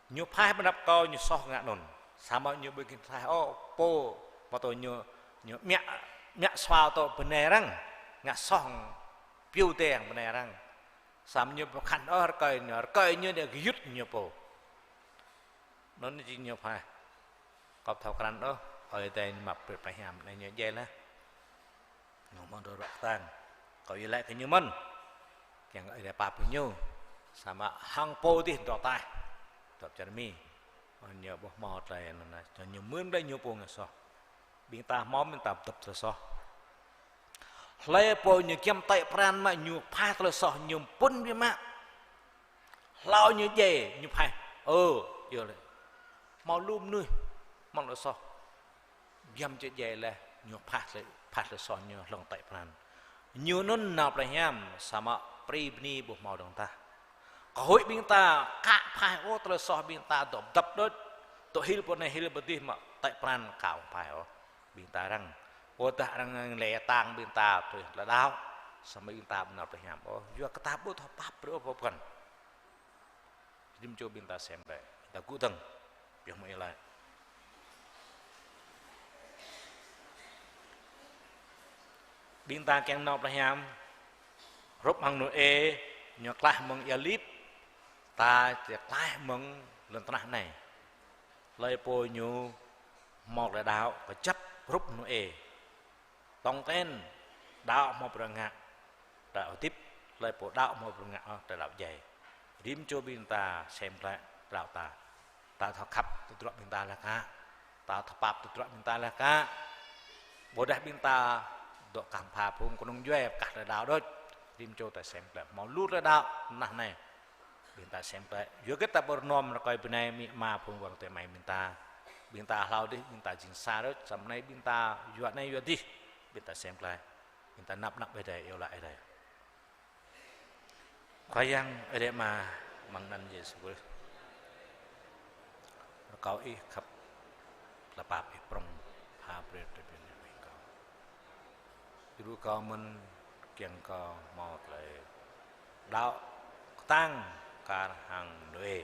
Ñu phaih ƀơi anăp kâo, ñu soh ngă anŭn. Samơ̆ ñu ƀu khĭn phaih ôh, pô, mă tơ ñu, ñu mă, mă sua tơ bơnai arăng, ngă soh, piu dê hăng bơnai arăng. Samơ̆ ñu ƀu khăn ôh rơkơi ñu, rơkơi ñu đe gơyut ñu pô. Anŭn jing ñu phaih. Kâo ƀu thâo krăn ôh, Ơi Adai ñu mă brơi plei hiam, anai ñu djai laih. Ñu mơ̆n dŏ ruă kơtang. Kâo iâu laĭ kơ ñu mơ̆n. Kiăng Ơi Adai pap kơ ñu. Samơ̆ hăng pô dih dŏ ataih. Dŏ čar Mi. Ñu ƀu hmâo tơlơi anŭn, ñu mưn tơlơi ñu pô ngă soh. Ƀing ta hmâo, ƀing ta dŏ tơlơi soh. Hlơi pô ñu giăm tơi pran mă ñu phaih tơlơi soh ñu pŭn biă mă. Hlâo ñu djai, ñu phaih. Ơ, iâu laĭ. Hmâo lu mơnuih, hmâo tơlơi soh. Giăm čơdjai laih, ñu phaih tơlơi, phaih tơlơi soh ñu hlŏng tơi pran. Ñu anŭn nao plei hiam, samơ̆ prĭ bơni ƀu hmâo dơ̆ng tah. Kơ huĭ ƀing ta, ka phaih ôh tơlơi soh ƀing ta dŏ dăp đôč. Dŏ hil pô anai hil pô adih mă tơi pran ka ƀu phaih ôh. Ƀing ta arăng. Ƀôdah arăng lĕ tang ƀing ta tui tơlơi đaŏ. Samơ̆ ƀing ta ƀu nao plei hiam ôh. Yua kơ ta ƀu thâo pap brơi ôh pô pơkŏn. Rĭm čô ƀing ta sem bĕ, ta gŭ dơ̆ng, pioh mă iâu laĭ. Ƀing ta kiăng nao plei hiam, hrup hăng Nôê, ñu klah mơ̆ng ia lip, Ta či klaih mơ̆ng lŏn tơnah anai. Hlơi pô ñu hmâo tơlơi đaŏ kơjăp hrup Nôê. Tong ten đaŏ hmâo bruă ngă, tơlơi hơdip. Hlơi pô đaŏ hmâo bruă ngă ôh, tơlơi đaŏ djai. Rĭm čô ƀing ta sem glaĭ đaŏ ta. Ta thâo khăp tơdruă ƀing ta laih hă? Ta thâo pap tơdruă ƀing ta laih hă? Ƀôdah ƀing ta dŏ kah pha phung kơnung djuai kah tơlơi đaŏ đôč. Rĭm čô ta sem glaĭ hmâo lu tơlơi đaŏ tơnah anai. Ƀing ta sem glaĭ. Yua hơget ta pơrơnom rơkơi bơnai amĭ ama phung wang tơ amai ƀing ta. Ƀing ta hlâo dih, ƀing ta jing sa đôč, samơ̆ anai ƀing ta yua anai yua dih. Ƀing ta sem glaĭ. Ƀing ta năp năp Ơi Adai, iâu laĭ Ơi Adai. Khua Yang Ơi Adai Ama, amăng anăn Yêsu Krist. Rơkâo Ih khăp tơlơi pap Ih prŏng, pha brơi tơlơi pơmĭn Ih kơ kâo. Djru kâo mơ̆n kiăng kơ hmâo tơlơi đaŏ kơtang kar hăng Nôê.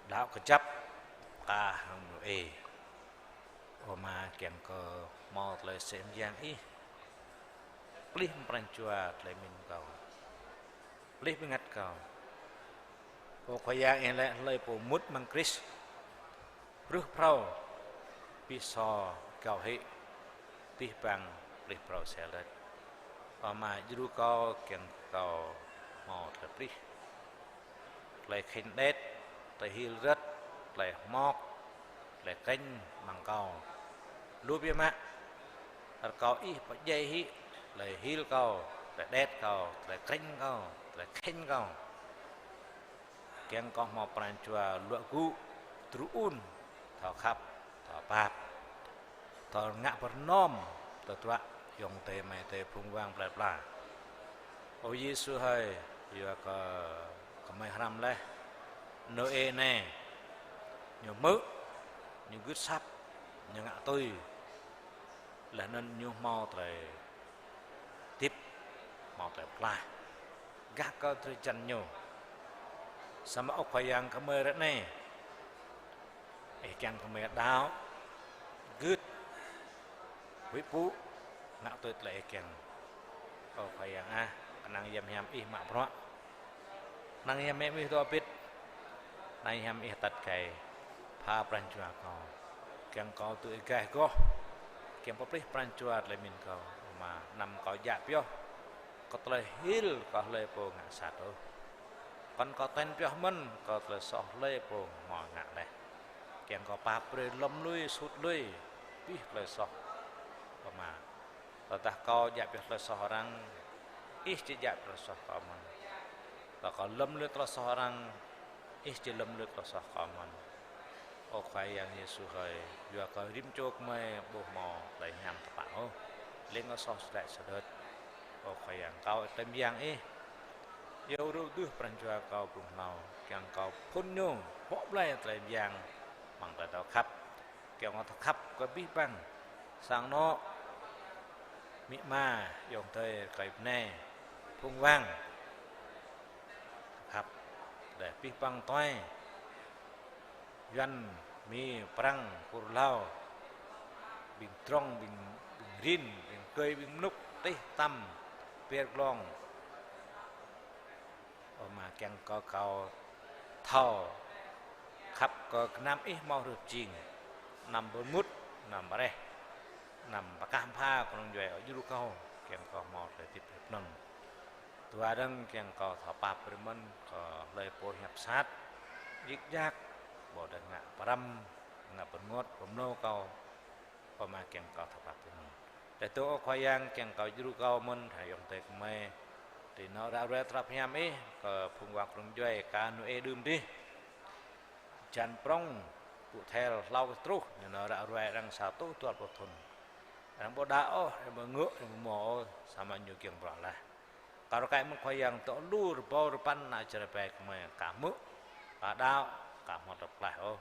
Đaŏ kơjăp kar hăng Nôê. Ơ Ama, kiăng kơ hmâo tơlơi sem yang Ih. Plih pran jua tơlơi pơmĭn kâo. Plih bơngăt kâo. Ơ Khua Yang, Ih laĭ hlơi pô mŭt amăng Krist, ƀruh phrâo, abih sô rơgao hĭ, abih bang plih phrâo sel laih. Ơ Ama, djru kâo kiăng kâo hmâo tơlơi plih, tơlơi khĭn đet, tơlơi hil rơ̆t, tơlơi hmŏk, tơlơi krĕñ amăng kâo. Lu biă mă, rơkâo Ih pơdjai hĭ tơlơi hil kâo, tơlơi đet kâo, tơlơi krĕñ kâo, tơlơi khĭn kâo. Kiăng kâo hmâo pran jua luă gŭ, djru ŭn, thâo khăp, thâo pap, thâo ngă pơrơnom tơdruă ayŏng adơi amai adơi phung wang plơi pla. Ơ Yêsu hơi, yua kơ gơmơi hrăm laih Nôê anai, ñu hmư̆, ñu gưt asăp, ñu ngă tui, laih anŭn ñu hmâo tơlơi hơdip, hmâo tơlơi pơklaih gah kơ drơi jan ñu. Samơ̆ Ơ Khua Yang, gơmơi ră anai, Ih kiăng gơmơi đaŏ, gưt, huĭ pŭ, ngă tui tơlơi Ih kiăng. Ơ Khua Yang ah, kơnang hiam hiam Ih mă bruă. Kơnang hiam hiam Ih dŏ hơbĭt. Kơnang hiam Ih atăt gai pha pran jua kâo. Kiăng kâo tui Ih gah goh. Kiăng pơplih pran jua tơlơi pơmĭn kâo. Ama, anăm kâo djă pioh kơ tơlơi hil kơ hlơi pô ngă sat ôh. Kŏn kâo ten pioh mơ̆n kơ tơlơi soh hlơi pô hmâo ngă laih. Kiăng kâo pap brơi lŏm lui, sut lui abih tơlơi soh. Ama, tơdah kâo djă pioh tơlơi soh arăng, Ih či djă pioh tơlơi soh kâo mơ̆n. Tơdah kâo lŏm lui tơlơi soh arăng, Ih či lŏm lui tơlơi soh kâo mơ̆n. Ơ Khua Yang Yêsu hơi, yua kơ rĭm čô gơmơi ƀu hmâo tơlơi hiam tơpă ôh, lêng kơ soh sơdrĕ sơdơt. Ơ Khua Yang, kâo tơm yang Ih, iâu rơ̆ dưh pran jua kâo blung hlâo, kiăng kâo phŭn ñu, pŏk blai tơlơi yang, amăng tơlơi thâo khăp. Kiăng kâo thâo khăp kơ abih bang sang anŏ, amĭ ama, ayŏng adơi, rơkơi bơnai, phung wang. Thâo khăp, laih abih bang tuai, Yuan, Mi, Prăng, Kur, Lao, ƀing drŏng, ƀing, ƀing rin, ƀing kơi, ƀing mơnŭk, tih, tăm, ber glông. Ơ Ama, kiăng kơ kâo thâo khăp kơ gơnam Ih hmâo hrih jing, anăm pơmŭt, anăm reh, anăm pơkah pha kơnung djuai. Ơ, djru kâo, kiăng kâo hmâo tơlơi hơdip pơnơ̆ng. Dua dơ̆ng, kiăng kâo thâo pap brơi mơ̆n kơ hlơi pô hiăp sat, djik djak, ƀôdah ngă pơrăm, ngă pơngot, pơmlâo kâo. Ơ Ama, kiăng kâo thâo pap brơi mơ̆n. Tơdah tŭ, ơ Khua Yang, kiăng kâo djru kâo mơ̆n, hăng ayŏng adơi gơmơi, tui anŏ ră ruai tơlơi pơhiam Ih kơ phung wang kơnung djuai, kar Nôê đưm dih. Jan prŏng, ƀu thel hlâo kơ truh, ñu nao ră ruai arăng sa rơtuh dua pluh thŭn. Arăng ƀu đaŏ ôh, arăng ƀu ngă, arăng ƀu hmâo ôh, samơ̆ ñu giŏng bruă laih. Kâo rơkơi mơ̆ng Khua Yang dŏ lu rơbâo rơpăn ană čar ƀai gơmơi, kar hmư̆, kar đaŏ, kar hmâo tơlơi pơklaih ôh.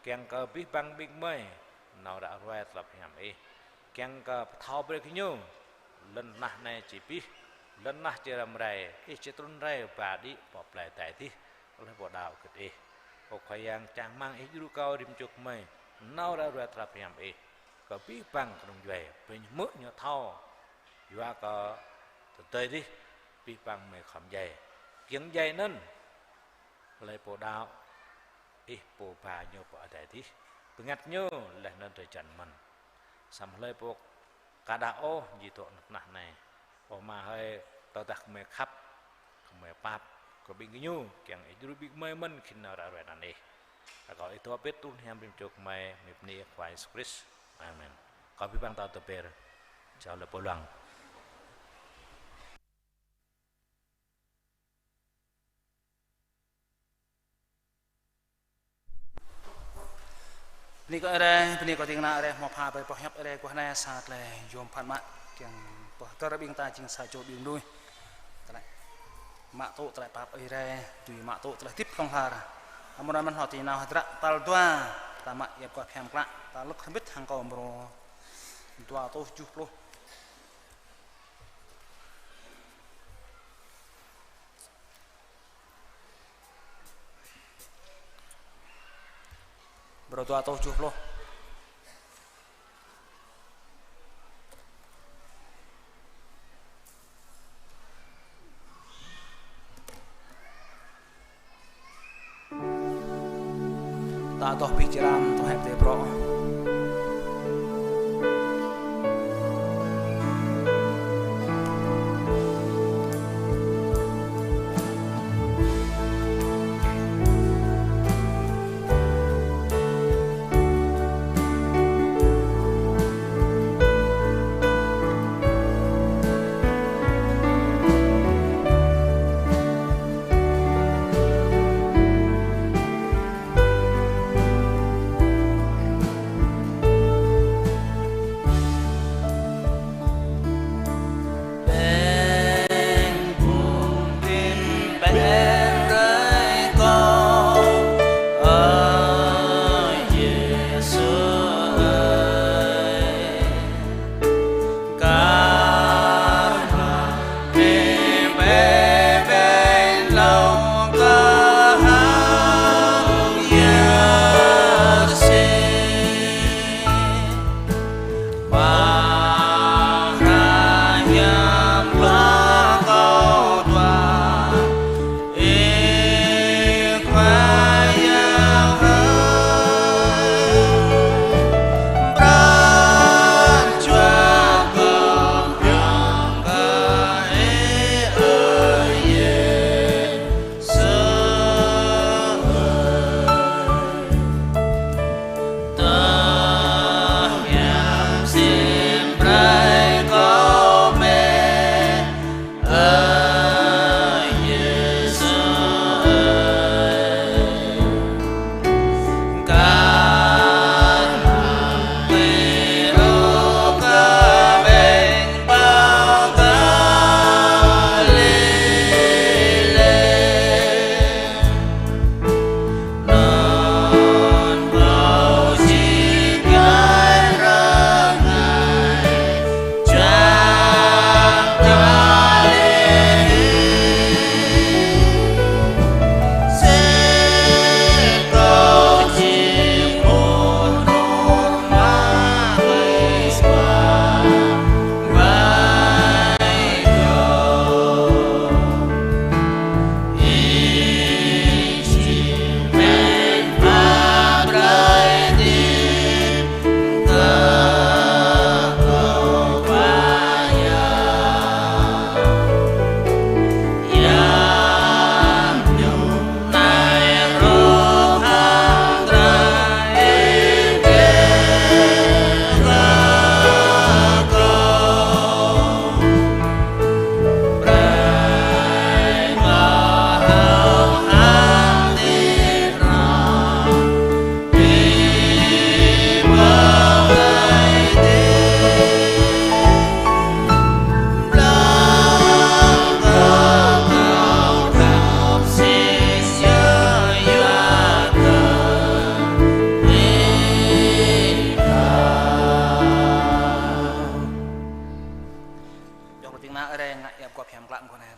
Kiăng kơ abih bang ƀing gơmơi nao ră ruai tơlơi pơhiam Ih. Kiăng kơ pơthâo brơi kơ ñu, lŏn tơnah anai či abih, lŏn tơnah či răm rai, Ih či trŭn rai ba đĭ pơ plei adai adih, kơ hlơi pô đaŏ gưt Ih. Ơ Khua Yang, čang rơmang Ih djru kâo rĭm čô gơmơi nao ră ruai tơlơi pơhiam Ih kơ abih bang kơnung djuai, brơi ñu hmư̆ ñu thâo, yua kơ tơdơi adih abih bang gơmơi khŏm djai. Kiăng djai anŭn, Hlơi pô đaŏ, Ih pô ba ñu pơ adai adih, bơngăt ñu laih anŭn drơi jan mơ̆n. Samơ̆ hlơi pô ka đaŏ ôh, či dŏ anăp tơnah anai. Ơ Ama hơi, tơdah gơmơi khăp, gơmơi pap kơ ƀing gơñu, kiăng Ih djru ƀing gơmơi mơ̆n khĭn nao ră ruai anăn Ih. Rơkâo Ih dŏ pĭt truh hiam rĭm čô gơmơi, mơ̆ng bơni Khua Yêsu Krist. Amen. Kâo pi păng ta tơber, jao lĕ pô lăng. Bơni kơ Ơi Adai, bơni kơ ding kơna Ơi Adai, hmâo pha brơi boh hiăp Ơi Adai, guah anai sa tơlơi yôm phat mă, kiăng pơhơdơr ƀing ta jing sa čô ƀing mơnuih. Tơlơi mă tŭ tơlơi pap Ơi Adai, dưi mă tŭ tơlơi hơdip hlŏng lar. Amăng anŭn mơ̆n hlâo ti nao hơdră tal dua, ta mă hiăp guah hiam klă, ta lơ̆k hrŏm hơbĭt hăng kâo mrô dua rơtuh tơjuh pluh. Mrô dua rơtuh tơjuh pluh. Ta dŏ pih jơlan, tŏ hĕp tê brŏ. Dŏ kơ ding kơna Ơi Adai ngă hiăp guah hiam klă mơguah anai.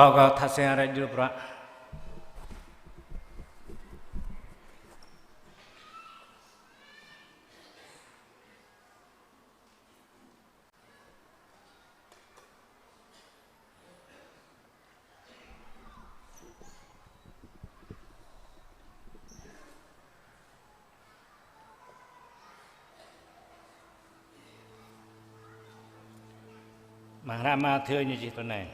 Tŏ kơ tha sang rai jru prăk. Amăng hră Mathiơ ñu čih tui anai: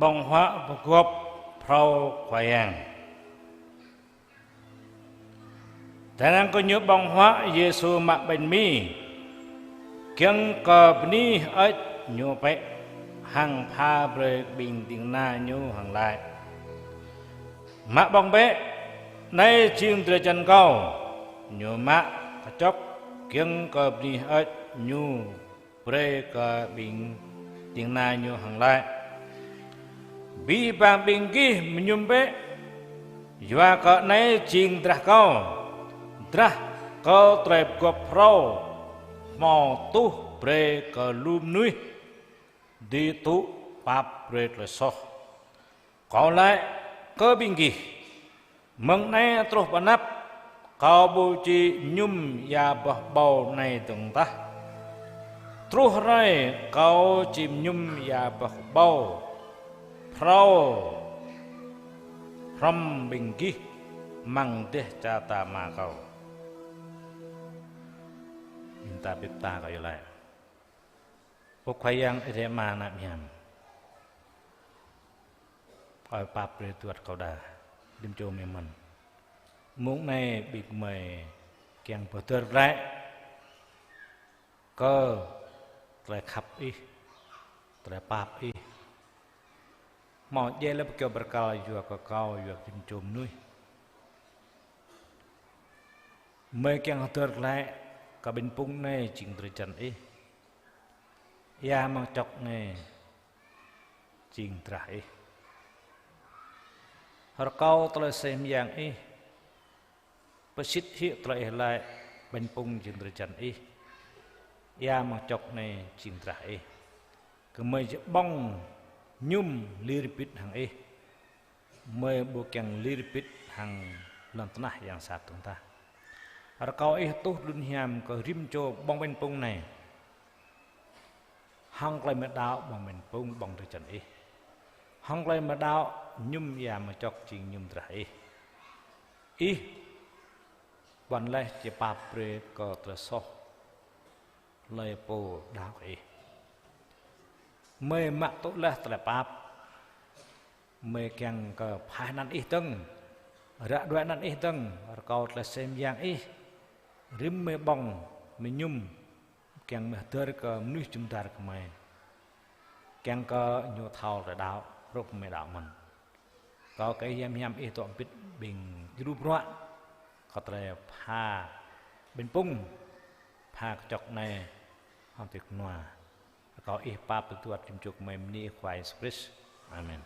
Ƀơ̆ng huă pơgop phrâo Khua Yang. Tơdang gơñu ƀơ̆ng huă, Yêsu mă ƀañ mi, giŏng kơ bơni hơơč, Ñu pĕ hăng pha brơi ƀing ding kơna Ñu hăng laĭ: Mă ƀơ̆ng bĕ, anai jing drơi jan Kâo. Ñu mă kơčŏk, giŏng kơ bơni hơơč, Ñu brơi kơ ƀing ding kơna Ñu hăng laĭ: Abih bang ƀing gih mơñum bĕ, yua kơ anai jing drah Kâo, drah Kâo tơlơi pơgop phrâo, hmâo tuh brơi kơ lu mơnuih dưi tŭ pap brơi tơlơi soh. Kâo laĭ kơ ƀing gih, mơ̆ng anai truh pơ anăp, Kâo ƀu či mơñum ia boh ƀâo anai dơ̆ng tah. Truh hrơi Kâo či mơñum ia boh ƀâo phrâo hrŏm ƀing gih amăng dêh čar ta Ama Kâo. Ƀing ta bĭp mơta kơ yơh laĭ. Ơ Khua Yang, Ih rai Ama ană mơhiam. Ơi pap brơi tơlơi kâo đa, rĭm čô gơmơi mơ̆n. Mông anai ƀing gơmơi kiăng pơhơdơr glaĭ kơ tơlơi khăp Ih, tơlơi pap Ih. Hmâo djai lĕ pơkiaŏ bơrkal yua kơ kâo, yua kơ rĭm čô mơnuih. Gơmơi kiăng hơdơr glaĭ kơ ƀañ pŭng anai jing drơi jan Ih. Ia măng čŏk anai jing drah Ih. Rơkâo tơlơi aseh mơyang Ih pơsĭt hĭ tơlơi Ih laĭ, ƀañ pŭng jing drơi jan Ih, ia măng čŏk anai jing drah Ih. Gơmơi či ƀơ̆ng mơñum lir bit hăng Ih. Gơmơi ƀu kiăng lir bit hăng lŏn tơnah yang sat dơ̆ng tah. Rơkâo Ih tuh lŏn hiam kơ rĭm čô ƀơ̆ng ƀañ pŭng anai. Hăng tơlơi mơ̆ đaŏ ƀơ̆ng ƀañ pŭng, ƀơ̆ng drơi jan Ih. Hăng tơlơi mơ̆ đaŏ mơñum ia măng čŏk jing mơñum drah Ih. Ih ƀuăn laih či pap brơi kơ tơlơi soh hlơi pô đaŏ kơ Ih. Gơmơi mă tŭ laih tơlơi pap. Gơmơi kiăng kơ pha anăn Ih dơ̆ng, ră ruai anăn Ih dơ̆ng, rơkâo tơlơi aseh mơyang Ih rĭm gơmơi ƀơ̆ng, mơñum, kiăng gơmơi hơdơr kơ mơnuih jum dar gơmơi. Kiăng kơ ñu thâo tơlơi đaŏ, hrup gơmơi đaŏ mơ̆n. Rơkâo kơ Ih hiam hiam Ih dŏ hơbĭt ƀing djru bruă kơ tơlơi pha ƀañ pŭng, pha kơčŏk anai hăng tơlơi kơnua. Rơkâo Ih pap tơduăt rĭm čô gơmơi, bơni Khua Yêsu Krist. Amen.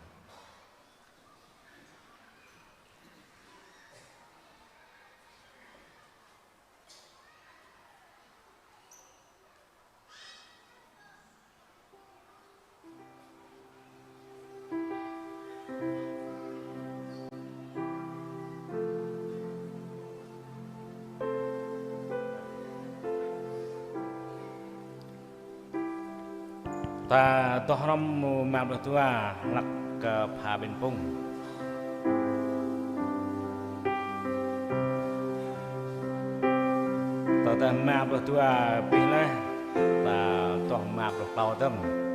Ta adoh hrŏm mơ̆ng mă pluh dua hlăk kơ pha ƀañ pŭng. Tơdah mă pluh dua abih laih, ta adoh mă pluh klâo dơ̆ng.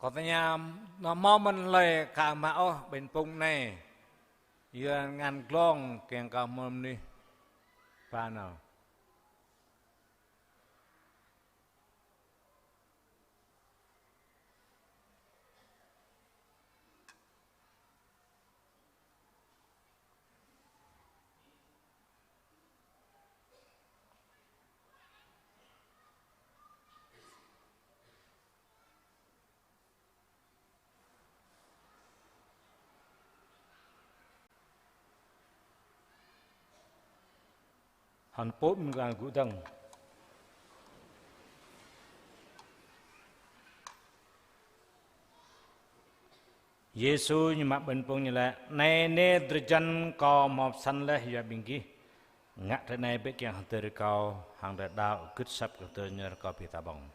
Kâo tơña, nao hmâo mơ̆n hlơi ka hmâo ôh ƀañ pŭng anai. Yua ngăn glông kiăng kơ hmâo mơnuih ba nao. Hăn pŭt mơ̆ng gŭ dơ̆ng. Yêsu ñu mă ƀañ pŭng ñu laĭ: Anai nê drơi jăn Kâo hmâo pơsăn laih yua ƀing gih. Ngă tui anai bĕ kiăng hơdơr kơ Kâo, hăng đơđa ƀu gưt asăp kơ tơña rơkâo ƀing ta ƀơ̆ng.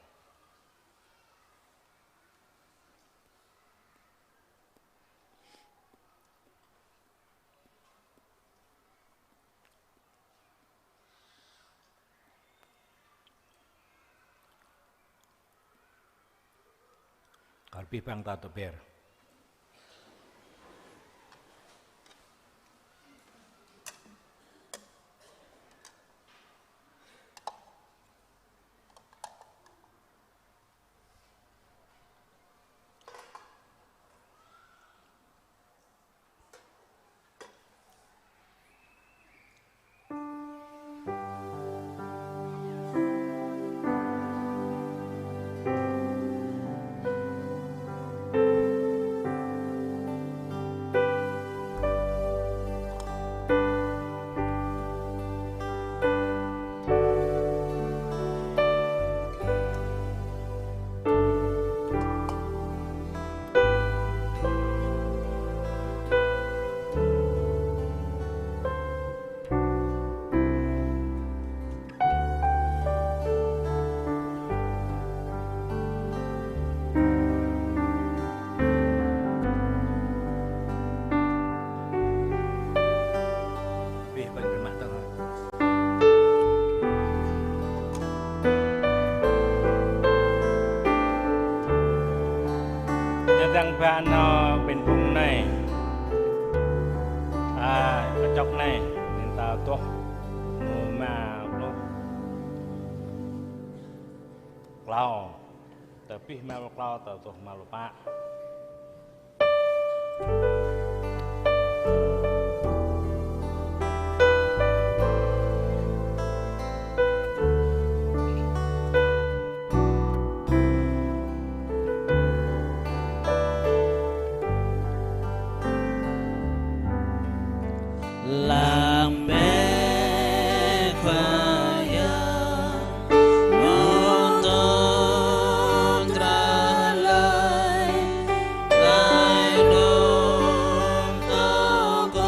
Kar pih păng ta tơber. Abih bang jemaat dong. Tơdang ba nao ƀañ pŭng anai. A, kơčŏk anai, ƀing ta tuh. Mơ̆ng rơma pluh klâo. Tơ abih rơma pluh klâo, tơ tuh rơma pluh pă. Lăng bĕ Khua Yang, mơ̆ng tơdrơi hlơi, tơlơi đơ̆ng tơgŭ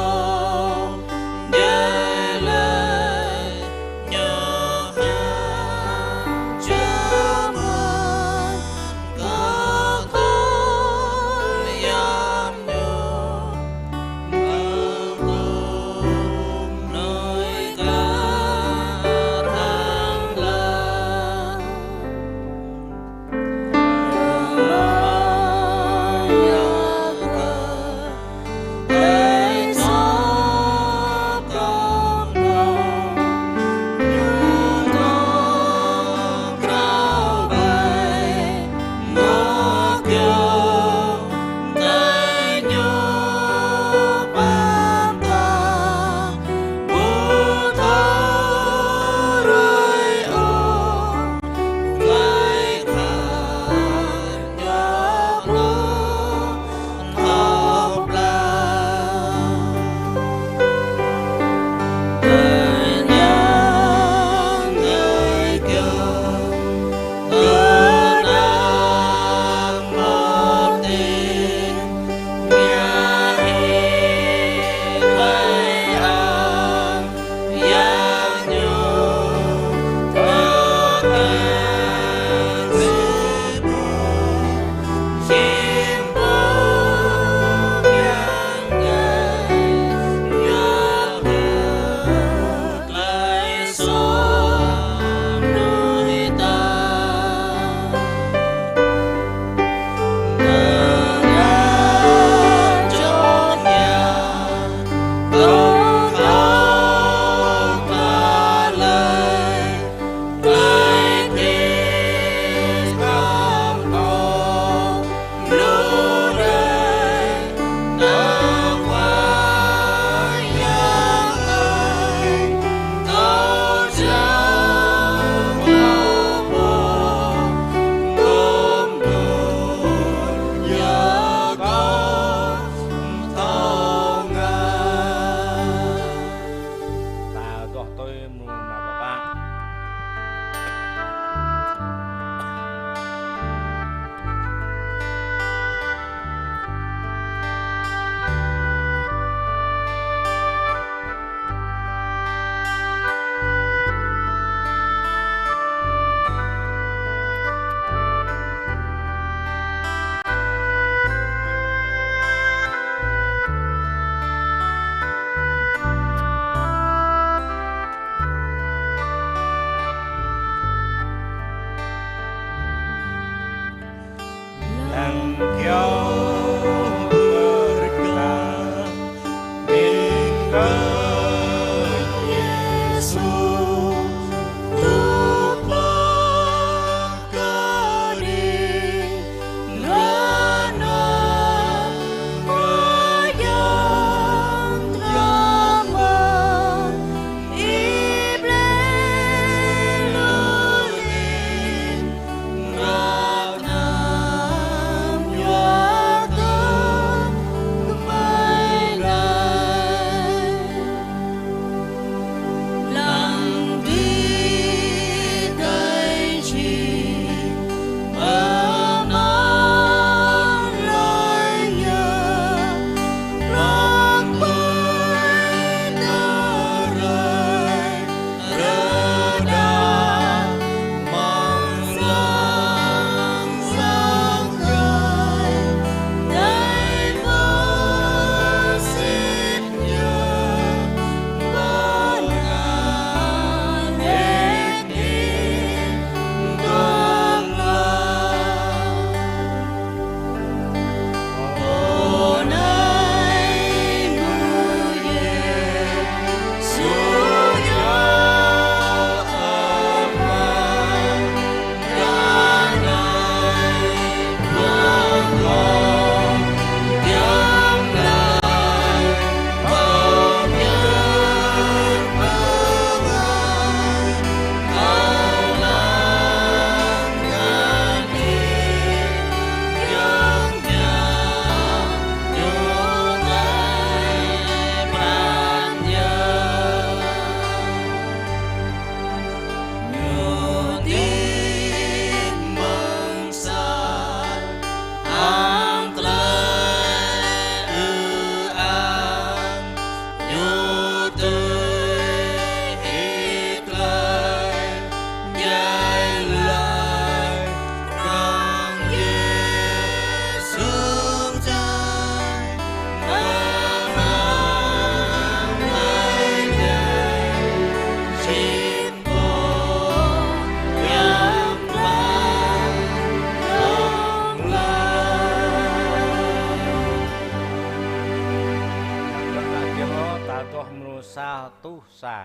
sa.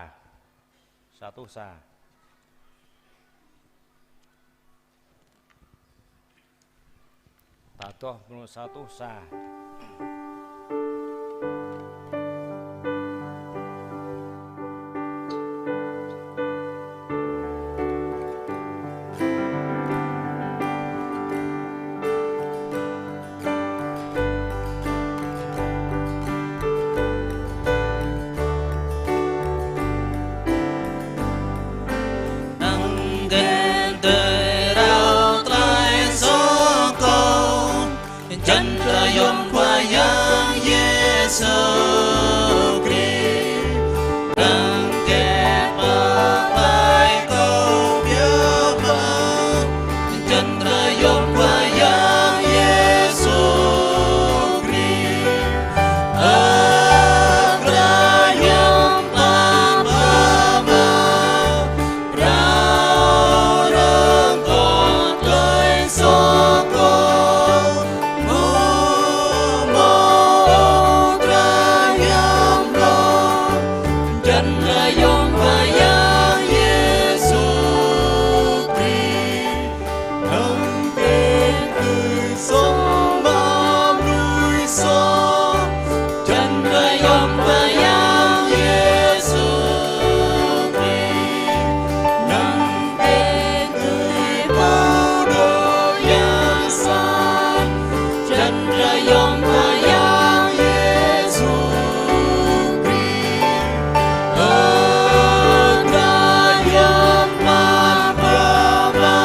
Sa rơtuh sa. Ta adoh mơnuih sa rơtuh sa. Nang gên tơrâo tlaih sô kâo, jăn tơyom Khua Yang Yêsu Krist. Nang gên pơklaih kâo biă mă, jăn tơyom Khua Yang Yêsu Krist. Ơ Khua Yang pap pơmă, rao rơng kơ tơlơi soh kơ. Mơ̆ mơ̆ ơ Khua Yang lŏ, jăn tơyom Khua Yang Yêsu Krist. Nang gên tui song mă mơnuih soh, jăn tơyom Khua Yang Yêsu Krist. Nang gên tui pô dŏ yang sat, jăn tơyom Khua Yang Yêsu Krist. Ơ Khua Yang pap pơmă,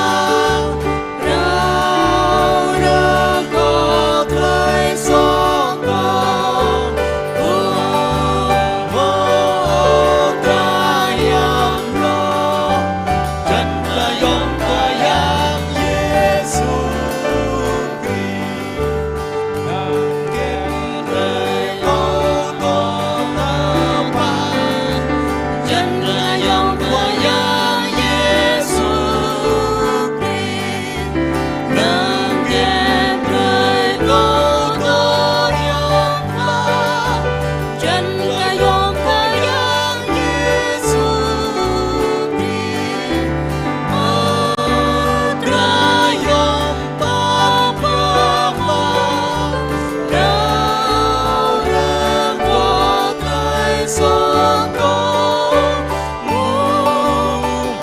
rao rơng kơ tơlơi soh kơ. Ơ mơ̆ ơ Khua Yang lŏ, jăn tơyom Khua Yang Yêsu Krist. Nang gên brơi kơ kâo tơpă, jăn tơyom Khua Yang Yêsu Krist. Nang gên brơi kơ kâo tơyom Khua, jăn tơyom Khua Yang Yêsu Krist. Ơ Khua Yang pap pơmă, rao rơng kơ tơlơi soh kơ. Mơ̆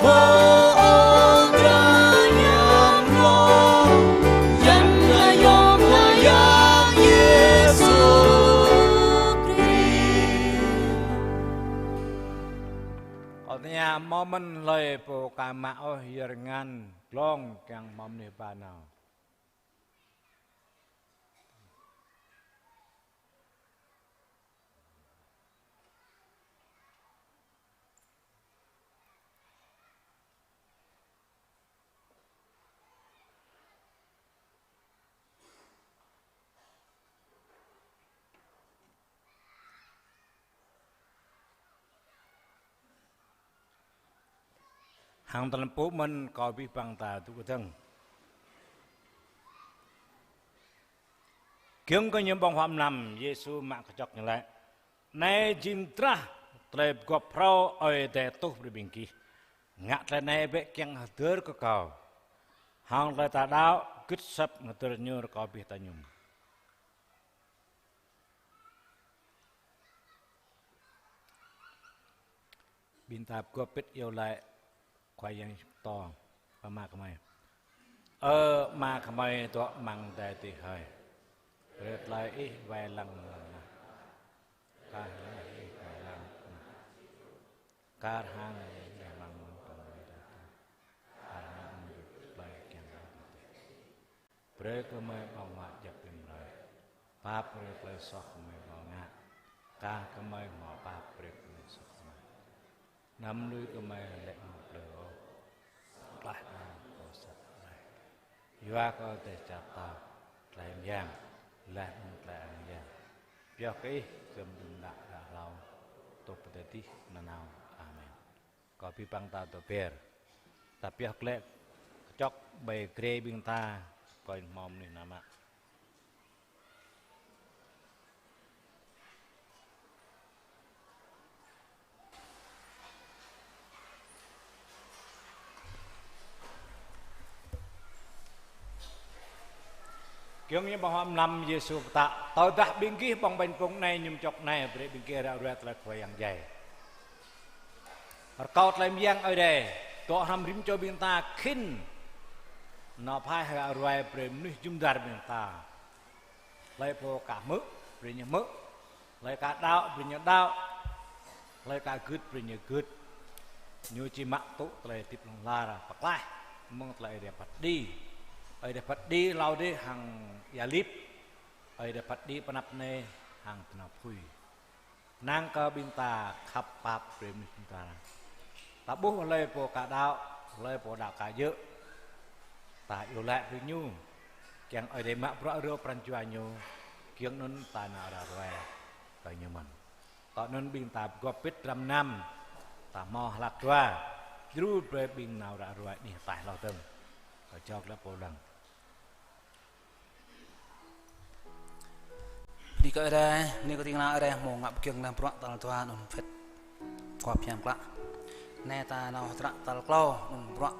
mơ̆ ơ Khua Yang lŏ, jăn tơyom Khua Yang Yêsu Krist. Ơ tơña hmâo mơ̆n hlơi pô ka mă ôh yơr ngăn glông kiăng hmâo mơnuih ba nao. Hăng tơlơi pơpŭ mơ̆n kâo abih bang ta dŏ kơdơ̆ng. Giŏng kơ ñu ƀơ̆ng huă mlam, Yêsu mă kơčŏk ñu laĭ: Anai jing drah tơlơi pơgop phrâo Ơi Adai tuh brơi ƀing gih. Ngă tơlơi anai bĕ kiăng hơdơr kơ kâo. Hăng tơlơi ta đaŏ gưt asăp hơdơr ñu rơkâo abih ta mơñum. Ƀing ta pơgop pĭt iâu laĭ Khua Yang pơtô, Ama gơmơi. Ơ Ama gơmơi dŏ amăng adai adih hơi. Brơi tơlơi Ih wai lăng amăng anai. Kar hăng Ih wai lăng amăng anai. Kar hăng Ih wai lăng amăng anai. Kar hăng Ih wai lăng amăng anai. Brơi kơ gơmơi ƀơ̆ng huă djăp ƀing mơi. Pap brơi tơlơi soh gơmơi ƀu ngă, kar gơmơi hmâo pap brơi kơ tơlơi soh gơmơi. Anăm lui gơmơi lĕ mơ̆ng plơi ôh, tơklaih anăn kơ pô sat. Yua kơ Ơi Adai čar pơtao, tơlơi mơyang, laih anŭn tơlơi ang yang. Pioh kơ Ih, giŏng đưm đă đă hlâo, truh pơ tơdơi adih nanao. Amen. Kâo abih bang ta dŏ be̱r. Ta pioh glaĭ kơčŏk ƀơi grê ƀing ta, kơnơ̆ng hmâo mơnuih nao mă. Giŏng ñu ƀơ̆ng huă mlam Yêsu pơtă: Tơdah ƀing gih ƀơ̆ng ƀañ pŭng anai, ñum čŏk anai, brơi ƀing gih ră ruai tơlơi Khua Yang djai. Rơkâo tơlơi mơyang Ơi Adai dŏ hrŏm rĭm čô ƀing ta khĭn nao phai ră ruai brơi mơnuih jum dar ƀing ta. Hlơi pô ka hmư̆, brơi ñu hmư̆. Hlơi ka đaŏ, brơi ñu đaŏ. Hlơi ka gưt, brơi ñu gưt. Ñu či mă tŭ tơlơi hơdip hlŏng lar pơklaih mơ̆ng tơlơi Ơi Adai phat kơđi. Ơi Adai phat kơđi hlâo dih hăng ia lip. Ơi Adai phat kơđi pơ anăp anai hăng tơnap thui. Năng kơ ƀing ta khăp pap brơi mơnuih ƀing ta. Ta ƀuh hlơi pô ka đaŏ, hlơi pô đaŏ ka djơ̆, ta iâu laĭ brơi ñu, kiăng Ơi Adai mă bruă rơ̆ pran jua ñu, kiăng anŭn ta nao ră ruai kơ ñu mơ̆n. Tơl anŭn ƀing ta pơgop pĭt dram năm, ta hmâo hlak dua, djru brơi ƀing nao ră ruai anih ataih hlâo dơ̆ng. Kâo jao glaĭ pô lăng. Bơni kơ Ơi Adai, bơni kơ ding kơna Ơi Adai hmâo ngă pơgiŏng lăm bruă tal dua anŭn phet. Kâo pơhiăp klă. Anai ta nao hơdră tal klâo anŭn bruă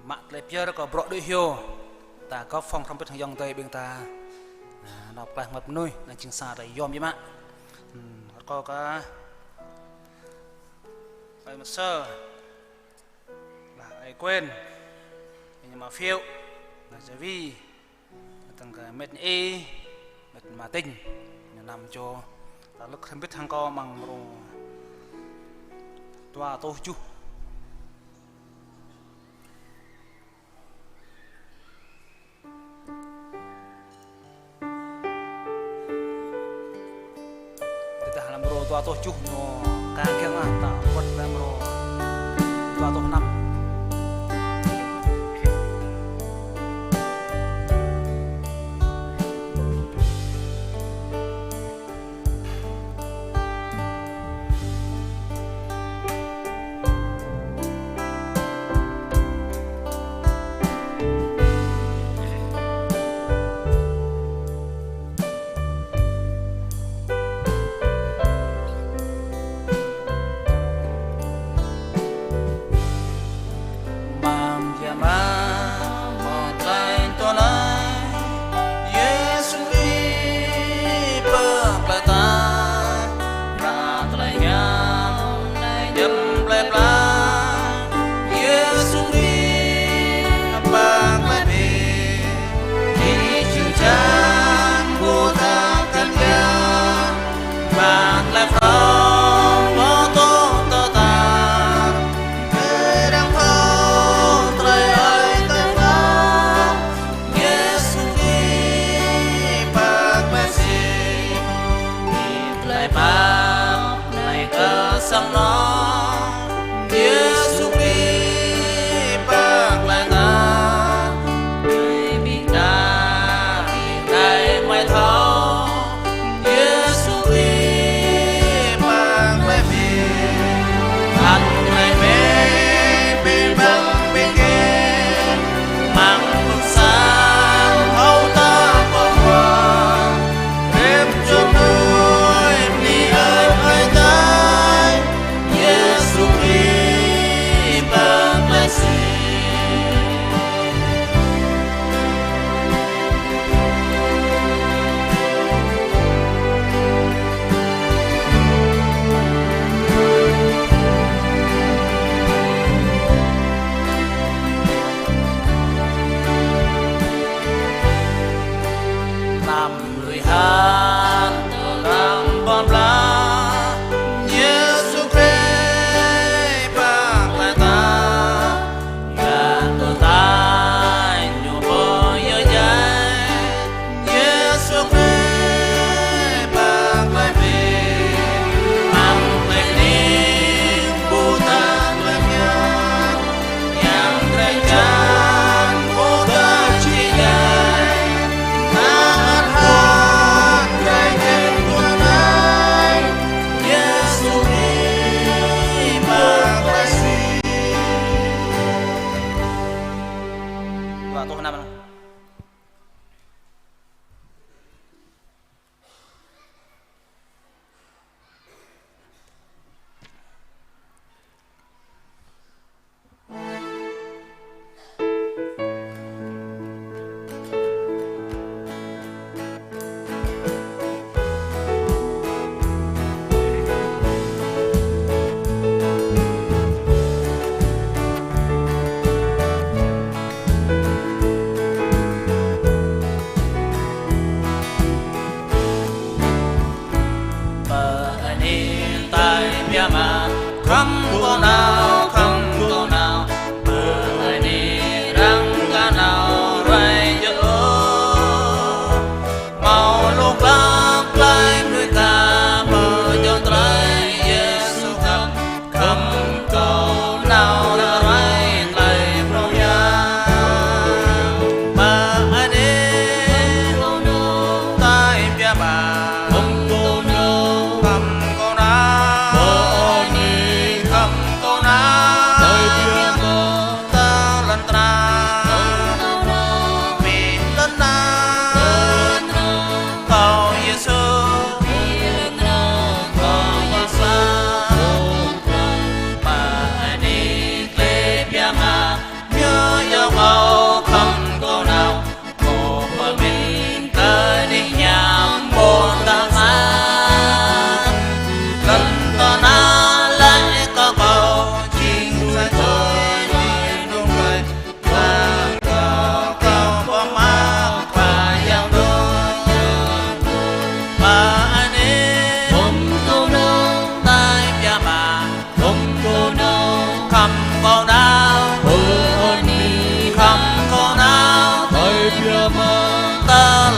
mă tơlơi pơyơr kơ bruă đuaĭ hyu. Ta gŏp phŏng hrŏm hơbĭt hăng ayŏng adơi ƀing ta. Nao pơklaih mơ̆ng mơnuih, anai jing sa tơlơi yom biă mă. Hm, rơkâo kơ ơi Mă Sơ. Lah, ơi Quên, ơi Mă Phiêu, lah, Gia Vi, tơdang kơ mĕt Ê, mĕt Mă Tinh, ñu năm čô, ta lơ̆k hrŏm hơbĭt hăng kâo amăng mrô dua rơtuh tơjuh. Tơdah lăm mrô dua rơtuh tơjuh ñu ka kiăng ah, ta wơ̆t lăm mrô dua rơtuh năm. Mơ̆ng biă mă mơ̆ng tơlơi tơlơi, Yêsu Krist pơklaih ta, mă tơlơi hiam anai hiam plơi pla. Yêsu Krist pơklaih ƀing, ƀing čư̆ čan ƀu ta kơnang. Mă tơlơi phrâo mơ̆ tŏ tơtă, kơdơ̆ng phrâo tơlơi Ơi Adai ta. Yêsu Krist pơklaih sĭt, tơlơi pap anai kơ sang anŏ. Yêsu Krist pơklaih ta, ƀing ta, ƀing ta mă thâo. Yêsu Krist pơklaih ƀing, pơklaih ƀing, ƀing ƀăng ƀing gĕt, mơ̆ng ƀơ̆ng sang hơ̆ ta pơhuă. Rĭm čô mơnuih bơni Ơi Adai, Yêsu Krist pơklaih sĭt. Năm lui hăn tơlăng ƀôn blah, Yêsu Krist pơklaih ta. Gah tơlơi ñu pơyơr djai, Yêsu Krist pơklaih ƀing, mơ̆ng tơlơi ning ƀu ta tơlơi hiam. Yang drơi jăn ƀu ta či djai, nao ăt hăng drơi jăn ƀu nai, Yêsu Krist pơklaih sĭt. Dua rơtuh năm.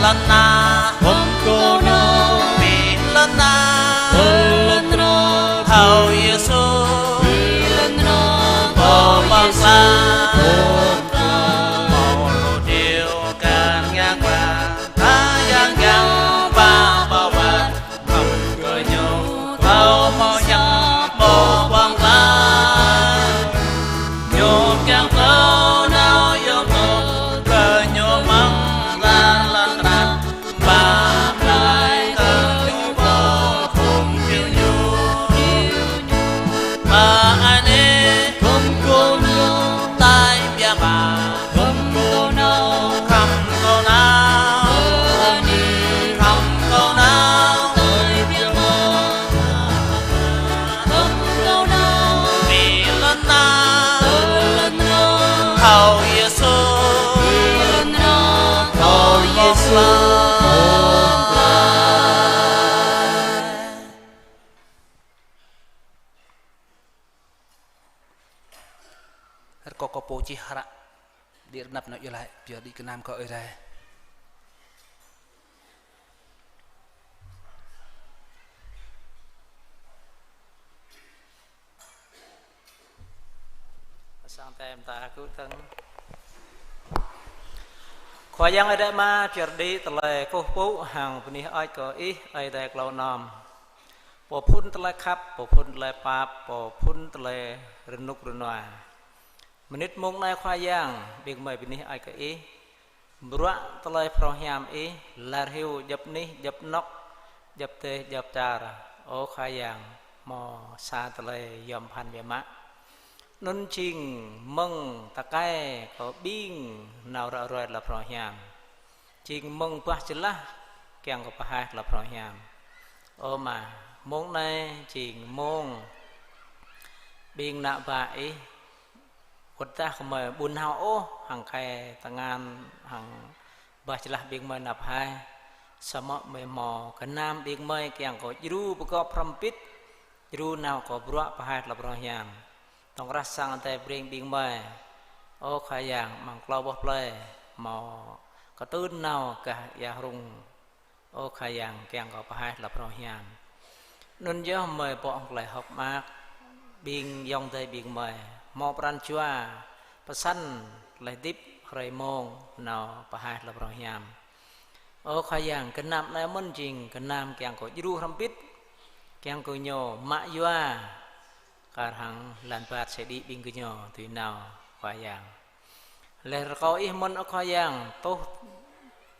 Lŏn tơnah, hơmâo kơ nao. Ƀing lŏn tơnah, ơ lŏn tơnah. Thâo Yêsu, ƀing lŏn tơnah. Pô pơklaih, pô pơklaih. Hơmâo lu điêu kar ngă wa, ta yang yang wa wa wa. Hơmâo kơ ñu, thâo hơmâo hiam, pô pơklaih. Ñu kiăng thâo nao yôm tŏ, kơ ñu mơ̆ng lŏn tơnah. Ba blai kơ ñu pô phung phiu ñu. Ba anai khŏm kơ ñu tai biă mă. Khŏm kơ nao. Khŏm kơ nao. Ơ anai. Khŏm kơ nao. Tai biă mă. Khŏm kơ nao. Ƀing lŏn tơnah. Ơ lŏn tơnah. Thâo Yêsu. Ƀing lŏn tơnah. Thâo Yêsu. Rơkâo kơ pô čih hră đĭ rơnăp nao iâu laĭ, pioh đĭ gơnam kơ Ơi Adai. Sang tem ta kơkuh dơ̆ng. Khua Yang Adai Ama, pioh đĭ tơlơi kơkuh pơpŭ hăng bơni hơơč kơ Ih, Ơi Adai klâo anom. Pô phŭn tơlơi khăp, pô phŭn tơlơi pap, pô phŭn tơlơi rơnŭk rơnua. Mơnit mông anai Khua Yang, ƀing gơmơi bơni hơơč kơ Ih. Bruă tơlơi phrâo hiam Ih, lar hyu djŏp anih, djŏp anŏ, djŏp dêh, djŏp čar. Ơ Khua Yang, hmâo sa tơlơi yom pơphan biă mă. Anŭn jing mơ̆ng tơkai kơ ƀing nao ră ruai tơlơi phrâo hiam. Jing mơ̆ng bah jơlah kiăng kơ pơhaih tơlơi phrâo hiam. Ơ Ama, mông anai jing mông ƀing ană bă Ih wơ̆t dah gơmơi ƀu nao ôh hăng kai tơngan hăng bah jơlah ƀing gơmơi nao pơhaih. Samơ̆ gơmơi hmâo gơnam ƀing gơmơi kiăng kơ djru pơgop hrŏm hơbĭt, djru nao kơ bruă pơhaih tơlơi phrâo hiam. Tŏng krah sang Adai Breng ƀing gơmơi. Ơ Khua Yang, amăng klâo boh plơi hmâo kơtưn nao gah ia hrung. Ơ Khua Yang, kiăng kơ pơhaih tơlơi phrâo hiam. Anŭn yơh gơmơi pŏk hăng tơlơi hơ̆k mơak, ƀing ayŏng adơi ƀing gơmơi hmâo pran jua pơsăn tơlơi hơdip hrơi mông nao pơhaih tơlơi phrâo hiam. Ơ Khua Yang, gơnam anai mơ̆n jing gơnam kiăng kơ djru hrŏm hơbĭt, kiăng kơ ñu mă yua kar hăng lăn ƀat sĕ đĭ ƀing gơñu tui nao, Khua Yang. Laih rơkâo Ih mơ̆n, ơ Khua Yang, tuh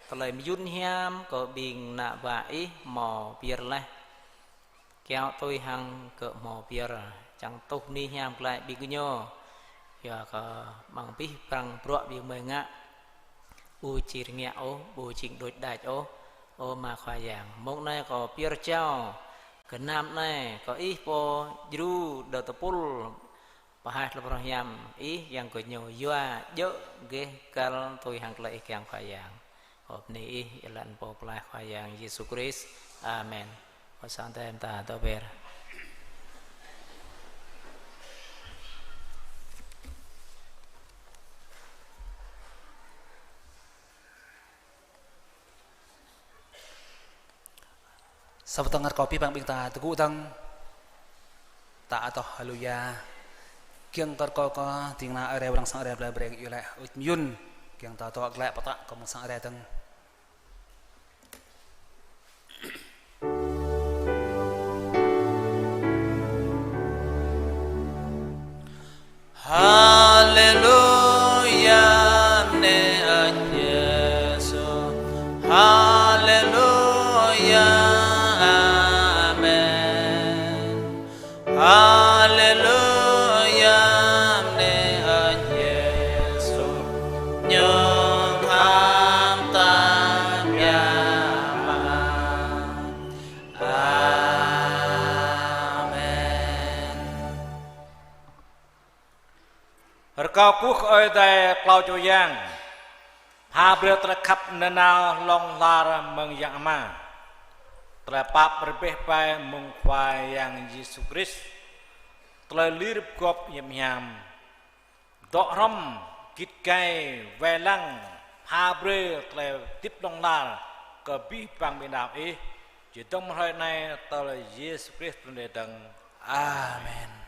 tơlơi mơyŭn hiam kơ ƀing ană bă Ih hmâo pơyơr laih. Kiaŏ tui hăng gơ̆ hmâo pơyơr, čang tuh bơni hiam glaĭ ƀing gơñu. Yua kơ amăng abih bang bruă ƀing gơmơi ngă, ƀu či rơngiă ôh, ƀu či đôč đač ôh. Ơ Ama Khua Yang, mông anai kâo pơyơr jao gơnam anai kơ Ih pô djru đơ tơpul pơhaih tơlơi phrâo hiam Ih, kiăng kơ ñu yua djơ̆ gêh găl tui hăng tơlơi Ih kiăng, Khua Yang. Kâo bơni Ih, ia lăn pô pơklaih Khua Yang Yêsu Krist. Amen. Pơ sang tem ta tơ ber. Sa pơtơ̆ng rơkâo abih bang ƀing ta tơgŭ dơ̆ng. Ta adoh haleluya. Kiăng kơ rơkâo kơ ding kơna Ơi Adai, arăng sang Ơi Adai blai breng iâu laĭ hơơč mơyŭn. Kiăng ta dŏ glaĭ pơtă kơ mơ̆ng sang Ơi Adai dơ̆ng. Haleluya, bơni hơơč Yêsu. Haleluya, amen. Haleluya, bơni hơơč Yêsu. Ñu khăp ta biă mă. Amen. Rơkâo kơkuh kơ Ơi Adai klâo čô yang, pha brơi tơlơi khăp nanao hlŏng lar mơ̆ng Yang Ama, tơlơi pap rơbeh bai mơ̆ng Khua Yang Yêsu Krist, tơlơi lir pơgop hiam hiam, dŏ hrŏm, git gai, wai lăng, pha brơi tơlơi hơdip hlŏng lar kơ abih bang ƀing đaŏ Ih, či dơ̆ng mơ̆ng hrơi anai tơl Yêsu Krist trŭn rai dơ̆ng. Amen.